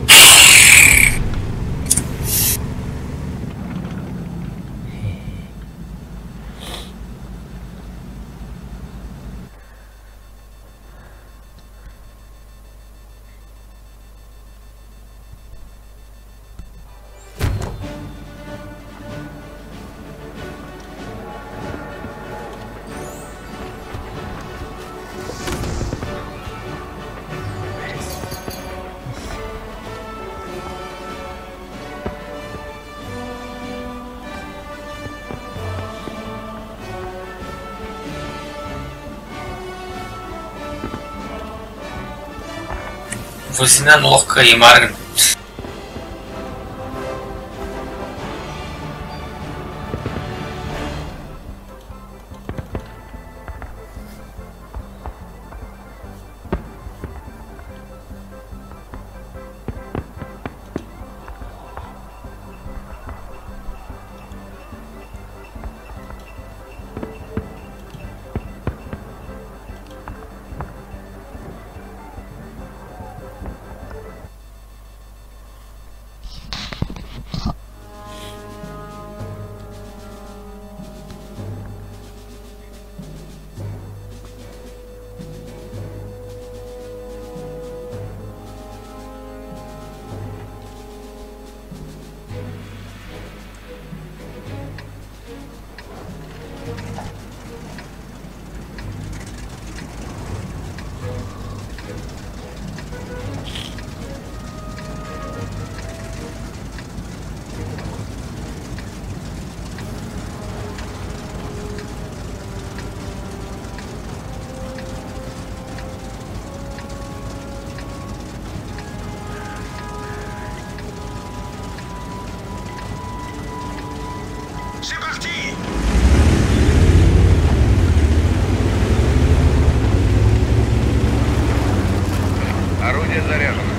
Высынан олох кыайымааргын. C'est parti! Орудие заряжено.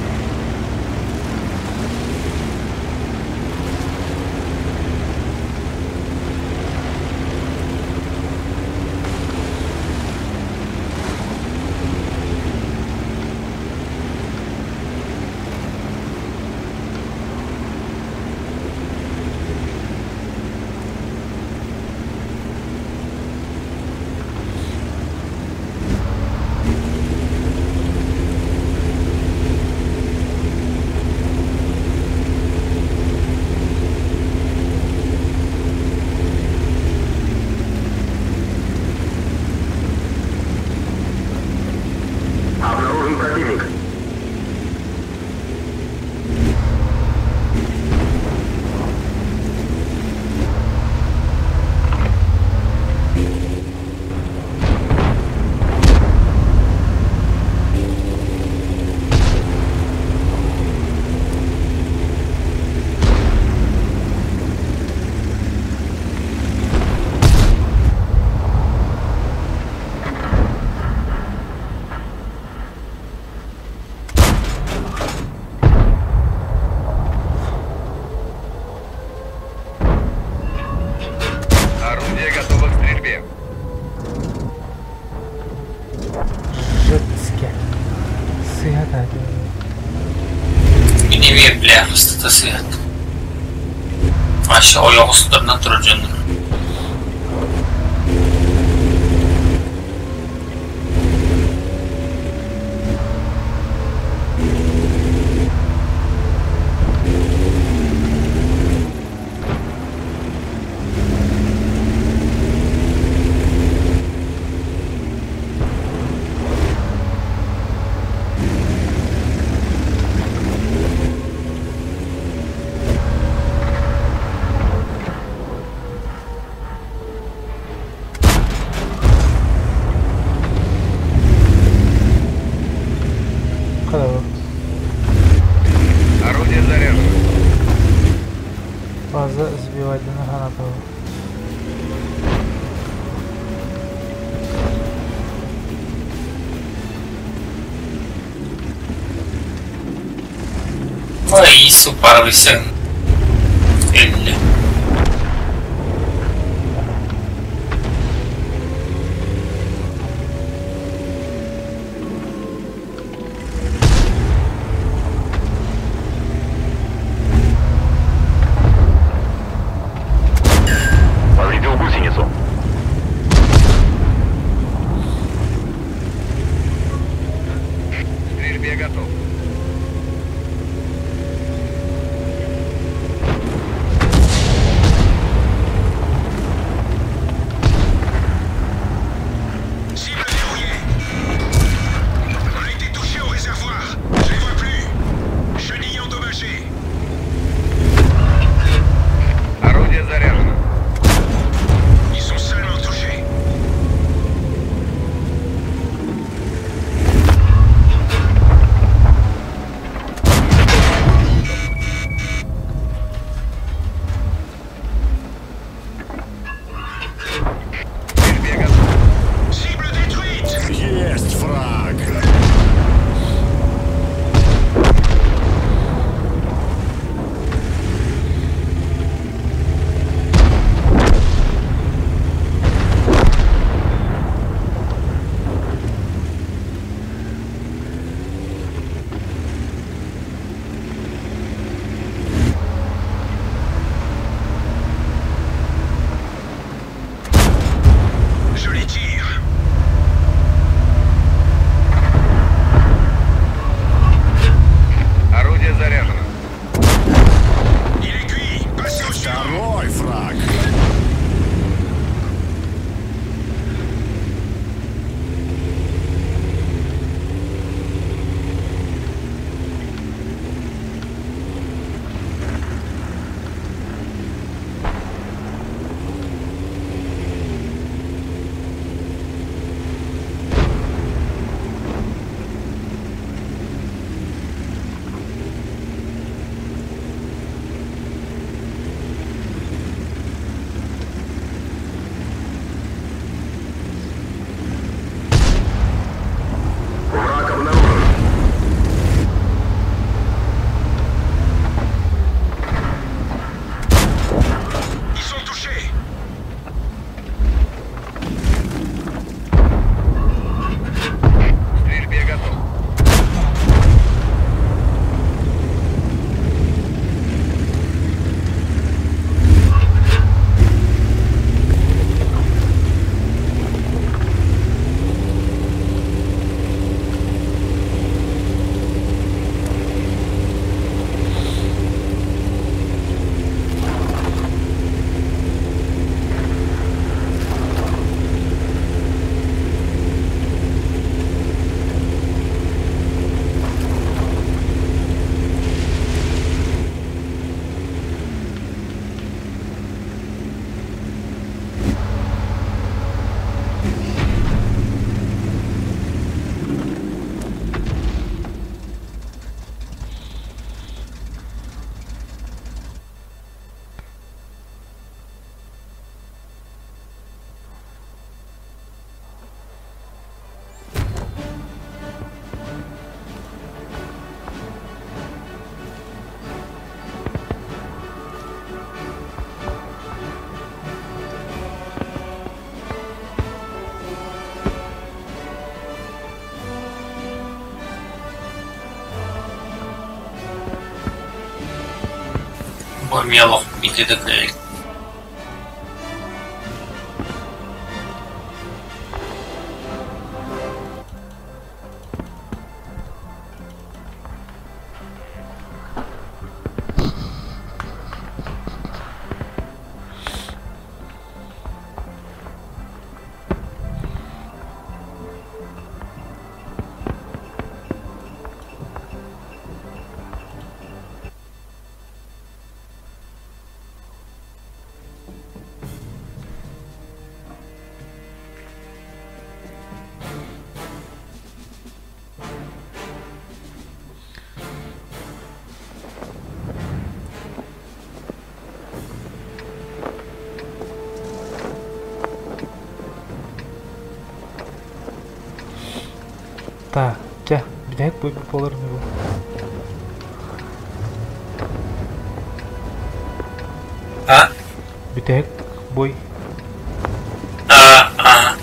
стрельбе. Жёстко. Сыһа да. Мин эмиэ бля ыстата сыһат. Вообще ойоҕостарынан турар дьоннор. Kadar Орудие заряжено. Fazla сбивать на Ой, супарвися. Элли. Повредил гусеницу. К стрельбе готов. Умелых биир да. Так, чэ, бүтэһик буйбут буолар ини бу. А? Бүтэһик буй. А, а.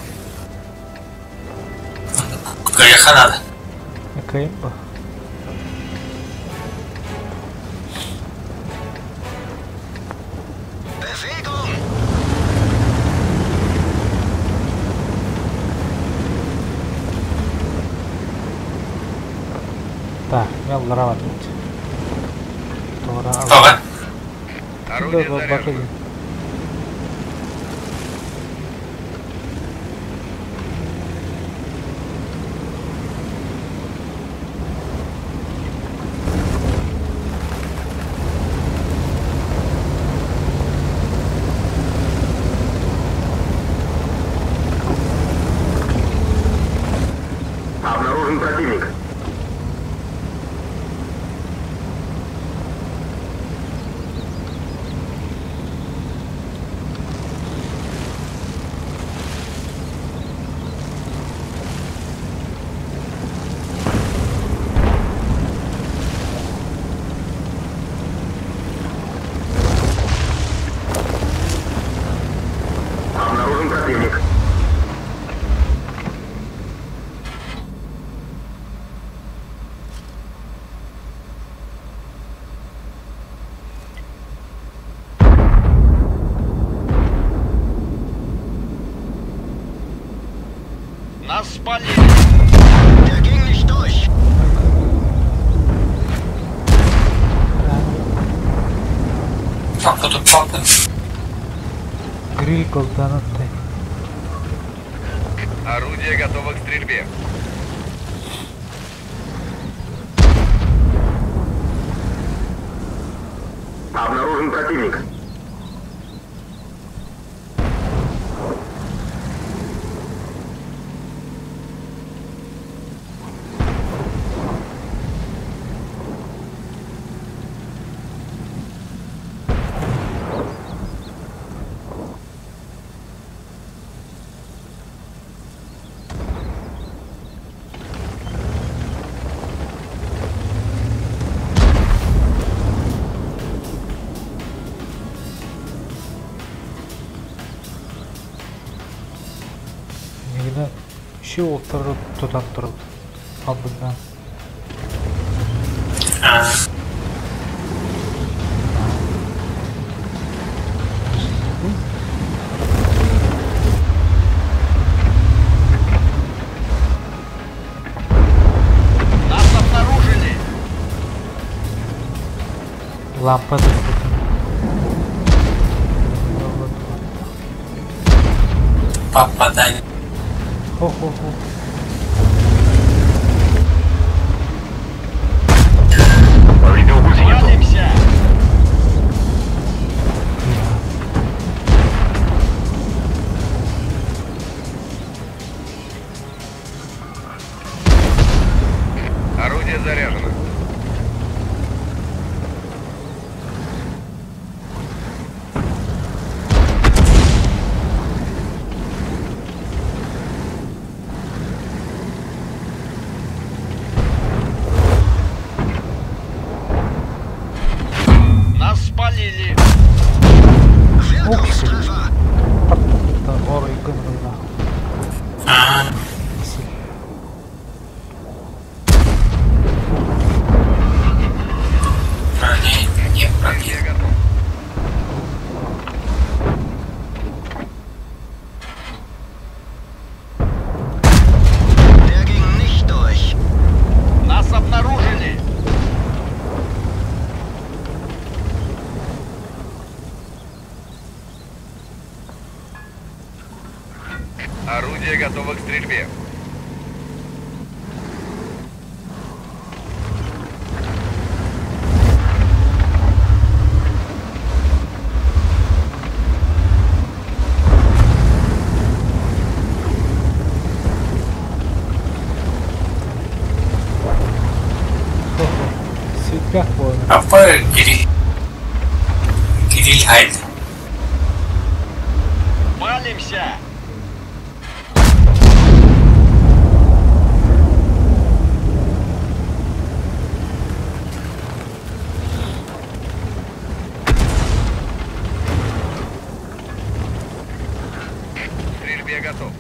Кыайыахха надо. Кыайым ба? Bewegung! Так, мен аллара бардым. Туора Тоҕо? Орудие заряжено. Обнаружен противник. Обнаружен противник. Нас спалили! Der ging nicht durch. Папа папа. Гриль колданаттай. Орудие готово к стрельбе. Обнаружен противник. Негіне еще олтары тутан тұрды. Алдынан. А, Нас обнаружили! Лампа да попадание. Хо-хо-хо. Повредил гусеницу. Валимся! Орудие заряжено. Нас спалили! Wirkungstreffer. Орой гынрына. А, броня не пробил. Стрельбе готов. Орудие готово к стрельбе. Апа Кирилл Хайд. Палимся! К стрельбе готов.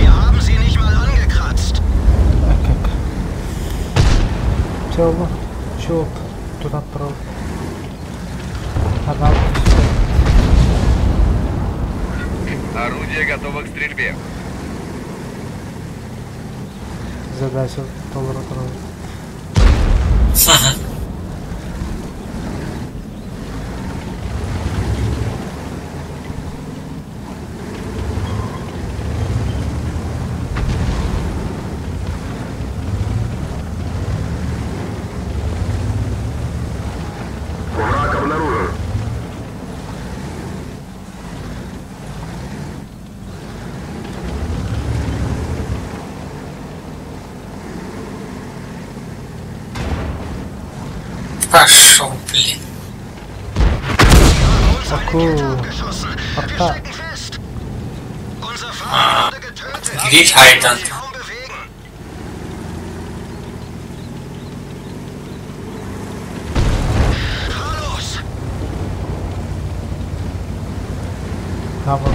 Wir haben sie nicht mal angekratzt. Чаллы, чуот, тутан турабыт. Анал Орудие готово к стрельбе. Задача толоро турабыт. Враг обнаружен. Пошел, блин. Uns eine Аку. Kette abgeschossen. Wir Арта. stecken fest. Unser Fahrer wurde getötet. Кирилл Хайдан. Sich kaum bewegen. Fahr los! Хамар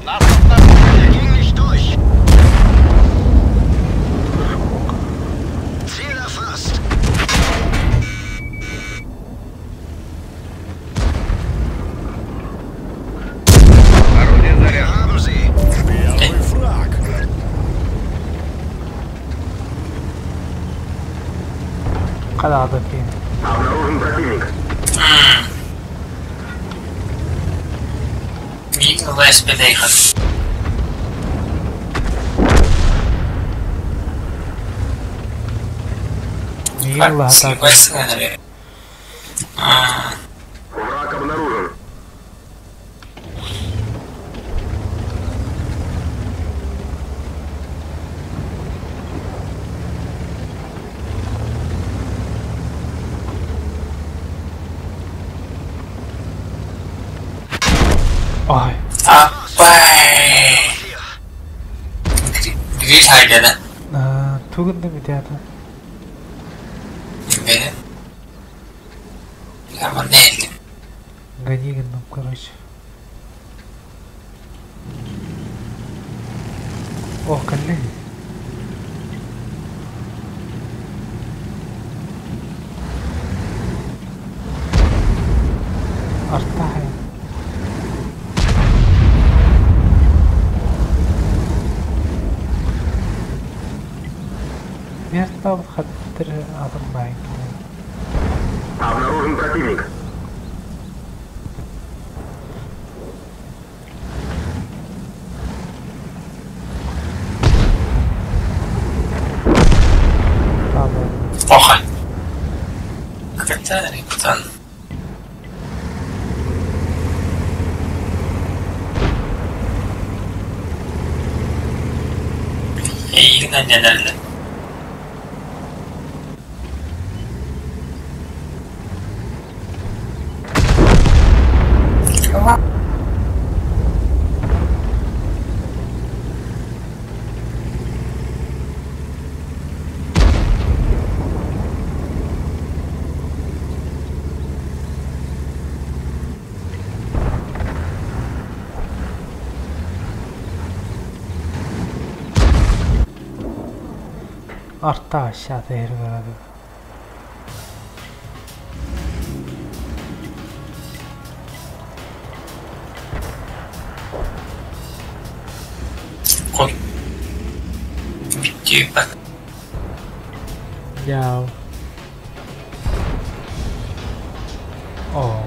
Нас обнаружили! Er ging nicht durch. Ziel erfasst. Орудие Wir заряжено. haben sie. Қалада екен. Обнаружен противник. Миг ЛСПД. Миигин лаһатаата. Враг обнаружен. Ой, Апай. Кирилл Хайдана. тугунда митята. Бene. Аманель. Гони гынным, короче. О, коллеги. Түһэр хаттыр атын баайын Обнаружен противник. Плохо. Хотя, пацан. Эйигин анньан Арта aşağıda yer var. Ой. Типа. Яу. О.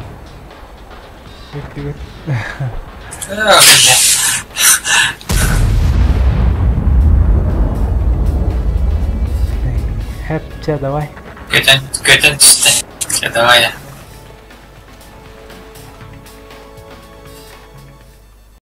Бүттүгүт. Хэп, чэ, давай. Көтөн, көтөн түсті. Чэ, давай.